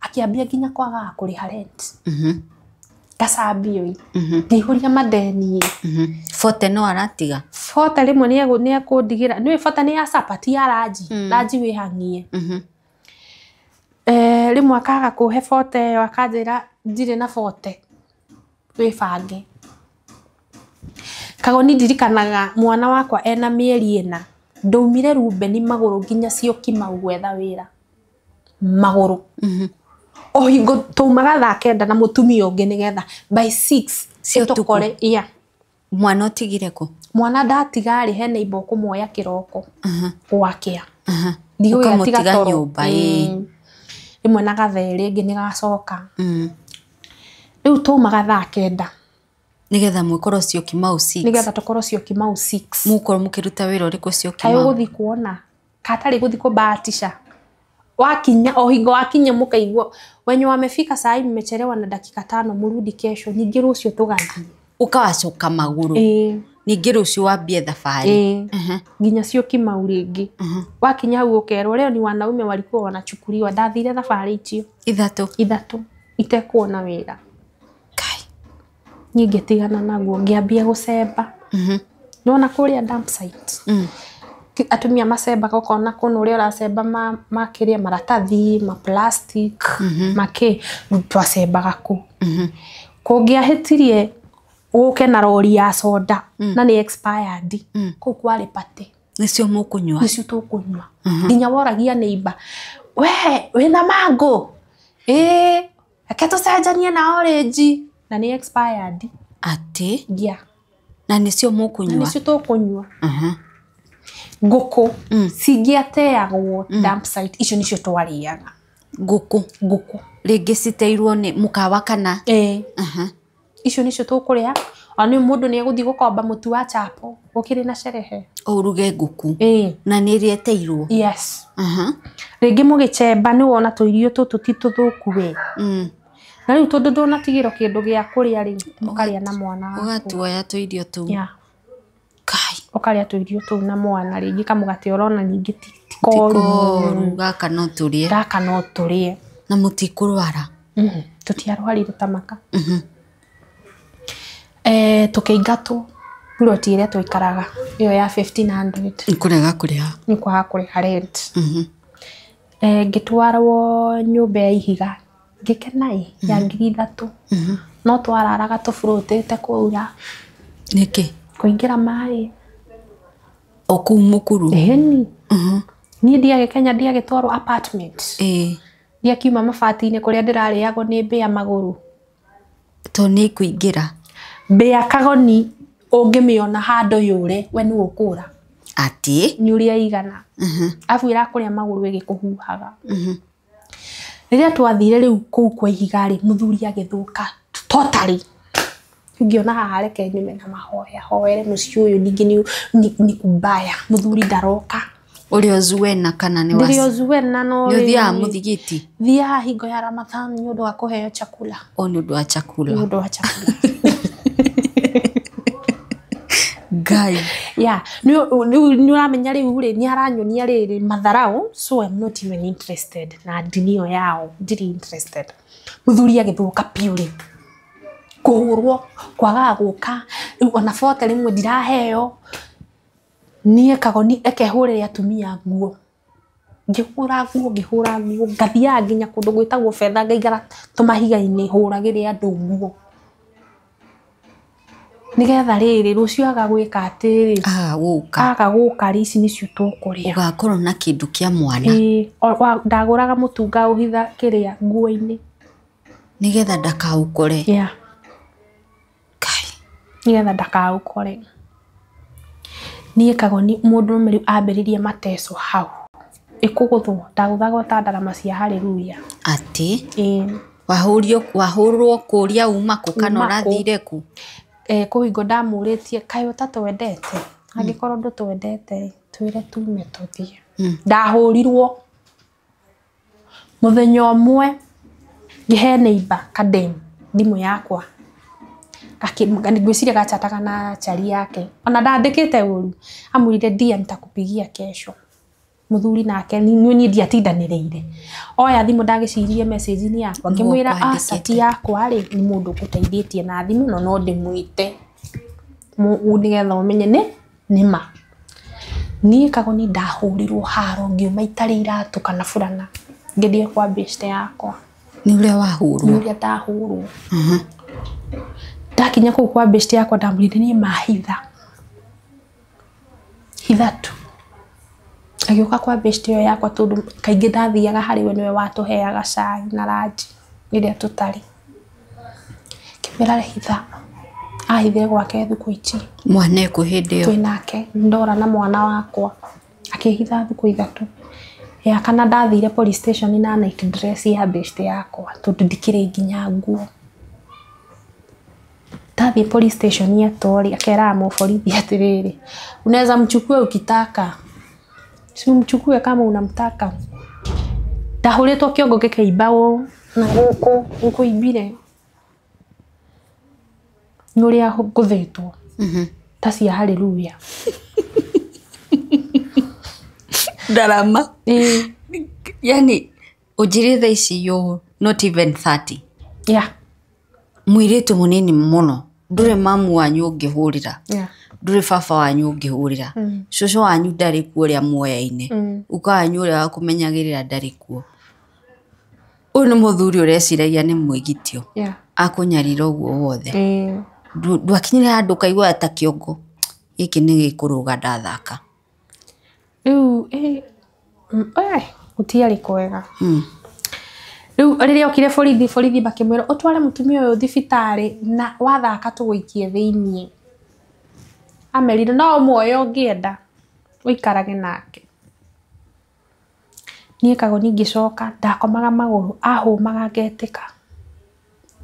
Akĩambia nginya kwagaga kũrĩha rent. Ngacambio ĩ. Ngĩihũria madeni. 40 no aratiga. 40 rĩmwe nĩ ekũndigĩra. Nĩũĩ 40 nĩ ya sapa ti ya ranji. Ranji wĩ hang'ie. Rĩmwe akaga kũhe 40 ĩyo akanjĩra ndirĩ na 40. Wĩbange. Kagoni ndirikanaga mwana wakwa ena mĩeri 4. Ndaumire Rubeni magũrũ nginya Syokimau gwetha wĩra. Magũrũ. O hingo taumaga thaa 9 na mũtumia ũngĩ nĩgetha by 6 Cia ũtukũ? Tũkore yeah. Mwana ũtigire kũ? Mwana ndatiga rĩ, he neighbor ũkũmuoya kĩroko gwakĩa. Ũkamũtiga nyũmba, ĩĩ. Rĩmwe na gathere rĩngĩ nĩ gacoka. Rĩu taumaga thaa 9 Nĩgetha mwĩkorwo Syokimau 6. Nĩgetha tũkorwo Syokimau 6. Mũkorwo mũkĩruta wĩra ũrĩkũ Kaĩ Syokimau? ũgũthiĩ kuona katarĩ gũthiĩ kũbahatisha wakinya o hingo wakinya mũkaigua wenye wamefika saa hii mmechelewa na dakika 5, murudi kesho, ningĩ rũciũ tũgathiĩ. Ũkawacoka magũrũ. Ĩĩ. Ningĩ rũciũ wambie thabarĩ. Ĩĩ, nginya Syokimau rĩngĩ. Wakinya hau ũkerwo leo ni wanaume walikuwa wanachukuliwa. Ndathire thabarĩ icio 3. 3 itekuona wĩra. Kai. Niĩ ngĩtigana naguo ngĩambia gũcemba. Nĩwona kũrĩa dump site, atumia macembaga ũkona kũna ũrĩa ũracemba makĩria maratathi ma plastic makĩ, twacembaga kũu. Kũngĩahĩtirie ũke na rori ya soda na nĩ expired, kũu kwarĩ party. Nĩcio mũkũnyua? Nĩcio tũkũnyua. Nginya woragia neighbor, we wĩna mango? Ĩĩ, reke tũcenjanie na orange, na nĩ expired. Atĩ? Yeah. Na nĩcio Na mũkũnyua? nĩcio tũkũnyua. Ngũkũ cingĩateagwo dump site, icio nĩcio twarĩaga. Ngũkũ? Ngũkũ. Rĩngĩ citeirwo nĩ mũkawa kana? Ĩĩ. Icio nĩcio tũkũrĩa. Ona nĩ mũndũ nĩ egũthiĩ gũkomba mũtu wa chapo gũkĩrĩ na sherehe. Ũruge ngũkũ. Ĩĩ. Na nĩ ĩrĩa ĩteirwo? Yes. Rĩngĩ mũgĩchemba nĩ wona tũirio tũtũ ti tũthũku we. Na rĩu tondũ ndũnatigĩrwo kĩndũ gĩa kũrĩa rĩ, mũkarĩa na mwana waku. Ũgatuoya tũirio tũu. Yeah. Kai. Ũkarĩa tũirio tũu na mwana, rĩngĩ kamũgate ũrona ningĩ ti koru. Ti koru, gaka no tũrĩe. Gaka no tũrĩe. Na mũtikũrwara? Tũtiarwarire ta maka. Tũkĩingatwo ploti ĩrĩa twaikaraga ĩyo ya 1500. Nĩ kũrega kũrĩha. Nĩ kwaga kũrĩha rent. Ngĩtwarwo nyũmba ya ihiga ngĩkena ĩ ya 3,000. No twararaga tũburũtĩte kũura. Nĩkĩ? Kũingĩra maĩ. O kũu mũkuru? Ĩni. Niĩ ndiagĩkenya, ndiagĩtwarwo apartment. Ĩĩ. Ndiakiuma mabati-inĩ kũrĩa ndĩrarĩagwo nĩ mbĩa magũrũ. To nĩ kũingĩra. Mbĩa kagoni ũngĩmĩona handũ yũre, we nĩwe ũkũra. Atĩ? Nĩ ũrĩa igana. Arabu ĩrakũrĩa magũrũ ĩgĩkũhuhaga. Rĩrĩa twathire rĩu kũu kwa ihiga rĩ, mũthuri agĩthũka totally. Ngĩona haha reke nyume na mahoya, hoere mũciĩ ũyũ ningĩ nĩ kubaya. Mũthuri ndaroka. Ũrĩ o Zuena kana nĩ Ndĩrĩ o Zuena no Nĩ ũthiaga rĩu mũthigiti? Thiaga hingo ya Ramadhan nĩ ũndũ wa kũheo chakula. O nĩ ũndũ wa chakula. Nĩ ũndũ wa chakula. Ngai. Yeah, nĩ ũramenya rĩu rĩ, nĩ aranyonia rĩrĩ matharau, so I'm not even interested na ndini ĩyo yao, ndirĩ interested. Mũthuri agĩthũka piũ rĩ. Kũhũrwo, kwagaga gũka, rĩu ona bote rĩmwe ndiraheo. Niĩ kagoni ekehũrĩre atumia nguo. Ngĩhũra nguo, ngĩhũra nguo, ngathiaga nginya kũndũ gwĩtagwo betha ngaikara tũmahiga-inĩ hũragĩre andũ nguo. Nĩgetha rĩrĩ rũciũ aga gwĩka atĩrĩ, Aga gũka. Aga gũka rĩ, ici nĩcio tũkũrĩa. Ũgakorwo na kĩndũ kĩa mwana. Ĩĩ, ndagũraga mũtu ngaũhitha kĩrĩa nguo-inĩ. Nĩgetha ndakaũkore. Yeah. Kai. Nĩgetha ndakaũkore. Niĩ kagoni mũndũrũme rĩu ambĩrĩrie mateso hau. Ĩkũgũthwo, ndagũthagwo ta ndarama cia hallelujah. Atĩ? Ĩĩ. Wahũrwo kũria uma kũ kana Uma kũ? ũrathire kũ? Kũu hingo ndamũrĩtie kaĩ ũtatwendete? Angĩkorwo ndũtwendete twĩre tume tũthiĩ. Ndahũrirwo mũthenya ũmwe ngĩhe neighbor kadem thimũ yakwa. Ngwĩciria gachataga na chari yake. Ona ndandĩkĩte ũru. Amwĩrire dia nitakupigia kesho. Mũthuri nake niĩ ndiatindanĩrĩire. Oya thimũ ndagĩcirie message-inĩ yakwa ngĩmwĩra Nĩguo aca ti yakwa rĩ, nĩ mũndũ ũgũteithĩtie na thimũ no no ndĩmwĩte nĩgetha ũmenye nĩ ma. Niĩ kagoni ndahũrirwo haro ngiuma itarĩ iratũ kana burana ngĩthiĩ kwa beshte yakwa. Nĩ ũrĩa wahũrwo? Nĩ ũrĩa ndahũrwo. Ndakinya kũu kwa beshte yakwa ndamwĩrire niĩ mahitha. Hitha tu. Agĩũka kwa beshte ĩyo yakwa tondũ kaingĩ ndathiaga harĩ we nĩwe watũheaga cai na ranji. Rĩrĩa tũtarĩ kĩmĩra hitha ahithire gwake thukũ ici. Mwana ekũ hĩndĩ ĩyo? Twĩ nake ndora na mwana wakwa akĩhitha thukũ 3 ya kana ndathire police station na night dress ya best yakwa tondũ ndikĩrĩ nginya nguo. Ndathiĩ police station ya Tori akeraga mũborithi atĩrĩrĩ, unaweza mchukue ukitaka, si umchukue kama unamtaka. Ndahũrĩtwo kĩongo gĩkĩimba ũũ na gũkũ gũkũimbire nĩ ũrĩa ngũthĩtwo ta cia haleluya. Ndarama. Yani ũnjĩre thaa ici you not even 30. Yeah. Mũirĩtu mũnini mũno, ndũrĩ mamu wanyu ũngĩhũrĩra, Yeah. ndũrĩ baba wanyu ũngĩhũrĩra, cũcũ wanyu ndarĩ kuo ũrĩa muoyaine, uka wanyu ũrĩa wakũmenyagĩrĩra ndarĩ kuo. Ũyũ nĩ mũthuri ũreciragia nĩ mwĩgitio. Yeah. Akũnyarira ũguo wothe. Ndwakinyire handũ ũkaigua ta kĩongo gĩkĩ nĩ gĩkũrũga ndathaka. Rĩu gũtiarĩ kwega. Rĩu rĩrĩa okire borithi makĩmwĩra ũtware mũtumia ũyũ thibitarĩ na wathaka tũgũikie thĩiniĩ. Amerire no ũmuoye ũngĩenda ũikarage nake. Niĩ Kagoni ngĩcoka ndakomaga magũrũ ahũmaga ngetĩka.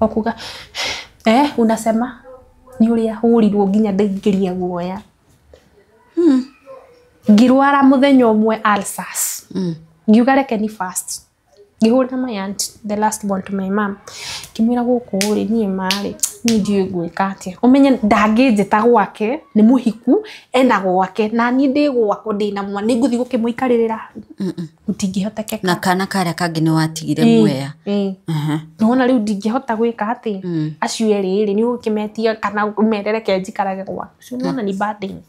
O kuga unasema nĩ ũrĩa hũrirwo nginya ndaingĩria guoya. Ngĩrwara mũthenya ũmwe ulcers. Ngiuga reke ni fast. Ngĩhũrĩra my aunt, the last born to my mom. Ngĩmwĩra gũkũ rĩ niĩ marĩ niĩ ndiũĩ ngwĩka atĩa. Ũmenye ndangĩnjĩta gwake nĩ mũhiku ena gwake na niĩ ndĩ gwakwa ndĩna mwana nĩngũthiĩ gũkĩmũikarĩrĩra gũtingĩhotekeka. Na kana karĩa kangĩ nĩ watigire Mwea. Nĩwona rĩu ndingĩhota gwĩka atĩ acio erĩ rĩ nĩ ũgũkĩmetia kana ũmere reke njikarage gwaku. Ũcio nĩwona ni burden.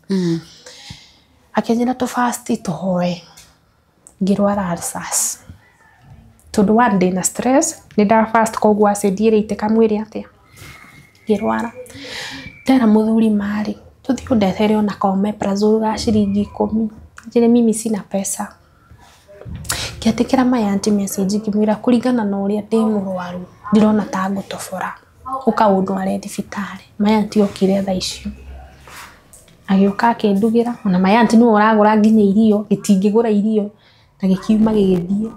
Akĩnjĩra tũ fast tũhoe. Ngĩrwara ulcers. Tondũ one ndĩna stress nĩ nda fast koguo acid ĩraitĩka mwĩrĩ atĩa. Ngĩrwara. Ndera mũthuri marĩ tũthiĩ ũndehere ona ka omeprazole ga ciringi 10. Anjĩre mimi sina pesa. Ngĩandĩkĩra my aunty message ngĩmwĩra kũringana na ũrĩa ndĩ mũrwaru ndĩrona ta ngũtobora ũka ũndware thibitarĩ. My aunty okire thaa icio agĩũka akĩndugĩra ona my aunty nĩwe ũragũra nginya irio gĩtingĩgũra irio na gĩkiuma gĩgĩthiĩ.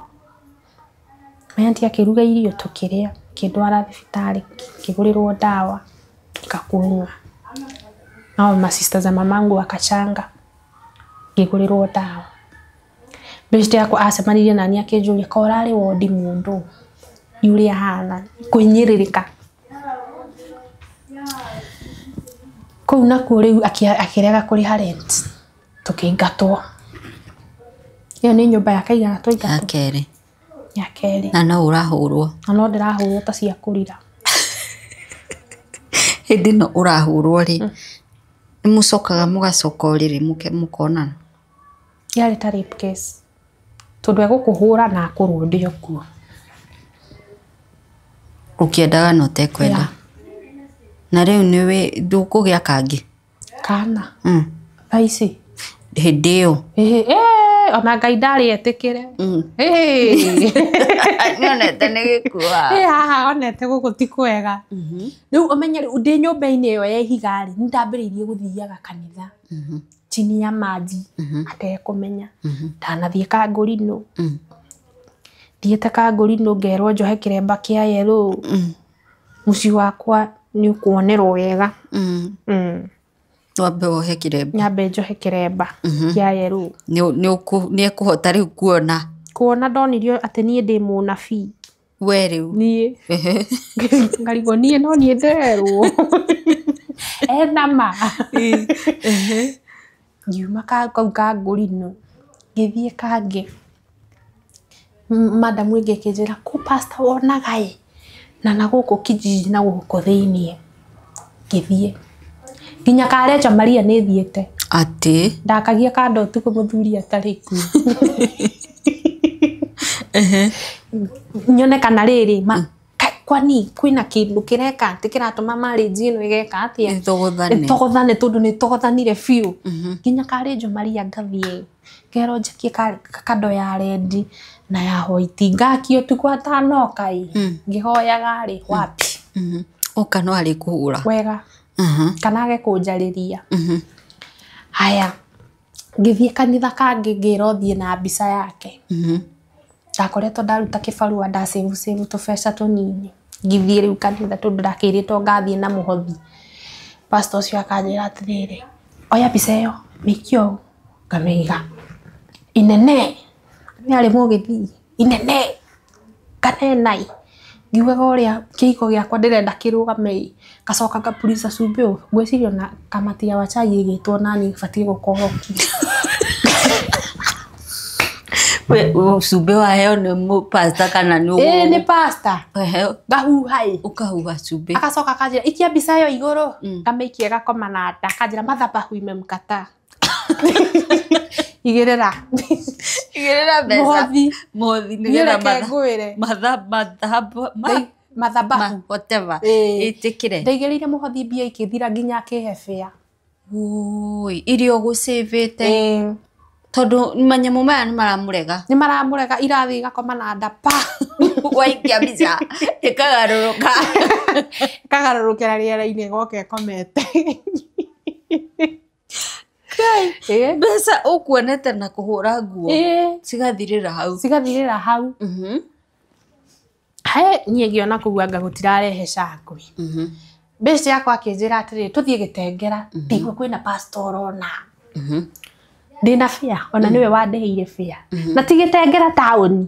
My aunty akĩruga irio tũkĩrĩa akĩndwara thibitarĩ ngĩgũrĩrwo ndawa ngakunywa. Nao masista za mamangu wakachanga ngĩgũrĩrwo ndawa. Beshte yakwa acemanirie nani akĩnjũria ka ũrarĩ wondi mũndũ nĩ ũrĩa ahana kũhinyĩrĩrĩka. Kũu nakuo rĩu akĩrega kũrĩha rent tũkĩingatwo. Ĩyo nĩ nyũmba ya kaigana twaingatwo. Ya kerĩ. Ya kerĩ. Na no ũrahũrwo. Na no ndĩrahũrwo ta cia kũrira. Hĩndĩ ĩno ũrahũrwo rĩ nĩ mũcokaga mũgacoka ũrĩrĩ mũkonana? Yarĩ ta rape case. Tondũ egũkũhũra na akũrũnde o kuo. Ũkĩendaga na ũtekwenda. Na rĩu nĩwĩ ndũkũgĩa kangĩ? Kana? Thaa ici? Hĩndĩ ĩyo. Ona Ngai ndarĩ etĩkĩre. Nĩonete nĩ gĩkuũ. Haha onete gũkũ ti kwega. Rĩu ũmenye rĩu ndĩ nyũmba-inĩ ĩyo ya ihiga rĩ, nĩndambĩrĩirie gũthiaga kanitha. Chini ya maji atekũmenya. Ndanathiĩ Kangũrinũ. Thiĩte Kangũrinũ ngerwo njohe kĩremba kĩa yellow. Mũciĩ wakwa nĩ ũkuonerwo wega. Wambe wohe kĩremba. Nyambe njohe kĩremba kĩa yellow. Nĩ ekũhota rĩu kuona. Kuona ndonirio atĩ niĩ ndĩ mũnabii. We rĩu. Niĩ. Ngarigwo niĩ no niĩ ndĩrerwo. Ena ma. Ngiuma kau Kangũrinũ ngĩthiĩ kangĩ. Madam ĩngĩ ĩkĩnjĩra kũ pastor wonaga ĩ na gũkũ kijiji na gũkũ thĩiniĩ. Ngĩthiĩ. Nginya Karecha Maria nĩ thiĩte. Atĩ? Ndakagia kando ũtukũ mũthuri atarĩ kuo. Nyone kana rĩrĩ Kwani kwina kindu kireka ati kiratuma marriage ino igeka atia Ĩtogothane. Ĩtogothane tondu nĩ ĩtogothanire biũ. Nginya karĩnjo Maria ngathiĩ ngerwo njakie kando ya red na ya white ngakio ũtukũ atanoka ĩ ngĩhoyaga rĩ wapi. Oka no arĩ kũhũra. Wega kana age kũnjarĩria. Haya ngĩthiĩ kanitha kangĩ ngĩrwo thiĩ na mbica yake. Ndakoretwo ndaruta kĩbarũa ndasave save tũbeca tũnini ngĩthiĩ rĩu kanitha tondũ ndakĩrĩtwo ngathiĩ na mũhothi. Pastor ũcio akanjĩra atĩrĩrĩ, oya mbica ĩyo mĩikie ũũ, ngamĩiga inene nĩ arĩ mũgĩthii inene kanenai ngiugaga ũrĩa kĩhiko gĩakwa ndĩrenda kĩrũgame ĩ ngacoka ngapurica cumbĩ ũũ ngwĩciria ona kamati ya wachai ĩgĩtwo nani batiĩ gũkorwo Cumbĩ waheo nĩ mũpasta kana nĩ ĩĩ nĩ pastor ngahuha ĩ ũkahuha cumbĩ. Akacoka akanjĩra ikia mbica ĩyo igũrũ ngamĩikia ĩgakoma na nda akanjĩra madhabahu imemkataa igĩrĩra Igĩrĩra mbeca. Mũhothi. Mũhothi Niĩ nĩgetha reke ngwĩre. Madhabahu whatever Ĩĩ. ĩtĩkĩre. Ndaigĩrĩire mũhothi mbia ikĩthira nginya akĩhe bĩa. Ũi, iria ũgũcĩvĩte tondũ manyamũ maya nĩ maramũrega. Nĩ maramũrega irathiĩ igakoma na nda pa. Waikia mbica ĩkagarũrũka. Ĩkagarũrũkĩra rĩera-inĩ ĩgoka ĩkomete. Ĩĩ. Mbeca ũkuonete na kũhũra nguo Ĩĩ. cigathirĩra hau. Cigathirĩra hau. He niĩ ngĩona kũu anga gũtirarehe cangwe. Mbeca yakwa akĩnjĩra atĩrĩrĩ tũthiĩ Gĩtengera ndaigua kwĩna pastor ũrona. Ndĩna bĩa ona nĩwe wandĩhĩire bĩa na ti Gĩtengera taũni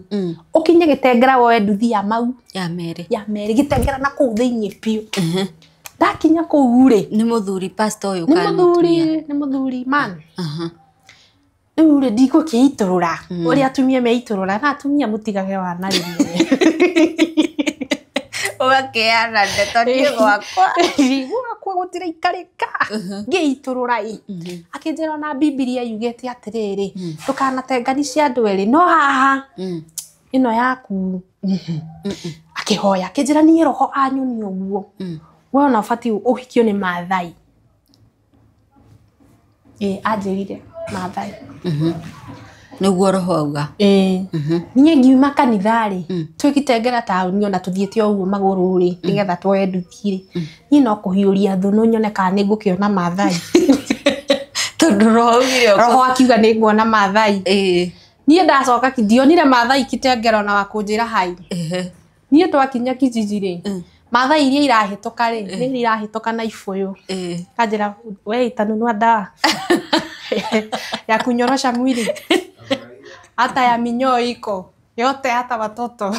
ũkinye Gĩtengera woe nduthi ya mau Ya merĩ. Ya merĩ Gĩtengera na kũu thĩinĩ biũ. Ndakinya kũu rĩ Nĩ mũthuri pastor ũyũ nĩ kana mũthuri mũtumia? Nĩ mũthuri man. Rĩu rĩ ndigũkĩitũrũra ũrĩa atumia meitũrũra na atumia mũtigage wana rĩmwe. Ũgakĩana ndeto niĩ gwakwa. Gwakwa gũtiraikarĩka ngĩitũrũra ĩ akĩnjĩra ona Bibilia yugĩte atĩrĩrĩ ndũkanatenganicie andũ erĩ no haha ĩno yaku akĩhoya akĩnjĩra niĩ roho anyonia ũguo we ona ũbatiĩ ũhikio nĩ Maathai. Ĩ anjĩrire Maathai. Nĩguo roho auga. Ĩĩ niĩ ngiuma kanitha rĩ twĩ Gĩtengera taũni ona tũthiĩte o ũguo magũrũ rĩ nĩgetha tuoe nduthi rĩ niĩ no kũhiũria thũnũ nyone kana nĩ ngũkĩona Maathai. Tondũ roho augire Roho akiuga nĩ nguona Maathai. Ĩĩ. Niĩ ndacoka ndionire Maathai Kitengera ona wa kũnjĩra hai. Niĩ twakinya kijiji rĩ Maathai iria irahĩtũka rĩ nĩ irahĩtũka na ibũyũ. Kanjĩra we itanunua dawa ya kunyorosha mwili hata ya minyoo iko yote hata watoto.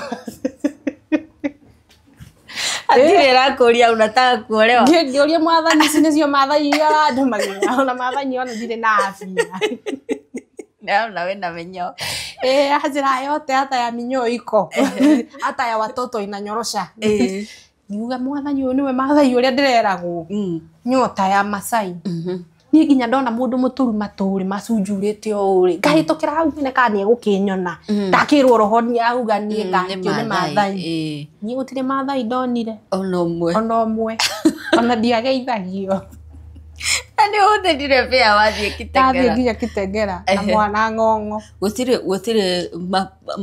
Hatirĩ ĩrakũria unataka kuolewa. Ngĩũria mwathani ici nĩcio Maathai iria arandũmagĩra ona Maathai ona ndirĩ na afya. Naona wĩna mĩnyoo. Ĩĩ anjĩra yote hata ya minyoo iko hata ya watoto inanyorosha. Ngiuga mwathani ũyũ nĩwe Maathai ũrĩa ndĩreragwo nyota ya Masai. Niĩ nginya ndona mũndũ mũturu matũrĩ macunjurĩte ũũ rĩ ngahĩtũkĩra hau nyone kana nĩegũkĩnyona ndakĩrwo roho nĩ auga niĩ ngahikio nĩ Maathai. Niĩ gũtirĩ Maathai ndonire. Ona ũmwe. Ona ũmwe ona ndiageithagio. Na nĩ ũhũthĩrire bĩa wathiĩ Ndathiĩ Kitengera. nginya Kitengera na mwana ng'ong'o. Gũtirĩ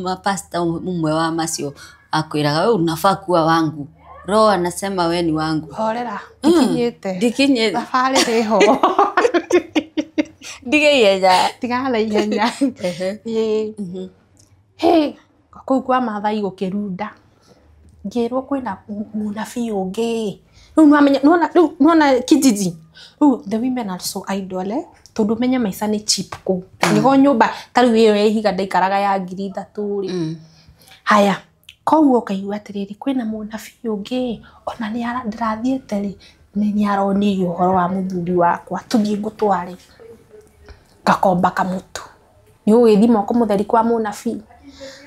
mapasta ũmwe wa macio akwĩraga we unafaa kuwa wangu. Roho anasema we ni wangu. Horera ndikinyĩte. Ndikinyĩte. Thabarĩ ĩho. Ndige ihenya. Tigana na ihenya. Ĩĩ hĩ kũu kwa Maathai gũkĩrunda ngĩrwo kwĩna mũnabii ũngĩ rĩu nĩwamenya nĩwona rĩu nĩwona kijiji rĩu the women are so idle eh tondũ menye maica nĩ cheap kũu nĩho nyũmba ta rĩu ĩyo ya ihiga ndaikaraga ya 3000 rĩ haya koguo ũkaigua atĩrĩrĩ kwĩna mũnabii ũngĩ ona nĩ ndĩrathiĩte rĩ nĩ aronirie ũhoro wa mũthuri wakwa tũthiĩ ngũtware ngakomba kamũtu nĩ ũgĩthiĩ moko mũtheri kwa mũnabii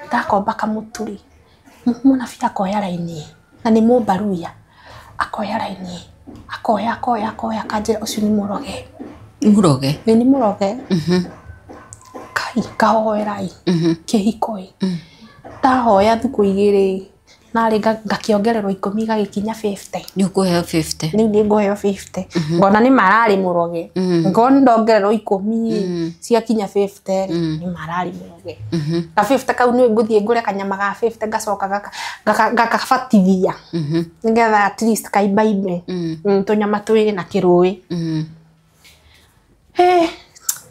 ndakomba kamũtu rĩ mũnabii akoya raini na nĩ mũmbaruya akoya raini akoya akoya akoya akanjĩra ũcio nĩ mũroge. Mũroge. Ĩ nĩ mũroge. Kai kahoera ĩ kĩhiko ĩ ndahoya thukũ igĩrĩ Narĩ ngakĩongererwo 10 gagĩkinya 50. Nĩ ũkũheo 50. Rĩu nĩ ngũheo 50. Ngona nĩ mararĩ mũroge. Ngona ndongererwo 10 ciakinya 50 rĩ, nĩ mararĩ mũroge. Ka 50 kau nĩ ngũthiĩ ngũre kanyama ga 50 ngacoka gakabatithia. Nĩgetha at least kaimbaimbe. Tũnyama twĩrĩ na kĩrũĩ.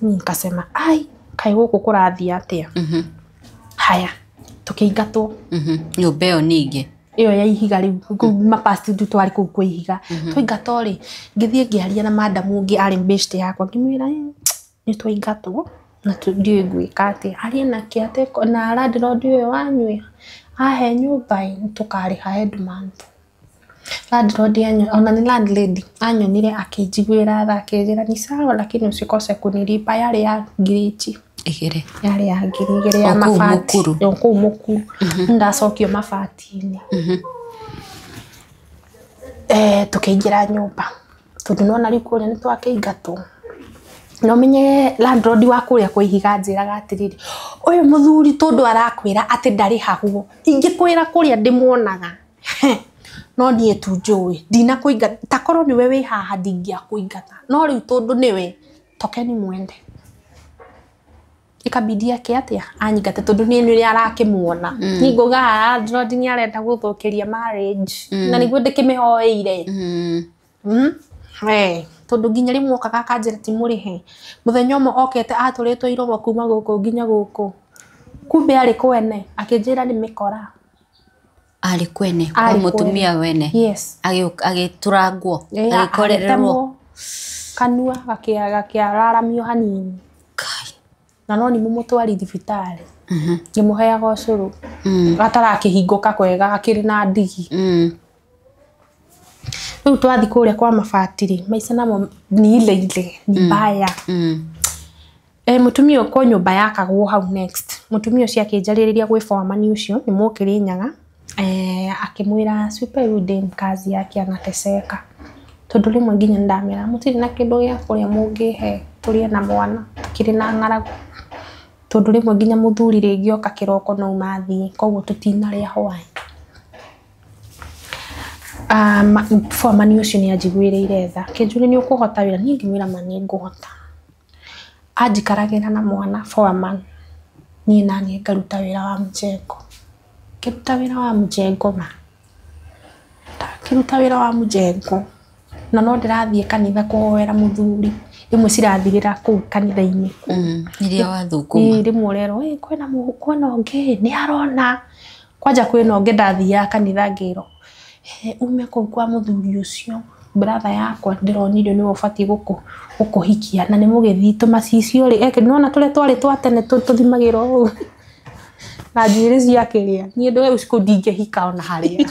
Nikasema ai kaĩ gũkũ kũrathiĩ atĩa. Haya tũkĩingatwo. Nyũmba ĩyo ningĩ ĩyo ya ihiga rĩu mapasti tu twarĩ kũu kwa ihiga. Twaingatwo rĩ, ngĩthiĩ ngĩaria na madam ũngĩ arĩ best yakwa, ngĩmwĩra nĩ twaingatwo na ndiũĩ ngwĩka atĩa. Arie nake atĩ na landlord ũyũ wanyu ahe nyũmba ĩ nĩtũkarĩha end month. Landlord ona nĩ landlady anyonire akĩnjiguĩra tha akĩnjĩra ni sawa lakini usikose kunilipa. Yarĩ ya ngiri igĩrĩ. Yarĩ ya 2,000 ya mabati. O kũu Mũkuru. Ndacokio mabati-inĩ. Tũkĩingĩra nyũmba. Tondũ nĩwona rĩu kũrĩa nĩ twakĩingatwo. Na ũmenye landlord wa kũrĩa kwa ihiga anjĩraga atĩrĩrĩ, ũyũ mũthuri tondũ arakwĩra atĩ ndarĩhagwo, ingĩkwĩra kũrĩa ndĩmuonaga. No niĩ tu njũĩ, ndinakũingata, ta korwo nĩwe wĩ haha ndingĩakũingata. No rĩu tondũ nĩwe, tokeni mwende. Ikabidi ake atĩa anyingate tondũ niĩ nĩ arakĩmuona. Niĩ ngauga landlord nĩ arenda gũthũkĩria marriage. Na nĩguo ndĩkĩmĩhoeire. Tondũ nginya rĩmwe okaga akanjĩra ti mũrĩhe. Mũthenya ũmwe okete atũrĩtwo iromo kuma gũkũ nginya gũkũ. Kumbe arĩ kwene, akĩnjĩra nĩ mĩkora. Arĩ kwene, kwa mũtumia wene. Yes. Agĩtũrangwo, agĩkorererwo. Kanua gakĩararamio hanini. Kai. Na no nĩ mũmũtwari thibitarĩ. Ngĩmũheaga ũcũrũ. Gatarakĩhingũka kwega gakĩrĩ na ndigi. Rĩu twathi kũrĩa kwa mabati rĩ, maica namo ni ile ile, ni mbaya. Mũtumia ũyũ kwa nyũmba yakagwo hau next. Mũtumia ũcio akĩnjarĩrĩria gwĩ foreman ũcio, nĩ Mũkĩrĩnyaga. Akĩmwĩra super huyu dem kazi yake anateseka. Tondũ rĩmwe nginya nĩndamera mũtirĩ na kĩndũ gĩa kũrĩa mũngĩhe tũrĩe na mwana, tũkĩrĩ na ng'aragu. Tondũ rĩmwe nginya mũthuri rĩngĩ oka kĩroko no mathiĩ, koguo tũtinarĩa hwaĩ. Foreman ũcio nĩ anjiguĩrĩire tha, akĩnjũria nĩ ũkũhota wĩra, niĩ ngĩmwĩra ma nĩ ngũhota. Anjikaragĩra na mwana foreman, niĩ naniĩ ngaruta wĩra wa mjengo. Ngĩruta wĩra wa mjengo ma. Ndakĩruta wĩra wa mjengo. Na no ndĩrathiĩ kanitha kũhoera mũthuri. Rĩmwe cirathirĩra kũu kanitha-inĩ. Iria wathũkũma. Rĩmwe ũrerwo, kwĩna ũngĩ, nĩ arona. Kwanja kwĩna ũngĩ ndathiaga kanitha ngĩrwo, ume kũu kwa mũthuri ũcio, brother yakwa ndĩronire nĩwe ũbatiĩ gũkũhikia na nĩ mũgĩthii tũmacicio rĩ, nĩwona tũrĩa twarĩ twa tene tũthimagĩrwo ũũ. Na njuĩrĩ cia kĩrĩa. Niĩ ndũĩ ũcio ndingĩhika ona harĩa.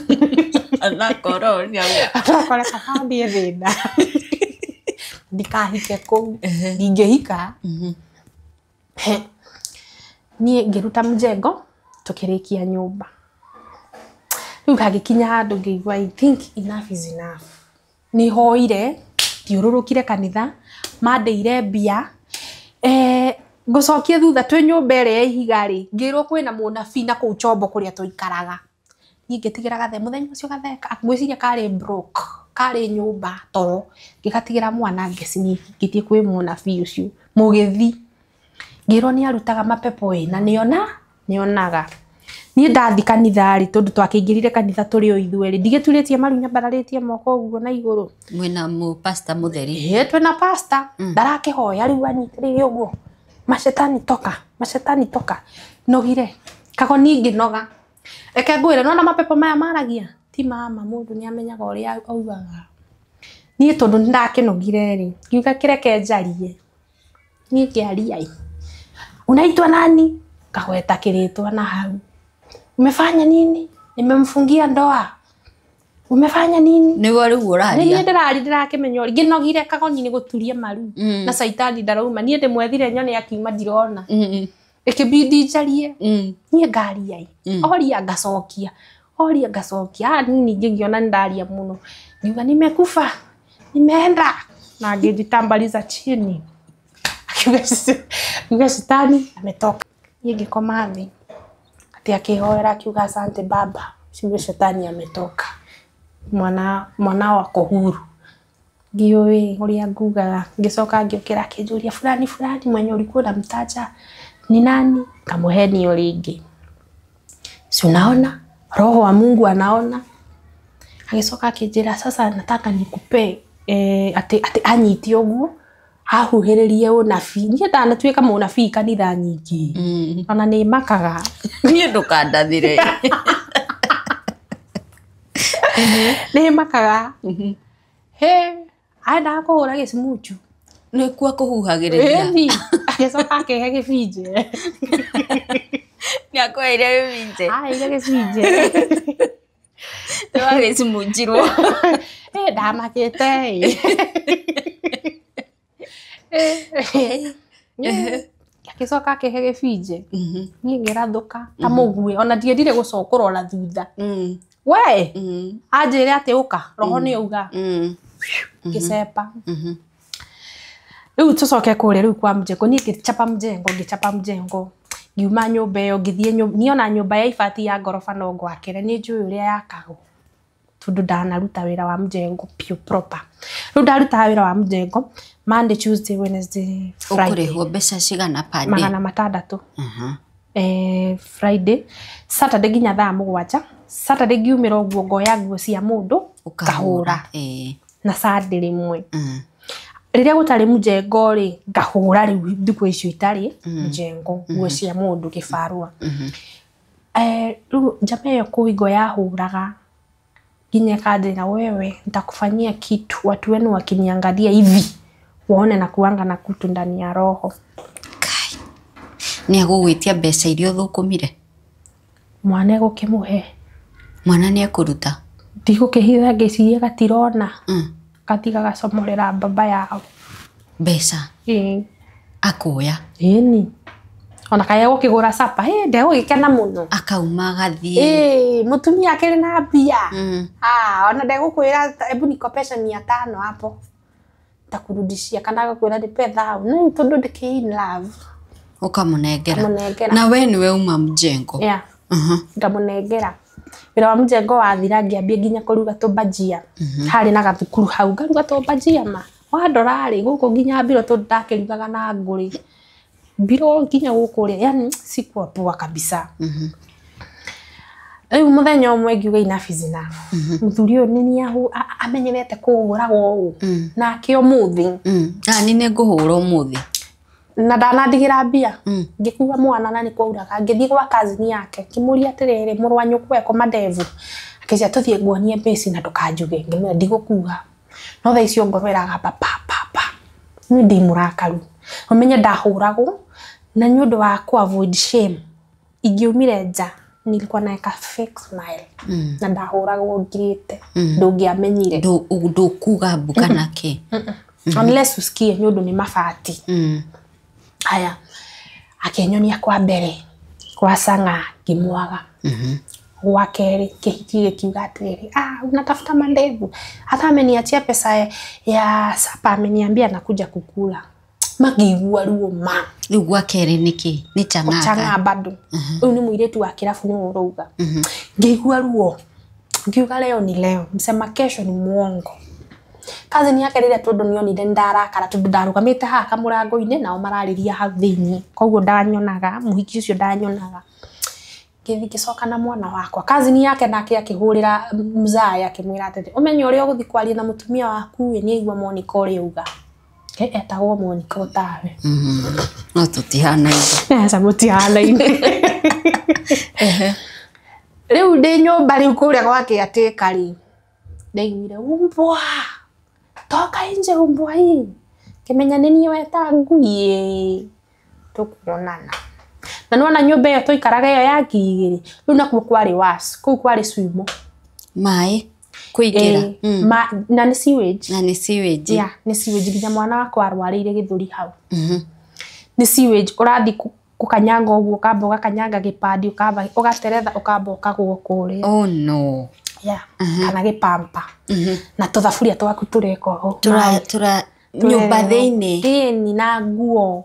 Anakorwo nĩ Anakora kabambie thĩna. Ndikahike kũu. Ndingĩhika. Niĩ ngĩruta mjengo, tũkĩrĩkia nyũmba. Rĩu hagĩkinya handũ ngĩigua I think enough is enough. Nĩ hoire, thiũrũrũkire kanitha, mandeire mbia. Ngũcokia thutha twĩ nyũmba ĩrĩa ya ihiga rĩ, ngĩrwo kwĩna mũnabii na kũu Chombo kũrĩa tũikaraga. Niĩ ngĩtigĩra gathe, mũthenya ũcio gathe ngwĩciria karĩ broke, karĩ nyũmba toro. Ngĩgatigĩra mwana ngĩthiĩ kwĩ mũnabii ũcio, mũgĩthi. Ngĩrwo nĩ arutaga mapepo ĩ, na nĩonaga. Niĩ ndathi kanitha rĩ, tondũ twakĩingĩrire kanitha tũrĩ o ithuerĩ, ndigĩturĩtie maru nyambararĩtie moko ũguo na igũrũ. Mwĩna mũpasta mũtheri. Ĩĩ twĩna pasta, ndarakĩhoya rĩu anyitĩrĩire ũguo. Mashetani toka, mashetani toka. Nogire, kagoni ngĩnoga. Reke ngwĩre, nĩwona mapepo maya maragia? Ti mama, mũndũ nĩamenyaga ũrĩa augaga. Niĩ tondũ nĩndakĩnogire rĩ, ngiuga kĩreke njarie. Niĩ ngĩaria ĩ. Unaitwa nani? Ngagweta kĩrĩtwa na hau. Umefanya nini? Nimemfungia ndoa. Umefanya nini? Nĩwe rĩu ũraria. Niĩ ndĩraria ndĩrakĩmenya ũrĩa. Ngĩnogire kagoni nĩ gũturia maru. Na caitani ndarauma. Niĩ ndĩmwethire nyone akiuma ndirona. Ĩkĩbidi njarie. Niĩ ngaria ĩ. Oria ngacokia. Oria ngacokia. Niĩ ningĩ ngĩona nĩndaria mũno. Ngiuga nimekufa. Nimeenda. Na ngĩjitambariza chini. Akiuga shetani ametoka. Niĩ ngĩkoma thĩ. Atĩ akĩhoera akiuga asante baba. Sio shetani ametoka. Mwana mwana wako huru. Ngiũĩ ũrĩa ngugaga, ngĩcoka ngĩũkĩra akĩnjũria fulani fulani mwenye ulikuwa unamtaja ni nani? Kamũhenio rĩngĩ. Si unaona? Roho wa Mungu anaona. Agĩcoka akĩnjĩra sasa nataka nikupe atĩ anyite ũguo ahuhĩrĩrie ũnabii. Niĩ ndanatuĩka mũnabii kanitha nyingĩ. Ona nĩ makaga. Niĩ ndũkandathire. Nĩ makaga. He, aendaga kũhũra gĩcimuchu. Nĩkuo akũhuhagĩrĩria. Ĩni, agĩcoka akĩhe gĩbinje. Nĩ akũheire gĩbinje. Aheire gĩbinje. Nĩ wagĩcimunjirwo. Ndamakĩte ĩ. Agĩcoka akĩhe gĩbinje. Niĩ ngĩrathũka ta mũguĩ, ona ndiendire gũcoka kũrora thutha. We, anjĩre atĩ ũka, roho nĩ auga. Ngĩcepa. Rĩu tũcoke kũrĩa rĩu kwa mjengo, niĩ ngĩchapa mjengo, ngĩchapa mjengo. Ngiuma nyũmba ĩyo ngĩthiĩ nyũmba, niĩ ona nyũmba ya ibati ya ngoroba no ngwakĩre, nĩ njũĩ ũrĩa yakagwo. Tondũ ndanaruta wĩra wa mjengo piũ proper. Rĩu ndarutaga wĩra wa mjengo Monday, Tuesday, Wednesday, Friday. Ũkũrĩhwo mbeca cigana per day? 600. Friday, Saturday nginya thaa 7. Saturday ngiumĩra ũguo ngoya nguo cia mũndũ ngahũra. Na Sunday rĩmwe. Rĩrĩa gũtarĩ mjengo rĩ, ngahũra rĩu thikũ icio itarĩ mjengo, nguo cia mũndũ kĩbarũa. Rĩu njama ĩyo kũhingo yahũraga nginya ĩkanjĩra wewe nitakufanyia kitu watu wenu wakiniangalia hivi waone na kuanga na kutu ndani ya roho. Kai. Nĩ agũgwĩtia mbeca iria ũthũkũmire? Mwana egũkĩmũhe. Mwana nĩ ekũruta? Ndigũkĩhitha ngĩciria gatirona. Gatiga gacomorera baba yao. Mbeca? Ĩĩ. Akoya? Ĩni. Ona kaĩ egũkĩgũra capa, hĩ ndegũgĩkena mũno. Akauma agathiĩ. Ĩĩ, mũtumia akĩrĩ na mbia. Ona ndegũkwĩra hebu nikopeshe 500 hapo. Nitakurudishia kana agakwĩra nipe thao. No tondũ ndĩkĩ in love. Ũkamũnengera. Ngamũnengera. Na we nĩwe uma mjengo. Yeah. Ngamũnengera. Wĩra wa mjengo wathira ngĩambia nginya kũruga tũmbajia. Harĩ na gathukuru hau ngaruga tũmbajia ma. Wandora rĩ gũkũ nginya mbiro tondũ ndakĩrugaga na ngũrĩ. Mbiro nginya gũkũ rĩ, yani sikuwa poa kabisa. Rĩu mũthenya ũmwe ngiuga enough is enough. Mũthuri ũyũ nĩ amenyerete kũhũragwo ũũ. Nake ũmũthĩ. Nani nĩ ngũhũra ũmũthĩ. Na ndanandigĩra mbia. Ngĩkua mwana na nĩ kwauraga, ngĩthiĩ gwa cousin yake, ngĩmũria atĩrĩrĩ mũrũ wa nyũkwa eko mandevu. Akĩnjĩra tũthiĩ nguonie mbĩci na ndũkanjuge. Ngĩmwĩra ndigũkuga. No thaa icio ngoro ĩragamba pa pa pa. Niĩ ndĩ mũrakaru. Ũmenye ndahũragwo na nĩ ũndũ wa kũ avoid shame. Ingĩumire nja nilikuwa naeka fake smile. Na ndahũragwo ngirĩte. Ndũngĩamenyire. Ndũkuga mbu kana kĩ. Unless usikie nĩ ũndũ nĩ mabati. Haya, akĩnyonia kwa mbere kwa Sang'a ngĩmwaga. Gwa kerĩ kĩhiki gĩkiuga atĩrĩrĩ, unatafuta mandevu, hata ameniachia pesa ya sapa, ameniambia nakuja kukula. Makĩigua ruo ma. Rĩu gwa kerĩ nĩkĩ? Nĩ Chang'aa? Chang'aa bado. Ũyũ nĩ mũirĩtu wa kĩrabu nĩwe ũrauga. Ngĩigua ruo, ngiuga leo ni leo, msema kesho ni muongo. Cousin yake rĩrĩa tondũ nĩonire nĩndarakara tondũ ndarũgamĩte haha kamũrango-inĩ nao mararĩria hau thĩiniĩ, koguo ndanyonaga, mũhiki ũcio ndanyonaga. Ngĩthiĩ ngĩcoka na mwana wakwa. Cousin yake nake akĩhũrĩra mzaya akĩmwĩra atĩrĩ, ũmenye ũrĩa ũgũthiĩ kwaria na mũtumia waku ĩ, nĩaigua Monica ũrĩa auga. Etagwo Monica o tawe. No tũtihanaine. Aca mũtihanaine. Rĩu ndĩ nyũmba rĩu kũrĩa gwa caretaker rĩ, ndaiguire umbwa, toka nje umbwa hii. Ngĩmenya nĩ niĩ weta ngui ĩ, tũkuonana. Na nĩwona nyũmba ĩyo twaikaraga ĩyo ya 2,000, rĩu nakuo kwarĩ worse, kũu kwarĩ swimo. Maĩ kũingĩra. Na nĩ sewage. Na nĩ sewage. Yeah, nĩ sewage nginya mwana wakwa arwarĩire gĩthũri hau. Nĩ sewage ũrathiĩ kũkanyanga ũguo ũkamba ũgakanyanga gĩbandi ũkamba ũgateretha ũkamba ũkagũa kũrĩa. Oh no. Yeah. Kana gĩpampa. Na tũthaburia twaku tũreka ũũ. Tũra nyũmba thĩinĩ. Ĩni na nguo.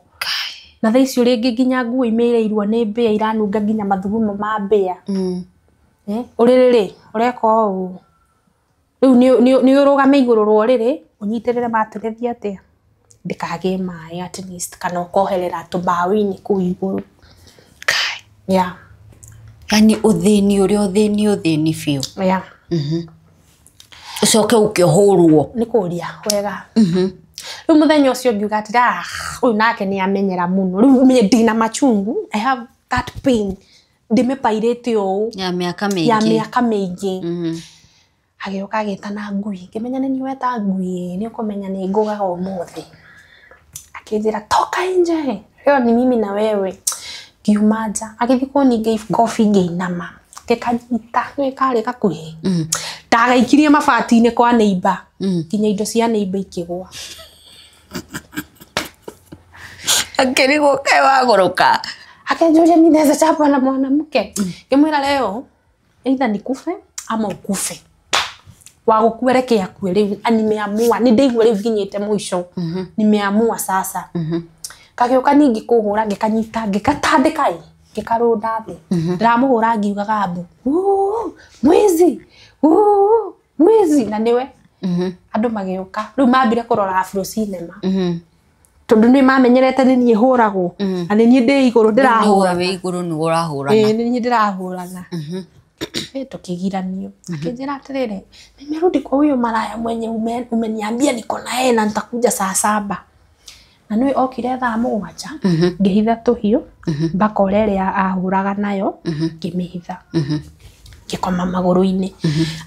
Na thaa icio rĩngĩ nginya nguo imĩrĩirwo nĩ mbĩa iranunga nginya mathugumo ma mbĩa. Ũrĩrĩ rĩ ũreka ũũ rĩu nĩ ũrũgame igũrũ rwa ũrĩrĩ ũnyitĩrĩre matũrethi atĩa ndĩkagĩe maĩ at least kana ũkoherera tũmbaũ-inĩ kũu igũrũ. Yeah. Yani ũthĩni ũrĩa ũthĩni biũ. Yeah. Ũcoke ũkĩhũrwo. Nĩ kũria wega. Rĩu mũthenya ũcio ngiuga atĩrĩ, ah, ũyũ nake nĩ amenyera mũno. Rĩu ũmenye ndĩna machungu, I have that pain. Ndĩmĩpairĩte ũũ Ya mĩaka mĩingĩ. Ya mĩaka mĩingĩ. Agĩũka agĩtana ngui, ngĩmenya nĩ niĩ weta ngui, nĩ ũkũmenya nĩ ngũgaga ũmũthĩ. Akĩnjĩra toka nje, leo ni mimi na wewe. Ngiuma nja, agĩthiĩ kũninga ikobi ngĩinama, ngĩkanyita, nĩ karĩ gakuhĩ. Ndagaikirie mabati-inĩ kwa neighbor, nginya indo cia neighbor ikĩgũa. Akĩrigwo kaĩ wagũrũka. Akanjũria mimi naweza chapwa na mwanamke. Ngĩmwĩra leo either nikufe ama ukufe. Wa gũkua reke akue rĩu, nimeamua, nĩ ndaigua rĩu nginyĩte mũico. Nimeamua sasa. Kagĩũka ningĩ kũhũra ngĩkanyita ngĩgatandĩka ĩ ngĩkarũnda thĩ. Ndĩramũhũra ngiugaga mbu. Mwizi. Mwizi na nĩwe. Andũ magĩũka. Rĩu mambire kũrora Afro Cinema. Tondũ nĩ mamenyerete nĩ niĩ hũragwo. Na nĩ niĩ ndĩ igũrũ ndĩrahũrana. Wĩ igũrũ nĩwe ũrahũrana. Ĩĩ nĩ niĩ ndĩrahũrana. Tũkĩgiranio. Akĩnjĩra atĩrĩrĩ, nimerudi kwa huyo malaya mwenye umeniambia niko na yeye na nitakuja saa 7. Na nĩwe okire thaa 7, ngĩhitha tũhiũ, mbakora ĩrĩa ahũraga nayo, ngĩmĩhitha. Ngĩkoma magũrũ-inĩ.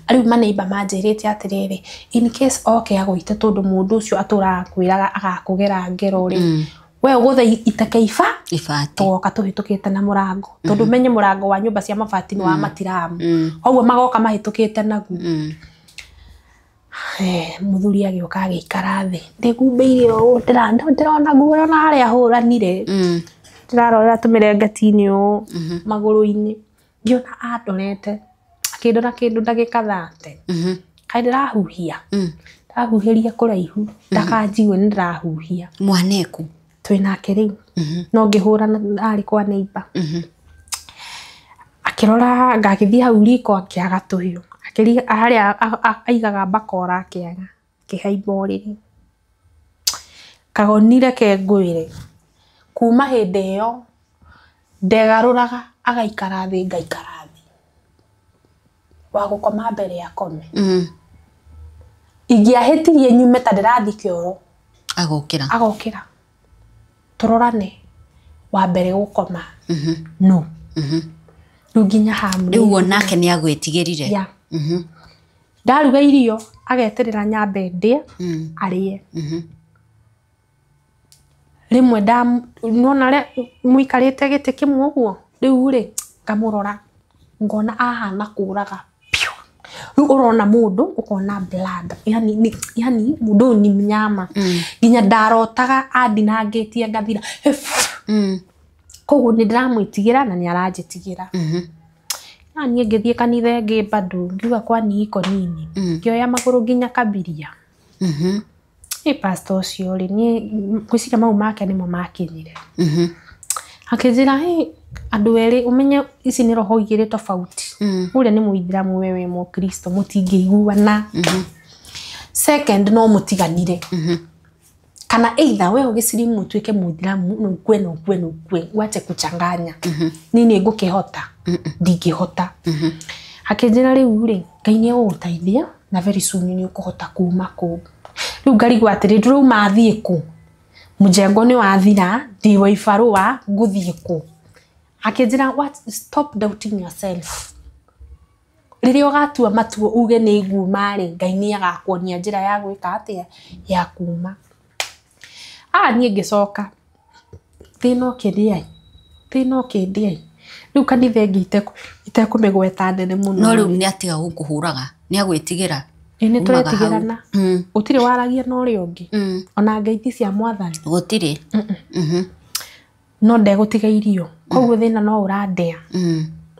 Rĩu maneiba manjĩrĩte atĩrĩrĩ, in case oke agũite tondũ mũndũ ũcio atũraga kwĩraga agakũgera ngero rĩ, we ũgũthe iteke ibati tũgoka tũhĩtũkĩte na mũrango tondũ menye mũrango wa nyũmba cia mabati nĩ wa matiramu, koguo magoka mahĩtũkĩte naguo. Mũthuri agĩũka agĩikara thĩ ndĩgumbĩire ũũ, ndĩrona nguo ona harĩa hũranire, ndĩrarorera tũmĩrengeti-inĩ ũũ magũrũ-inĩ, ngĩona andorete akĩndora kĩndũ ndagĩka 30. Kaĩ ndĩrahuhia, ndĩrahuhĩria kũraihu ndakanjigue nĩ ndĩrahuhia. Mwaneku twĩnake rĩu no ngĩhũrana arĩ kwa neighbor. Akĩrora ngagĩthiĩ hau riko akĩaga tũhiũ, harĩa aigaga mbakora akĩaga, akĩhaimba ũrĩrĩ. Kagonire ke ngwĩre, kuma hĩndĩ ĩyo ndegarũraga agaikara thĩ ngaikara thĩ, wa gũkoma mbere akome. Ingĩahĩtirie nyume ta ndĩrathiĩ kĩoro, agokĩra tũrorane, wa mbere gũkoma no rĩu nginya hamu. Rĩu onake nĩ agwĩtigĩrire. Ndaruga irio ageterera nyambe ndĩe arĩe. Rĩmwe nona mũikarĩte gĩtĩ kĩmwe ũguo, rĩu rĩ ngamũrora ngona ahana kũraga piũ. Rĩu ũrona mũndũ ũkona blood, yani mũndũ ũyũ ni mnyama. Nginya ndarotaga andinangĩtie ngathira. Koguo nĩ ndĩramwĩtigĩra na nĩ aranjĩtigĩra. Na niĩ ngĩthiĩ kanitha ĩngĩ bado ngiuga kwani iko nini, ngĩoya magũrũ nginya Kabiria. Pastor ũcio rĩ, niĩ ngwĩciria mau make nĩmo makinyire. Akĩnjĩra andũ erĩ ũmenye ici nĩ roho igĩrĩ tofauti. Ũrĩa nĩ mũithĩramu we wĩ mũkristo mũtingĩiguana. Second no mũtiganire. Kana either we ũgĩcirimu ũtuĩke mũithĩramu na ũkue na ũkue na ũkue wache kuchanganya. Niĩ nĩ ngũkĩhota, ndingĩhota. Akĩnjĩra rĩu rĩ, Ngai nĩ egũgũteithia na very soon nĩ ũkũhota kuma kũu. Rĩu ngarigwo atĩrĩ, ndĩrauma thiĩ kũ? Mũjengo nĩ wathira, ndĩ wa ibarũa, ngũthiĩ kũ? Akĩnjĩra what, stop doubting yourself. Rĩrĩa ũgatua matua uge nĩ nguma rĩ, Ngai nĩ agakuonia njĩra ya gwĩka atĩa, ya kuma. Niĩ ngĩcoka thĩna ũkĩndĩa, thĩna ũkĩndĩa. Rĩu kanitha ĩngĩ itekũmĩgweta nene mũno. No rĩu nĩ atiga gũkũhũraga, nĩ agwĩtigĩra. Nĩ tũretigĩrana. Gũtirĩ waragia na ũrĩa ũngĩ. Ona ngeithi cia mwathani gũtirĩ. No ndegũtiga irio. Koguo thĩna no ũrandĩa.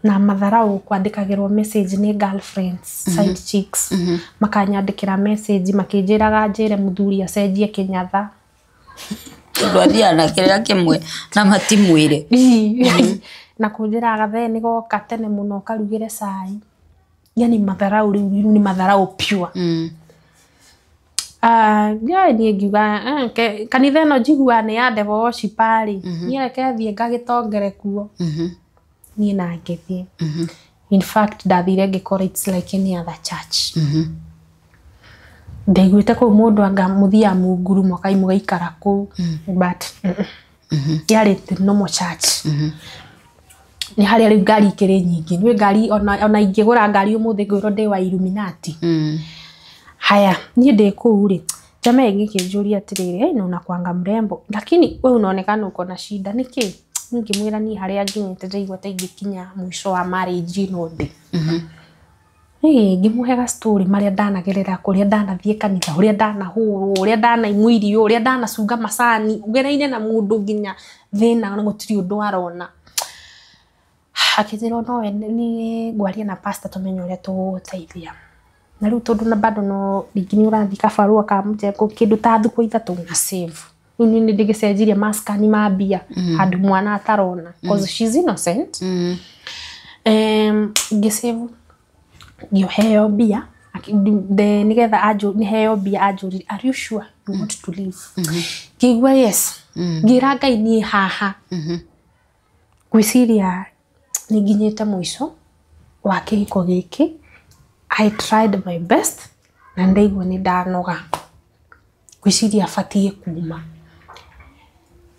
Na matharau kwandĩkagĩrwo message nĩ girlfriends, side chicks. Makanyandĩkĩra message makĩnjĩraga njĩre mũthuri acenjie kĩnyatha. Tondũ athiaga na kĩrĩa kĩmwe na matimwĩre. Na kũnjĩra gathee nĩ goka tene mũno ũkarugĩre cai. Yani madharau rĩu nĩ madharau pure. Niĩ ngiuga kanitha ĩno njiguaga nĩ ya devil worshiper rĩ, niĩ reke thiĩ ngagĩtongere kuo. Niĩ na ngĩthiĩ. In fact ndathire ngĩkora it's like any other church. Ndaiguĩte kũu mũndũ anga mũthiaga munguru mũkai mũgaikara kũu, but yarĩ the normal church. Nĩ harĩa rĩu ngari ikĩrĩ nyingĩ, nĩ ngari ona ingĩgũra ngari ũmũthĩ ngwĩrwo ndĩ wa Illuminati. Haya, niĩ ndĩ kũu rĩ, jamaa ĩngĩ ĩkĩnjũria atĩrĩrĩ, hey, na unakuanga mrembo lakini we unaonekana uko na shida nĩkĩ? Ngĩmwĩra niĩ harĩa nginyĩte ndaigua ta ingĩkinya mũico wa marriage ĩno ndĩ. Ngĩmũhe ga story marĩa ndanagerera, kũrĩa ndanathiĩ kanitha, ũrĩa ndanahũrwo, ũrĩa ndanaimwo irio, ũrĩa ndanacunga macani, ũgereire na mũndũ nginya thĩna na gũtirĩ ũndũ arona. Akĩnjĩra no nĩ ngwaria na pastor tũmenye ũrĩa tũgũgũteithia. Na rĩu tondũ na bado no rĩngĩ nĩ ũrathiĩ kabarũa ka mũjengo kĩndũ ta thukũ 3 na save. Rĩu niĩ nĩ ndĩgĩcenjirie maskani ma mbia handũ mwana atarona, cause she's innocent. Ngĩsave ngĩheo mbia, nĩgetha nĩheo mbia anjũrire, are you sure you want to leave? Ngĩigua yes. Ngĩra Ngai niĩ haha ngwĩciria nĩ nginyĩte mũico wa kĩhiko gĩkĩ. I tried my best na ndaigua nĩ ndanoga, ngwĩciria batiĩ kuma.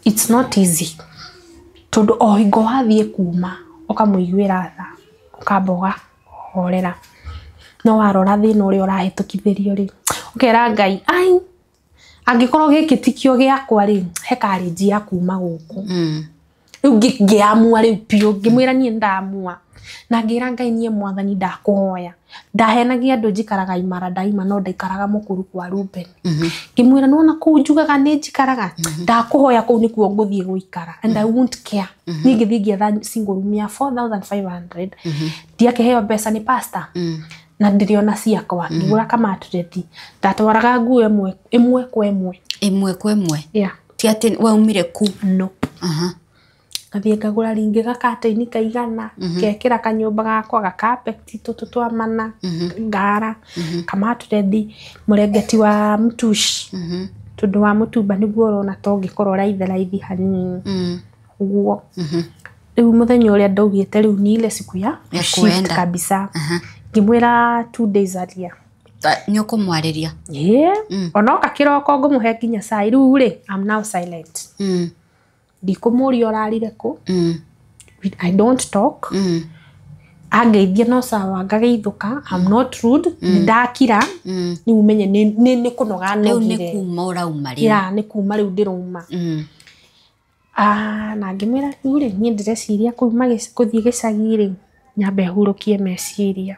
It's not easy tondũ o hingo wathiĩ kuma ũkamũiguĩra tha, ũkamba ũgahorera, no warora thĩna ũrĩa ũrahĩtũkithĩrio rĩ, ũkera Ngai ai angĩkorwo gĩkĩ tikĩo gĩakwa rĩ, he courage ya kuma gũkũ. Rĩu ngĩamua rĩu biũ, ngĩmwĩra niĩ ndamua, na ngĩra Ngai niĩ mwathani ndakũhoya. Ndahenagia andũ njikaraga imara ndaima no ndaikaraga mũkuru kwa Ruben. Ngĩmwĩra nĩwona kũu njugaga nĩ njikaraga, ndakũhoya kũu nĩkuo ngũthiĩ gũikara and I won't care. Niĩ ngĩthiĩ ngĩetha single room ya 4500, ndiakĩheo mbeca nĩ pastor na ndĩrĩ ona ciakwa, ngĩgũra kamatireti, ndatwaraga nguo ĩmwe ĩmwe kwa ĩmwe. Ĩmwe kwa ĩmwe? Yeah. Ti atĩ waumire ku? Nope. Ngathiĩ ngagũra ringĩ gakatĩini kaigana, ngekĩra kanyũmba gakwa gakapeti tũtũ twa mana, ngara kamaturethi, mũrengeti wa mtush, tondũ wa mũtumba nĩguo ũrona ta ũngĩkorwo raithi raithi hanini ũguo. Rĩu mũthenya ũrĩa ndaugĩte rĩu ni ile siku ya Ya shift kuenda. kabisa, ngĩmwĩra 2 days earlier. Nĩ ũkũmwarĩria? Yeah. Onoka kĩroko ngũmũhe nginya cai. Rĩu rĩ, I'm now silent. Ndikũmũria ũrarire kũ. I don't talk. Angeithia no sawa, ngageithũka. I'm not rude. Nĩ ndakira. Rĩu ũmenye nĩ kũnoga Rĩu nĩ nogire. kuma ũrauma rĩu? Yeah, nĩ kuma rĩu ndĩrauma. Na ngĩmwĩra rĩu rĩ, niĩ ndĩreciria kuma gũthiĩ gĩcagi rĩ, nyambe hurũkie meciria.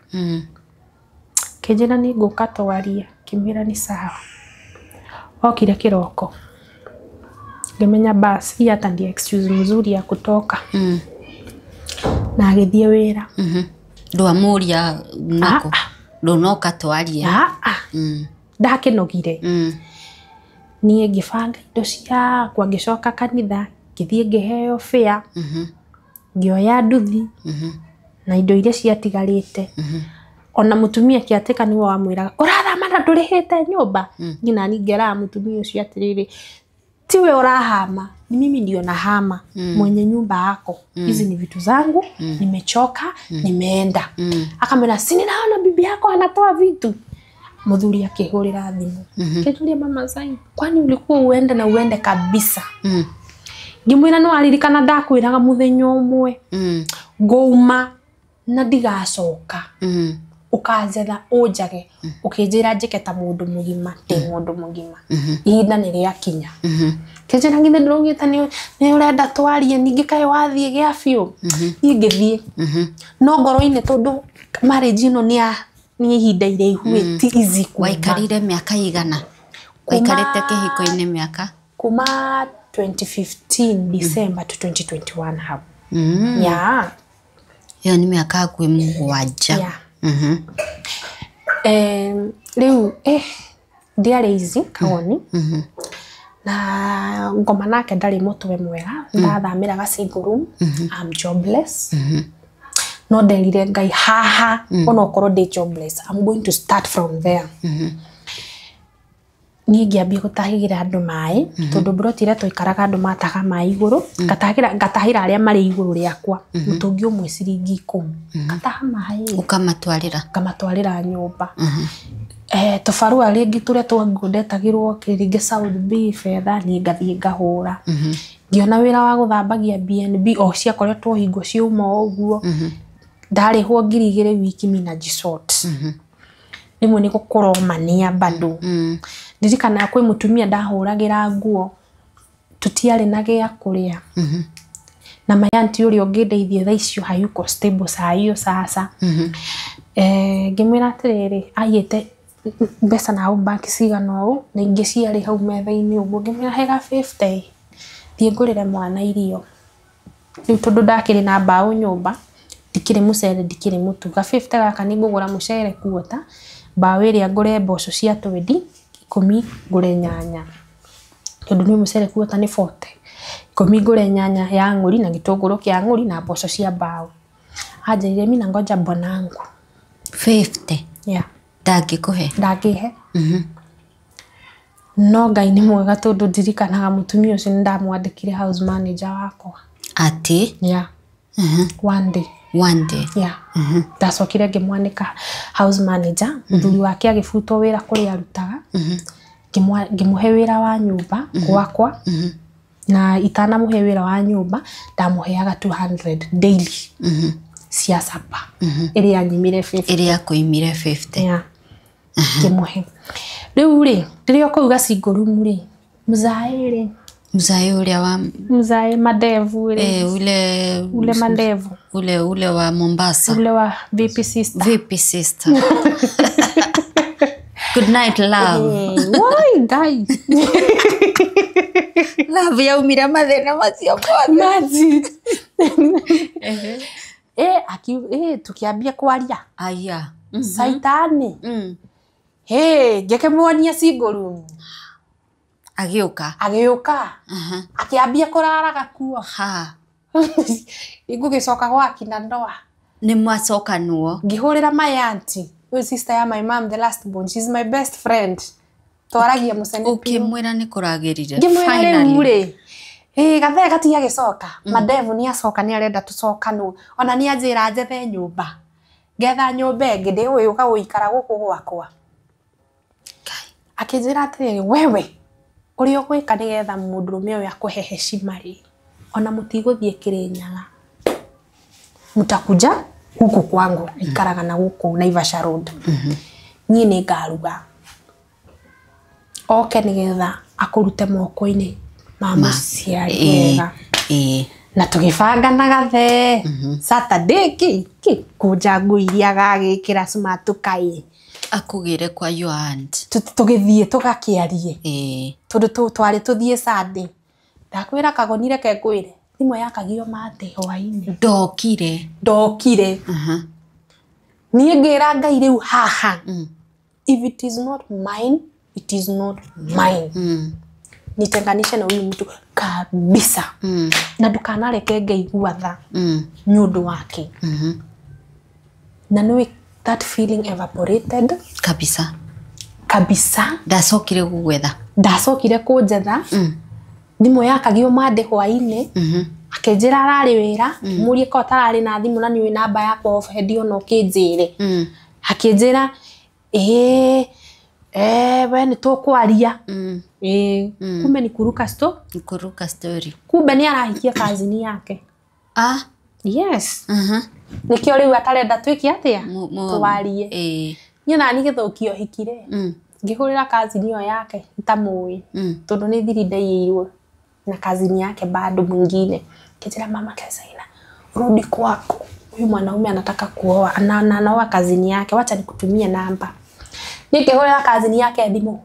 Kĩnjĩra nĩ ngũka twarie, ngĩmwĩra nĩ sawa. Okire kĩroko, ngĩmenya bas hii hata ndio excuse mzuri ya kutoka. Na agĩthiĩ wĩra. Ndwamũria nako ndũnoka twarie? Ndakĩnogire. Niĩ ngĩbanga indo ciakwa, ngĩcoka kanitha, ngĩthiĩ ngĩheo fare, ngĩoya nduthi na indo iria ciatigarĩte. Ona mũtumia kĩatĩka nĩwe wamwĩraga ũrathama na ndũrĩhĩte nyũmba. Niĩ nani ngeraga mũtumia ũcio atĩrĩrĩ, tiwe ũrahama, ni mimi ndio nahama. Mwenye nyumba yako, hizi ni vitu zangu, nimechoka, nimeenda. Akamwĩra si ninaona bibi yako anatoa vitu. Mũthuri akĩhũrĩra thimũ, kĩnjũria mama Zai, kwani ulikuwa uende na uende kabisa? Ngĩmwĩra no aririkana ndakwĩraga mũthenya ũmwe ngũuma na ndigacoka, ũkanjetha ũnjage, ũkĩnjĩra njĩke ta mũndũ mũgima, ndĩ mũndũ mũgima, ihinda nĩ rĩakinya. Kĩnjĩra githĩ ndũraugĩte nĩ ũrenda twarie, ningĩ kaĩ wathiĩ gĩa biũ? Niĩ ngĩthiĩ no ngoro-inĩ, tondũ marriage ĩno nĩ ya nĩ ihinda iraihu ĩ, ti easy kuma. Waikarire mĩaka igana? Waikarĩte kĩhiko-inĩ mĩaka? Kuma 2015 December to 2021 hau. Yeah. Ĩyo nĩ mĩaka hakuhĩ 7. Yeah. Rĩu ndiarĩ easy kagoni na ngoma nake ndarĩ mũtwe mwega, ndathamĩra ga single room, I'm jobless. No nderire Ngai haha onokorwo ndĩ jobless, I'm going to start from there. Niĩ ngĩambia gũtahĩra andũ maĩ, tondũ mburoti ĩrĩa twaikaraga andũ mataga maĩ igũrũ, ngatahĩra arĩa marĩ igũrũ rĩakwa mũtũngi ũmwe ciringi 10, ngataha maĩ ũkamatwarĩra, ngamatwarĩra nyũmba. Tũbarũa rĩngĩ tũrĩa twanguo ndetagĩrwo rĩngĩ South B betha, niĩ ngathiĩ ngahũra. Ngĩona wĩra wa gũthambagia B&B o ciakoretwo hingo ciauma o ũguo, ndarĩhwo 2,000 wiki mina jisort. Rĩmwe nĩ gũkũromania bado. Ndirikanaga kwĩ mũtumia ndahũragĩra nguo, tũtiarĩ na gĩa kũrĩa. Na my auntie ũrĩa ũngĩndeithia thaa icio hayuko stable saa hiyo sasa. Ngĩmwĩra atĩrĩrĩ, aigĩte mbeca na hau banki cigana ũũ na ingĩ ciarĩ hau metha-inĩ ũguo, ngĩmwĩra he ga 50 thiĩ ngũrĩre mwana irio. Rĩu tondũ ndakĩrĩ na mbaũ nyũmba, ndikĩrĩ mũcere, ndikĩrĩ mũtu, ga 50 gaka nĩ ngũgũra mũcere kuota, mbaũ ĩrĩa ngũre mboco cia 20, 10 ngũre nyanya, tondũ nĩ mũcere kuota nĩ 40, 10 ngũre nyanya ya ng'ũri na gĩtũngũrũ kĩa ng'ũri na mboco cia mbaũ. Anjĩrire mina ngoja bwanangu. 50 Yeah. ndangĩkũhe? Ndangĩhe. No Ngai nĩ mwega, tondũ ndirikanaga mũtumia ũcio nĩ ndamwandĩkire house manager wakwa. Atĩ? Yeah. One day. One day. Yeah. Ndacokire ngĩmwandĩka house manager, mũthuri wake agĩbutwo wĩra kũrĩa arutaga, ngĩmũhe wĩra wa nyũmba gwakwa, na itanamũhe wĩra wa nyũmba ndamũheaga 200 daily cia sapa ĩrĩa anyimire 50. Ĩrĩa akũimire 50. Yeah. Ngĩmũhe. Rĩu rĩ, rĩrĩa kũu gacingo room rĩ, mzae rĩ, Mzae ũrĩa wa mzae madevu rĩ, ule ule mandevu, ule wa Mombasa, ule wa VP sister. VP sister. Good night love. Why guys? Love yaumire mathĩna macio mothe. Imagine. Tukiambia kwaria. Aya. Saitani. Hey, ngĩkĩmuonia single room. Agĩũka. Agĩũka. Akĩambia kũraraga kuo. Ha. Ngũgĩcoka gwakina ndoa. Nĩ mwacokanwo. Ngĩhũrĩra my auntie, ũyũ sister ya my mom, the last born, she's my best friend. Twaragia mũcene. Ũkĩmwĩra nĩ kũragĩrire. Ngĩmwĩra rĩu rĩ, gathee gatiagĩcoka, madevu nĩ acoka, nĩ arenda tũcokanwo, ona nĩ anjĩra njethe nyũmba, ngetha nyũmba ĩngĩ ndĩgũgĩũka gũikara gũkũ gwakwa. Akĩnjĩra atĩrĩrĩ, wewe ũrĩa ũgwĩka nĩgetha mũndũrũme ũyũ akũhe heshima rĩ, ona mũtigũthiĩ Kĩrĩnyaga, mũtakuja gũkũ kwangu, aikaraga na gũkũ Naivasha Road. Niĩ nĩ ngaruga oke nĩgetha akũrute moko-inĩ ma mũciari wega. Na tũgĩbanga na gathee Saturday kĩ kũnja nguo iria agagĩkĩra smart kaĩ, Akũgĩre kwa your aunt. Tũgĩthiĩ tũgakĩarie, tondũ twarĩ tũthiĩ Sunday. Ndakwĩra kagoni reke ngwĩre, thimũ yakagio mate hwaĩ-inĩ. Ndokire. Ndokire. Niĩ ngĩra Ngai rĩu haha, if it is not mine, it is not mine. Nitenganishe na huyu mtu kabisa. Na ndukanareke ngaigua tha nĩ ũndũ wake. Na nĩũĩ that feeling evaporated kabisa. Kabisa. Ndacokire gũgwetha. Ndacokire kũnjetha. Thimũ yakagio mande hwaĩ-inĩ, akĩnjĩra ararĩ wĩra, mũrie korwo tararĩ na thimũ na nĩũĩ namba yakwa off-head ona ũkĩnjĩre. Akĩnjĩra ĩĩ, we nĩ tũkwaria. Kumbe ni kuruka sto Kuruka story. Kumbe nĩ arahikia kazini yake. Ah. Yes. Nĩkĩo rĩu atarenda twĩke atĩa, twarie. Niĩ nani gĩthũkio hikire, ngĩhũrĩra kazini ĩyo yake itamũĩ, tondũ nĩ thiri ndaiyĩirwo na kazini yake bado mwingine. Kĩnjĩra mama Kesaina, rudi kwako, huyu mwanaume anataka kuoa, anaoa kazini yake, wacha nikutumie namba. Niĩ ngĩhũrĩra kazini yake thimũ,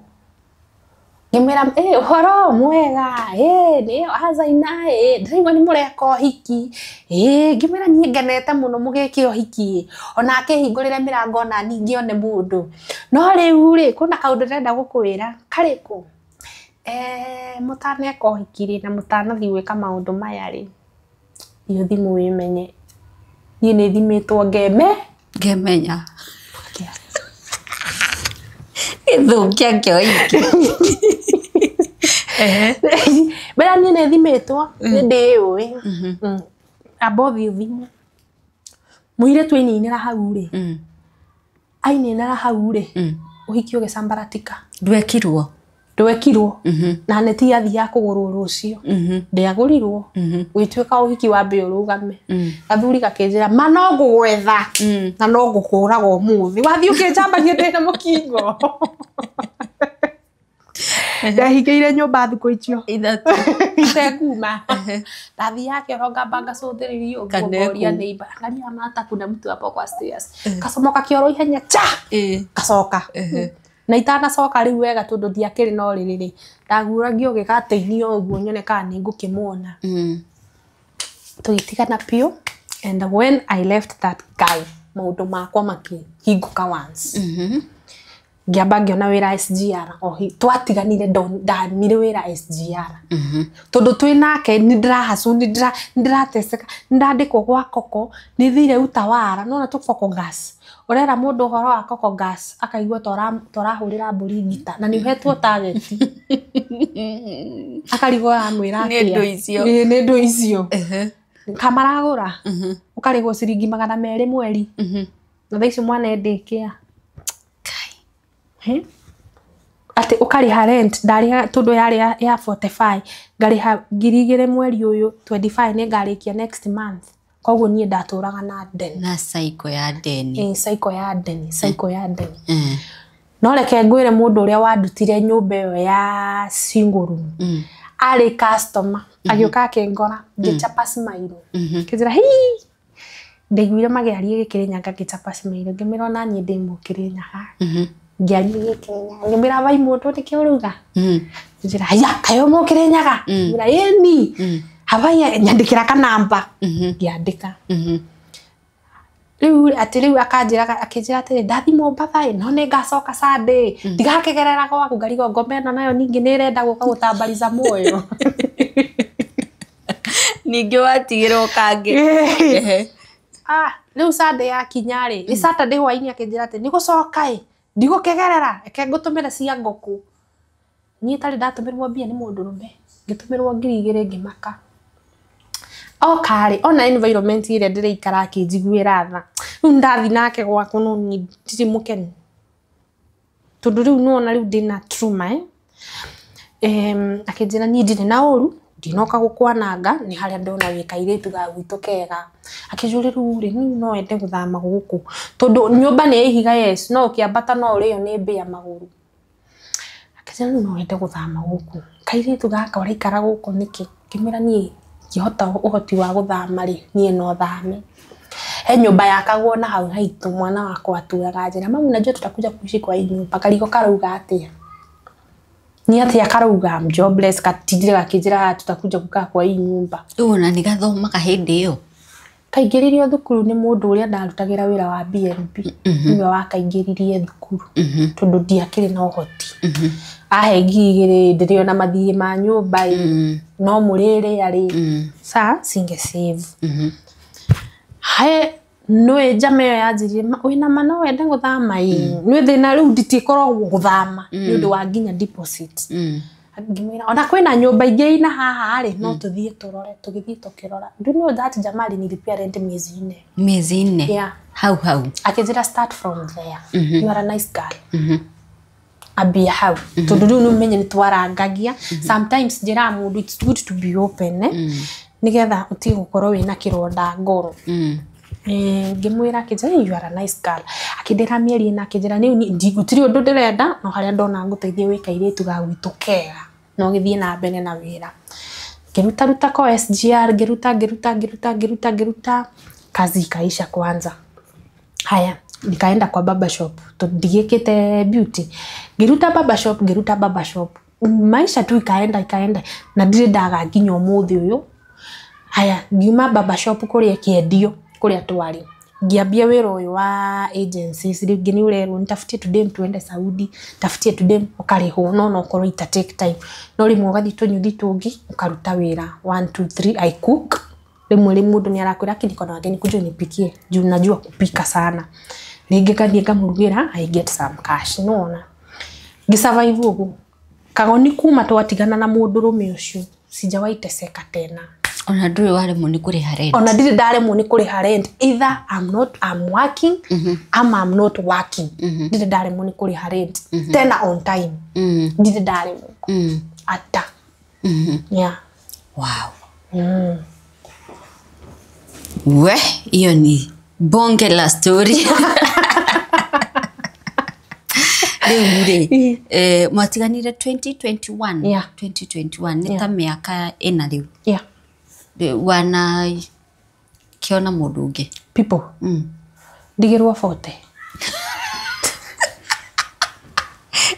ngĩmwĩra ũhoro mwega, nĩyo Azaina, ndĩraigua nĩ mũreka ũhiki, ngĩmwĩra niĩ ngenete mũno mũgĩke ũhiki, ona akĩhingũrĩre mĩrango ona niĩ ngĩone mũndũ, no rĩu rĩ kwĩna kaũndũ ndĩrenda gũkwĩra. Karĩkũ? Mũtaneka ũhiki rĩ na mũtanathiĩ gwĩka maũndũ maya rĩ, iyo thimũ wĩmenye Niĩ nĩ thimĩtwo ngeme Ngemenya. Gĩthũkia kĩoiki. Mbere niĩ nĩ thimĩtwo nĩ ndĩũĩ. Amba ũthiĩ ũthimwo. Mũirĩtu ainĩinĩra hau rĩ, ainĩinĩra hau rĩ, ũhiki ũgĩcambaratika. Ndwekirwo. Ndwekirwo na neti yathiaga kũgũrwo rũciũ, ndĩagũrirwo, gwĩtuĩka ũhiki wambe ũrũgame. Gathuri gakĩnjĩra ma no ngũgwetha na no ngũkũraga ũmũthĩ, wathiĩ ũkĩnjambagia ndĩna mũkingo. Ndehingĩire nyũmba thikũ icio 3 itekuma. Ndathiaga kĩoro ngamba ngacũthĩrĩria ũguo Kana ngoria kũu. neighbor, angalia mata kuna mtu hapo kwa stairs. Kacomoka kĩoro ihenya cha gacoka na itanacoka rĩu wega tondũ ndiakĩrĩ na ũrĩrĩ rĩ, ndaguragio gĩgatĩ-inĩ o ũguo nyone kana nĩ ngũkĩmuona. Tũgĩtigana biũ, and when I left that guy maũndũ makwa makĩhingũka once. Ngĩamba ngĩona wĩra SGR o twatiganire ndamire wĩra SGR tondũ twĩ nake nĩ ndĩrahacũ, nĩ ndĩrateseka, nĩ ndandĩkwo gwa koko, nĩ thire Utawara nona tũ Coco Gas, ũrera mũndũ ũhoro wa Coco Gas akaigua ta ũrahũrĩra mbũri ngita na nĩ ũhetwo target, akarigwo aramwĩra Nĩ atĩa. ndũ icio. Ĩĩ, nĩ ndũ icio kamaragũra ũkarĩhwo ciringi 200 mweri na thaa icio mwana endĩkĩa atĩ ũkarĩha rent, ndarĩha tondũ yarĩ ya 45, ngarĩha 2,000 mweri ũyũ, 25 nĩ ngarĩkia next month, koguo niĩ ndatũraga na ndeni. Na cycle ya ndeni. Ĩ, cycle ya ndeni, cycle ya ndeni. No reke ngwĩre mũndũ ũrĩa wandutire nyũmba ĩyo ya single room arĩ customer, agĩũka akĩngora ngĩchapa smile, ngĩnjĩra hii, ndaiguire magĩaria gĩkĩrĩnyaga, ngĩchapa smile, ngĩmĩra ona niĩ ndĩ mũkĩrĩnyaga, ngĩaria gĩkĩrĩnyaga, ngĩmĩra vai mũndũ nĩkĩo ũrauga, njĩra haya kayo mũkĩrĩnyaga, ngĩmĩra ĩni habaya, nyandĩkĩra kanamba, ngĩandĩka. Rĩu atĩ rĩu akanjĩra, akĩnjĩra atĩrĩ ndathi Mombatha ĩ no nĩ ngacoka Sunday ndigakĩgerera gwaku, ngarigwo ngoma ĩno nayo ningĩ nĩ ĩrenda gũka gũtambariza muoyo. Ningĩ watigĩrwo kangĩ. Ah, rĩu Sunday yakinya rĩ, nĩ Saturday hwainĩ akĩnjĩra atĩ nĩ gũcoka ĩ ndigũkĩgerera, reke ngũtũmĩre cia ngũkũ. Niĩ itarĩ ndatũmĩrwo mbia nĩ mũndũrũme, ngĩtũmĩrwo 2,000 ngĩmaka. Oka rĩ, ona environment ĩrĩa ndĩraikara akĩnjiguĩra tha. Rĩu ndathiĩ nake gwakwa no niĩ ndirĩ mũkenu tondũ rĩu nĩwona rĩu ndĩna trauma eh? Akĩnjĩra niĩ ndirĩ na ũru, ndinoka gũkwananga, nĩ harĩa ndona wĩ kairĩtu ga gwitũ kega. Akĩnjũria rĩu rĩ, niĩ no wende gũthama gũkũ tondũ nyũmba nĩ ya ihiga, yes, no ũkĩambata no ũrĩo nĩ mbĩa magũrũ. Akĩnjĩra rĩu no wende gũthama gũkũ, kairĩtu gaka ũraikara gũkũ nĩkĩ? Ngĩmwĩra niĩ ngĩhota ũhoti wa gũthama rĩ, niĩ no thame. He nyũmba yakagwo na hau haitũ, mwana wakwa aturaga njĩra, mamu najua tutakuja kuishi kwa hii nyumba. Karigo karauga atĩa? Nĩ atĩa karauga? I'm jobless, katindire gakĩnjĩra tutakuja kukaa kwa hii nyumba. Rĩu ona nĩ gathomaga hĩndĩ ĩyo. Kaingĩririo thukuru nĩ mũndũ ũrĩa ndarutagĩra wĩra wa BNB, nĩwe wakaingĩririe thukuru tondũ ndiakĩrĩ na ũhoti. Ahe 2,000 ndĩrĩ ona mathiĩ ma nyũmba ĩ, no mũrĩrĩa rĩ, sa singe save. He nĩ njama ĩyo yanjĩrire wĩna ma no wende gũthama ĩ, nĩ thĩna rĩu nditikoragwo gũthama nĩ ũndũ wa nginya deposit. Ngĩmwĩra ona kwĩna nyũmba ingĩ ina haha rĩ, no tũthiĩ tũrore, tũgĩthiĩ tũkĩrora. Do you know that jamaa alinilipia rent miezi 4? Miezi 4. Yeah. Hau hau. Akĩnjĩra start from there, you are a nice girl, ambia hau tondũ rĩu nĩ ũmenye nĩ twarangagia. Sometimes njĩraga mũndũ it's good to be open eh? Nĩgetha ũtige gũkorwo wĩna kĩronda ngoro. Ngĩmwĩra, akĩnjĩra you are a nice girl, akĩndĩra mĩeri 4, akĩnjĩra nĩ gũtirĩ ũndũ ndĩrenda no harĩa ndona ngũteithie wĩ kairĩtu ga gwitũ kega no gĩthiĩ na mbere na wĩra. Ngĩruta ruta kwa SGR, ngĩruta ngĩruta ngĩruta ngĩruta ngĩruta, kazi ikaisha kwanza. Haya, nikaenda kwa barber shop tondũ ndigĩkĩte beauty, ngĩruta barber shop, ngĩruta barber shop, maisha tu ikaenda ikaenda na ndirĩ ndaga nginya ũmũthĩ ũyũ. Haya, ngiuma barber shop kũrĩa kĩendio kũrĩa twarĩ, ngĩambia wĩra ũyũ wa agencies. Rĩngĩ nĩ ũrerwo nitafutie tudem tuende Saudi, tafutie tudem, ũkarĩhwo, no no ũkorwo ita take time, no rĩmwe ũgathiĩ tũnyuthi tũngĩ ũkaruta wĩra. 1 2 3 I cook. Rĩmwe rĩ mũndũ nĩ arakwĩra aki niko na wageni, kuja unipikie, juu najua kupika sana. Rĩngĩ ngathiĩ ngamũrugĩra, I get some cash, nĩwona ngĩsurvive ũguo. Kagoni kuma twatigana na mũndũrũme ũcio, sijawahi teseka tena. Ona ndũrĩ waremwo nĩ kũrĩha rent? Ona ndirĩ ndaremwo nĩ kũrĩha rent. Either I'm not, I'm working ama I'm not working, ndirĩ ndaremwo nĩ kũrĩha rent tena on time. Ndirĩ ndaremwo ata. Yeah. Wow. We, hiyo ni bonge la story. Rĩu rĩ, mwatiganire 2021? Yeah. 2021 nĩ ta mĩaka 4 rĩu. Yeah. Wana kĩona mũndũ ũngĩ? People, ndigĩrwo 40.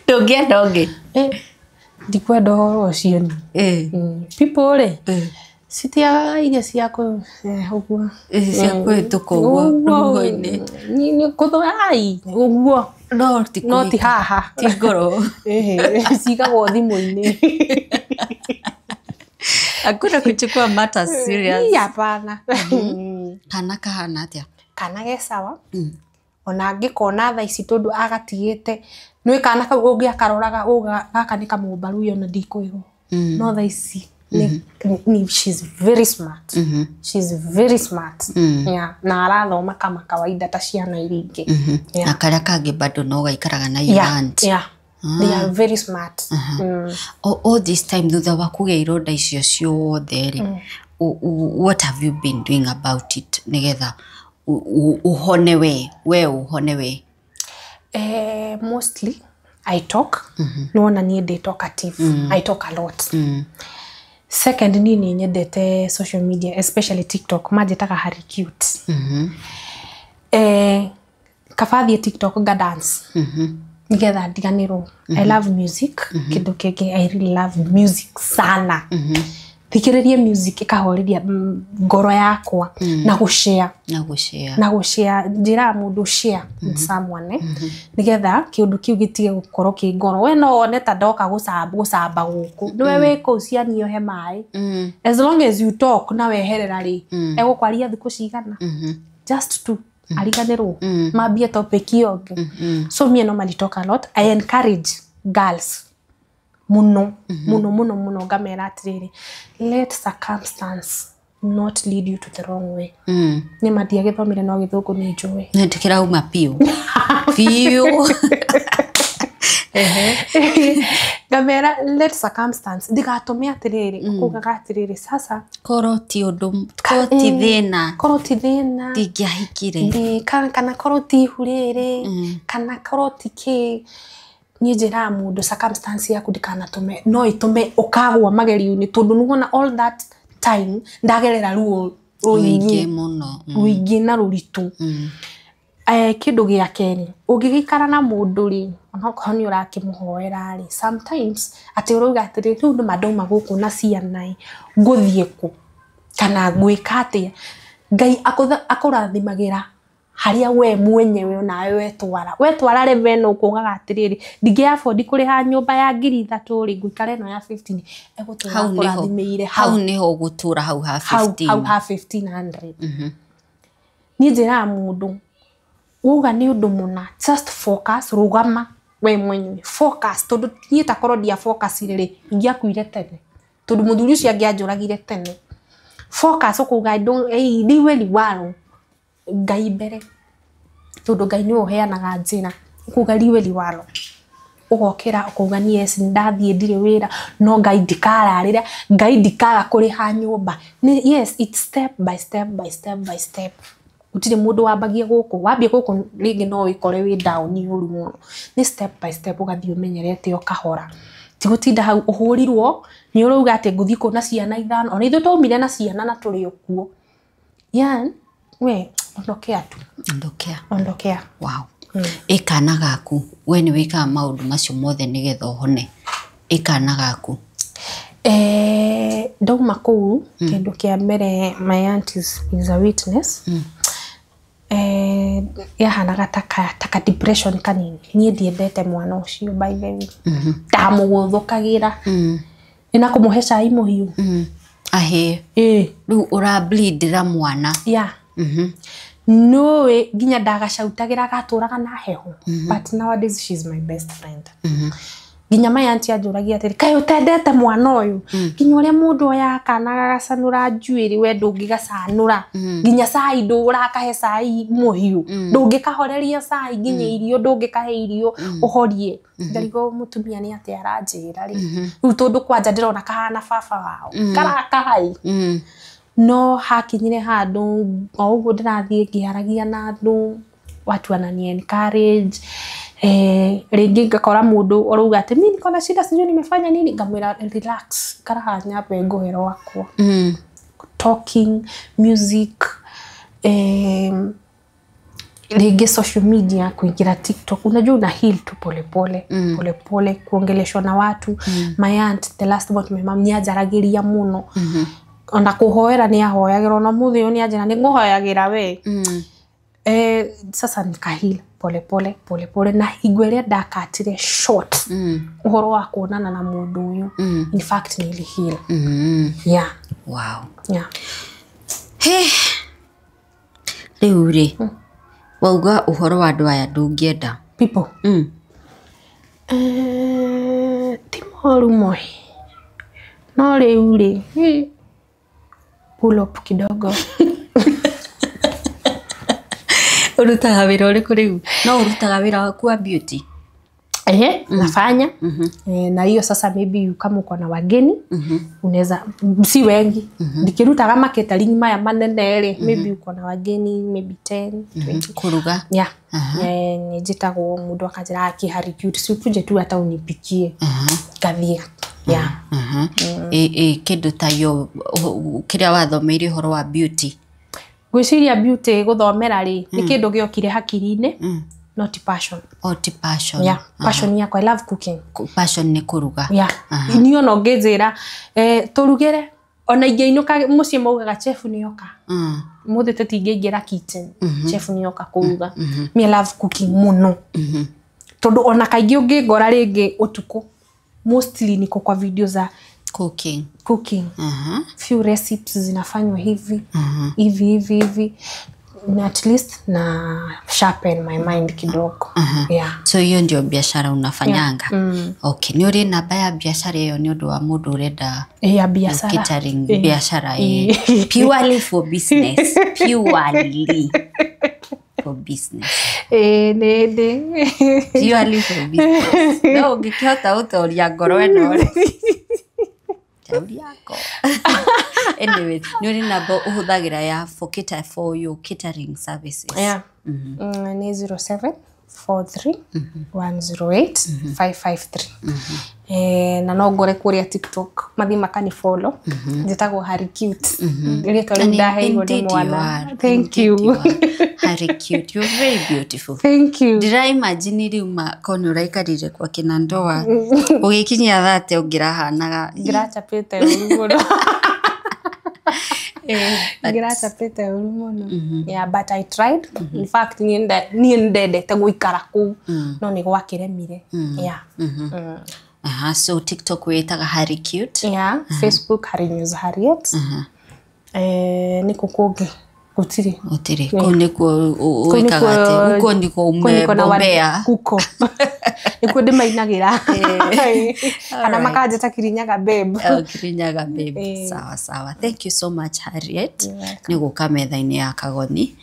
Ndũngĩenda ũngĩ? Eh, ndikwenda ũhoro ũcio ni. People rĩ, citiagaga irio cia kũ ũguo. Cia kũhĩtũka ũguo rũhuho-inĩ. Nĩ kũthũa ai ũguo. No ti No ti kũhika. Haha. Ti ngoro. Cigagwo thimũ-inĩ. Hakuna kuchukua matters serious. Ii, hapana. Kana kahana atĩa? Kana ge sawa. Ona ngĩkona thaa ici, tondũ agatigĩte nĩ kana kau ũngĩakaroraga uga gaka nĩ kamũmbaru, ona ndikwĩrwo. No thaa ici ni she's very smart, she's very smart, yeah. Na arathoma kama kawaida ta ciana iria ingĩ. Yeah. Na karĩa kangĩ bado no gaikaraga na your Yeah, aunt? yeah. They are very smart. All this time thutha wa kũgĩa ironda icio ciothe rĩ, what have you been doing about it nĩgetha ũhone we ũhone we? Mostly I talk. Nĩwona niĩ ndĩ talkative. I talk a lot. Second, niĩ nĩ nyendete social media, especially TikTok. Manjĩtaga Harry Cute. Kaba thiĩ TikTok nga dance nĩgetha ndiganĩrwo. I love music. Kĩndũ kĩngĩ, I really love music sana. Thikĩrĩrie music ĩkahoreria ngoro yakwa na gũshare. Na gũshare. Na gũshare, njĩraga mũndũ share with someone, nĩgetha kĩũndũ kĩu gĩtige gũkorwo kĩ ngoro. We no wone ta ndoka gũcamba gũkũ, nĩwe wĩ kũu cianiohe maĩ. As long as you talk na weherera rĩ, egũkwaria thikũ cigana just to ariganĩrwo, mambie topic ĩyo ĩngĩ. So me normally talk a lot. I encourage girls mũno mũno mũno mũno, ngamera atĩrĩrĩ, let circumstance not lead you to the wrong way. Nĩ ma ndiagĩthomire, no gĩthũngũ nĩ njũĩ. Nĩ kĩrauma biũ biũ. Ngamera let circumstance ndigatũme atĩrĩrĩ, kugaga atĩrĩrĩ, sasa Korwo ti ũndũ, korwo ti thĩna, korwo ti thĩna, ndingĩahikire. Kana korwo ti ihu rĩrĩ, kana korwo ti kĩ. Niĩ njĩraga mũndũ circumstance yaku ndĩkanatũme, no ĩtũme ũkagwa magerio-inĩ, tondũ nĩwona all that time ndagerera ruo rũingĩ rũingĩ mũno. Rũingĩ na rũritũ. Kĩndũ gĩa kerĩ, ũngĩgĩikara na mũndũ rĩ, onokorwo nĩ ũrakĩmũhoera rĩ, sometimes atĩ ũrauga atĩrĩ, rĩu nĩma ndauma gũkũ na ciana ĩ, ngũthiĩ kũ kana ngwĩka atĩa? Ngai akũrathimagĩra harĩa we mwenyewe onawe wetwara wetwara level ĩno, ũkugaga atĩrĩrĩ, ndingĩ afford kũrĩha nyũmba ya 3000 rĩ, ngũikara ĩno ya 15 egũtũra Hau nĩho akũrathimĩire. Hau nĩho ũgũtũra, hau ha hau 15. Hau ha 1500. Niĩ njĩraga mũndũ wauga nĩ ũndũ mũna, just focus, rũgama we mwenyewe, focus, tondũ niĩ takorwo ndia focus rĩ, ingĩakuire tene, tondũ mũthuri ũcio angĩanjũragire tene. Focus, ũkauga, I don't, eh, liwe liwalo, Ngai mbere, tondũ Ngai nĩwe ũheanaga njĩra. Ũkauga liwe liwalo, ũgokĩra ũkauga ni yes, ndathiĩ ndirĩ wĩra, no Ngai ndikararĩra, Ngai ndikaga kũrĩha nyũmba. Yes, it's step by step by step by step. Gũtirĩ mũndũ wambagia gũkũ, wambia gũkũ rĩngĩ no wĩkore wĩ down ũru mũno. Nĩ step by step, ũgathiĩ ũmenyerete o kahora, ti gũtinda hau ũhũrirwo nĩ ũrauga atĩ ngũthiĩ kũ na ciana 5? Ona ithuĩ twaumire na ciana na tũrĩ o kuo. Yani we ondokea tu. Ondokea. Ondokea. Wow. Ĩ kana gaku, we nĩ wĩkaga maũndũ macio mothe nĩgetha ũhone, ĩ kana gaku? Ndauma kũu, kĩndũ kĩa mbere, my aunt is a witness. Yahanaga taka depression kanini. Niĩ ndiendete mwana ũcio, by the way. Ndamũgũthũkagĩra nĩ na kũmũhe cai mũhiũ. Ahĩ. Ĩĩ. Rĩu ũra bleedĩra mwana. Yeah. Nũĩ nginya ndagacautagĩra gatũraga na heho, but nowadays she's my best friend. Nginya my auntie anjũragia atĩrĩ, kaĩ ũtendete mwana ũyũ? Nginya ũrĩa mũndũ oyaga kana gagacanũra njuĩrĩ, we ndũngĩgacanũra. Nginya cai ndũrakahe cai mũhiũ, ndũngĩkahoreria cai, nginya irio ndũngĩkahe irio ũhorie. Ngarigwo mũtumia nĩ atĩa aranjĩra rĩ, rĩu tondũ kwanja ndĩrona kahana baba wao karakaĩ. No hakinyire handũ o ũguo ndĩrathiĩ ngĩaragia na andũ, watu wanani encourage. Rĩngĩ ngakora mũndũ ũrauga atĩ mi niko na shida, sijui nimefanya nini, ngamwĩra relax, karaha nyambe ngũhe rwakwa. Talking, music, rĩngĩ social media, kuingira TikTok, unajua una heal tu polepole polepole, kuongeleshwa na watu. My aunt, the last one, my mom, nĩ anjaragĩria mũno. Ona kũhoera nĩ ahoyagĩra, ona mũthĩ ũyũ nĩ anjĩra nĩ ngũhoyagĩra we. Sasa nikaheal polepole polepole, na hingo ĩrĩa ndakatire short ũhoro wa kuonana na mũndũ ũyũ, in fact nili heal. Yeah. Wow. Yeah. He. Rĩu rĩ, wauga ũhoro wa andũ aya ndũngĩenda. People. Ti moru moi, no rĩu rĩ, pull up kidogo. Ũrutaga wĩra ũrĩkũ rĩu? No ũrutaga wĩra waku wa beauty? Ehe, nafanya. Na hiyo sasa maybe kama uko na wageni, unaweza, si wengi, ndikirutaga ma catering maya manene rĩ, maybe uko na wageni maybe 10, 20. Kũruga? Yeah. Nĩnjĩtagwo mũndũ akanjĩra, "Aki Harry cute, si ukuje tu hata unipikie." Ngathiĩ, yeah. Ĩ kĩndũ ta yo kĩrĩa wathomeire ũhoro wa beauty? Ngwĩciria beauty gũthomera rĩ, nĩ kĩndũ gĩokire hakiri-inĩ, not passion. O ti passion? Yeah, passion yakwa, I love cooking. Passion nĩ kũruga? Yeah, niĩ ona ũngĩnjĩra tũrugĩre, ona ingĩinũka mũciĩ maugaga chef nĩoka, mũthĩ tũtingĩingĩra kitchen, chef nĩoka kũruga. Me, I love cooking mũno, tondũ ona kaingĩ ũngĩngora rĩngĩ ũtukũ, mostly niko kwa video za cooking. Cooking. Few recipes zinafanywa hivi hivi hivi hivi, na at least na sharpen my mind kidogo, yeah. So hiyo ndio biashara unafanyanga? Okay, nĩ ũrĩ namba ya biashara ĩyo nĩ ũndũ wa mũndũ ũrenda Ya biashara? Catering. Eh. Biashara, purely for business, purely for business. Ĩĩ, nĩ ndĩ. Purely for business. No ũngĩkĩhota gũtoria ngoro ĩno rĩ, shauri yako. Anyway, nĩ ũrĩ namba ũhũthagĩra ya for cater, for your catering services? Yeah. Ni 07 43 108 553. Na no ngore kũrĩa TikTok, mathiĩ makani follow, njĩtagwo Harry Cute, rĩtwa rĩu ndaheirwo nĩ Indeed you mwana. are. Thank Indeed you. you are. Harry Cute, you're very beautiful. Thank you. Ndĩra imagine rĩu ma ko nĩ ũraikarire kwa kĩna ndoa ũgĩkinyia thate ũngĩrahanaga. Ngĩrachapĩte ũru mũno. Ngĩrachapĩte ũru mũno, yeah, but I tried. In fact, niĩ ndendete gũikara kũu, no nĩ gwakĩremire, yeah. Aha, so TikTok wĩtaga Harry Cute? Yeah, Facebook Harry News Harriet. Nĩ kũ kũngĩ? Gũtirĩ. Gũtirĩ. Kũu nĩkuo Kũu wĩkaga atĩ nĩkuo. Huko nĩkuo Kũu nĩkuo na umebombea. Kuko nĩkuo ndĩmainagĩra kana Alright. makanjĩta Kirinyaga babe. Oh, Kirinyaga babe. Sawa sawa, thank you so much, Harriet, nĩ gũka metha-inĩ ya Kagoni.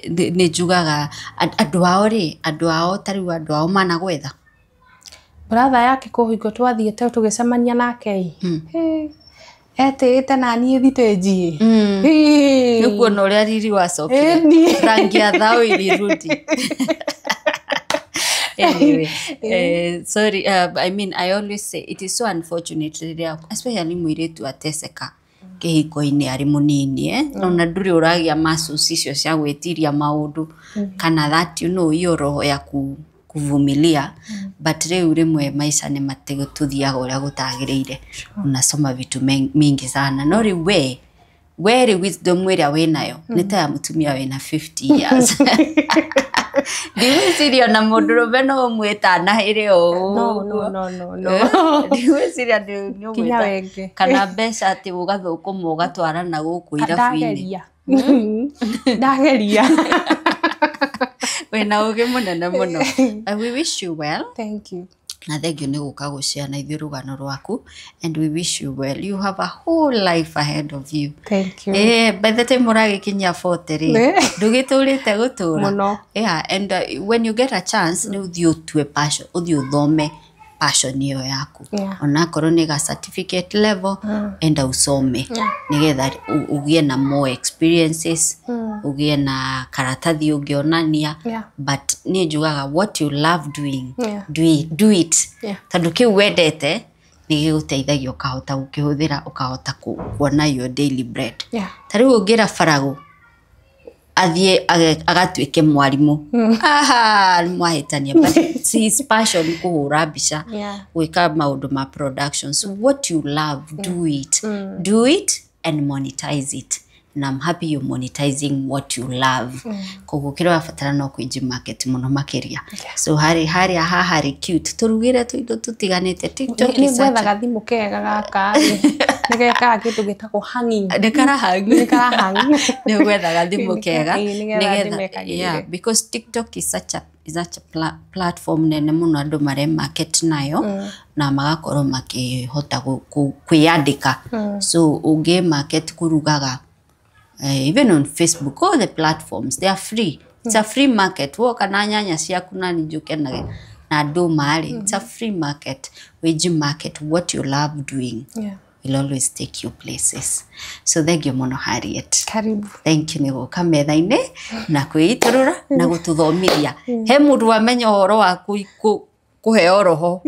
Nĩ njugaga andũ ao rĩ, andũ ao ta rĩu andũ ao managwetha? Brother yake kũhingo twathiĩte tũgĩcemania nake ĩ, etĩĩte naniĩ thitĩnji. Nĩ kuona ũrĩa riri wacokire. Ĩni. Rangi ya thao ilirudi. Anyway, sorry, I mean, I always say it is so unfortunate rĩrĩa especially mũirĩtu ateseka kĩhiko-inĩ arĩ mũnini, ona ndũrĩ ũragĩa muscles icio cia gwĩtiria maũndũ kana that you know hiyo roho ya kuvumilia, but rĩu rĩmwe maica nĩ matũthiaga ũrĩa gũtagĩrĩire, unasoma vitu mingi sana, no rĩu we rĩ, wisdom ĩrĩa wĩnayo nĩ ta ya mũtumia wĩna 50 years. Ndigwĩciria ona mũndũrũme no ũmwĩtanahĩre o No, no, no, no, no. Ndigwĩciria nĩ Kinya ũgwĩta wenge. kana mbeca atĩ ũgathũkũma ũgatwara na gũkũ irabu-inĩ. Ndageria. Ndageria. Wĩna ũgĩ mũnene mũno. We wish you well. Thank you. Na thank you nĩ gũka gũshare na ithuĩ rũgano rwaku, and we wish you well. You have a whole life ahead of you. Thank you. By the time ũragĩkinyia 40 rĩ, ndũgĩtũrĩte gũtũra. Mũno. Yeah, and when you get a chance, nĩ ũthiĩ ũtue passion, ũthiĩ ũthome passion ĩyo yaku. Onakorwo nĩ ga certificate level, enda usome nĩgetha ũgĩe na more experiences, ũgĩe na karatathi ũngĩonania. But niĩ njugaga what you love doing, do it, do it. Tondũ kĩu wendete nĩ gĩgũteithagia ũkahota gũkĩhũthĩra, ũkahota kuona your daily bread. Ta rĩu ũngĩra Faragũ athiĩ agatuĩke mwarimũ, aha, nĩ mwahĩtania, but it's his passion kũhũra mbica, gwĩka maũndũ ma production. So what you love, do it. Do it and monetize it, and I'm happy you're monetizing what you love. Koguo kĩrĩa ũrabatara no kwĩnji market mũno makĩria. So harĩ harĩa haha harĩ cute, tũrugĩre tũindo tũtiganĩte TikTok Nĩ is such a ngwetha gathimũ kega gaka nĩ gekaga kĩndũ gĩtagwo hanging. Nĩ karahang. Nĩ karahang. Nĩ gwetha gathimũ kega. Nĩgetha ndĩmekagĩrĩre. Yeah, because TikTok is such a platform nene mũno andũ mare market nayo na magakorwo makĩhota kwĩyandĩka. So ũngĩ market kũrugaga, even on Facebook, all the platforms, they are free. It's a free market. Woka na nyanya ciaku na njũke na ndũma rĩ, it's a free market. Wĩji market what you love doing will always take you places. So thank you mũno, Harriet. Karibu. Thank you nĩ gũka metha-inĩ na kwĩitũrũra na gũtũthomithia. He mũndũ wamenya ũhoro wa kũheo roho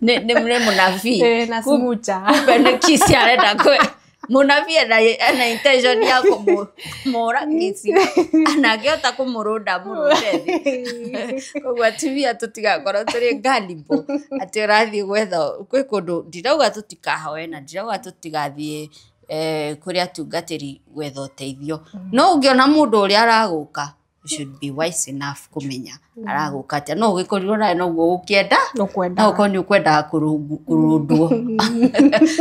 nĩ mũnabii. Na smucha. Kumbe nĩ kisi arenda kwe mũnabii ena intention ya kũmũra kisi na angĩhota kũmũrũnda mũrũnde thĩ. Koguo atumia tũtigakorwo tũrĩ gullible atĩ ũrathiĩ gwetha kwĩ kũndũ. Ndirauga tũtikahoe na ndirauga tũtigathiĩ kũrĩ atungatĩri gwetha ũteithio, no ũngĩona mũndũ ũrĩa aragũka, you should be wise enough kũmenya aragũka atĩa. No ũgĩkorirwo nawe noguo ũkĩenda, Ũkwendaga. no ũkorwo nĩ ũkwendaga kũrũndwo.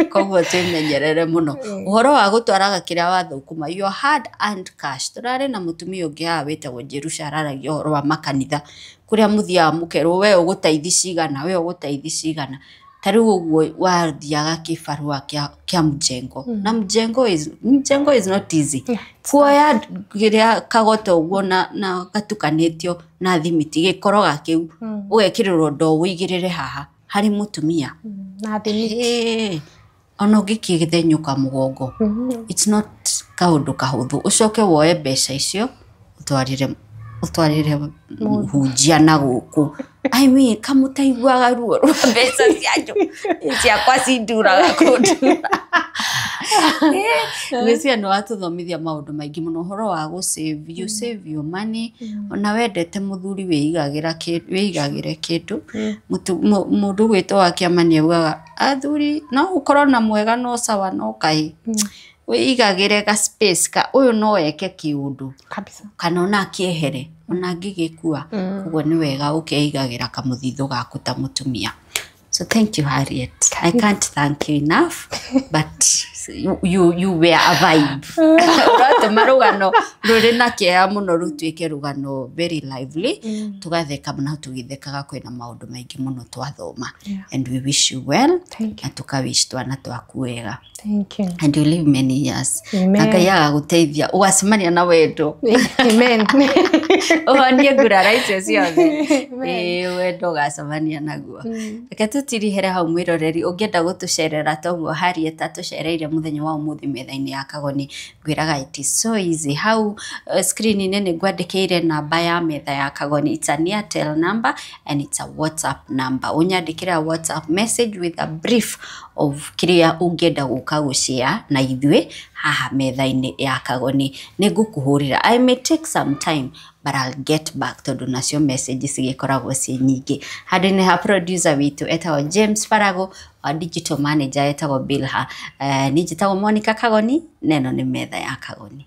Koguo twĩmenyerere mũno ũhoro wa gũtwaraga kĩrĩa wathũkũma, your hard earned cash. Tũrarĩ na mũtumia ũngĩ haha wĩtagwo Jerusha, araragia ũhoro wa makanitha kũrĩa mũthiaga mũkerwo we ũgũtaithi cigana, we ũgũtaithi cigana. Ta rĩu ũguo wathiaga kĩbarũa kĩa mjengo, na mjengo is not easy. Kuoya kĩrĩa kagoto ũguo na gatukanĩtio na thimiti, gĩkoroga kĩu ũgekĩrĩrwo ndoo ũigĩrĩre haha harĩ mũtumia Na thimiti. Ona ũngĩkĩthenyũka mũgongo, it's not kaũndũ kahũthũ. Ũcoke woe mbeca icio ũtwarĩre mũhunjia na gũkũ. I mean, kamũtaiguaga ruo rwa mbeca cianyu, ciakwa cinduraga kũndura. Ngwĩciria nĩ watũthomithia maũndũ maingĩ mũno ũhoro wa gũ save. You save your money. Ona wendete mũthuri, wĩigagĩre kĩndũ. Mũndũ gwĩtwo wa kĩama nĩ augaga athuri no ũkorwo na mwega no sawa, no kahĩ wĩigagĩre ga space ka ũyũ no eke kĩũndũ Kabisa. kana ona akĩehere ona angĩgĩkua. Koguo nĩ wega ũkeigagĩra kamũthithũ gaku ta mũtumia. So thank you, Harriet. I can't thank you enough, but you were a vibe. Ũratũma rũgano rũrĩ na kĩeha mũno rũtuĩke rũgano very lively, tũgatheka na tũgĩthekaga kwĩna maũndũ maingĩ mũno twathoma. And we wish you well. Thank you. Na tũkawish twana twaku wega. Thank you. And you live many years. Amen. Na Ngai agagũteithia ũgacemania na wendo, Amen. ũhonie ngurara icio ciothe. Ĩĩ, wendo ũgacemania naguo. Reke tũtirihere hau. Mwĩroreri, ũngĩenda gũtũcerera toguo Harriet atũcereire mũthenya wa ũmũthĩ metha-inĩ ya Kagoni, ngwĩraga it is so easy. Hau screen-inĩ nĩ ngwandĩkĩire namba ya metha ya Kagoni. It's an Airtel number and it's a WhatsApp number. Ũnyandĩkĩra WhatsApp message with a brief of kĩrĩa ũngĩenda gũka gũshare na ithuĩ haha metha-inĩ ya Kagoni, nĩ ngũkũhũrĩra. I may take some time, but I'll get back, tondũ nacio message cigĩkoragwo ciĩ nyingĩ. Handũ-inĩ ha producer witũ etagwo James Farago, wa digital manager etagwo Bilha, niĩ njĩtagwo Monica Kagoni, na ĩno nĩ metha ya Kagoni.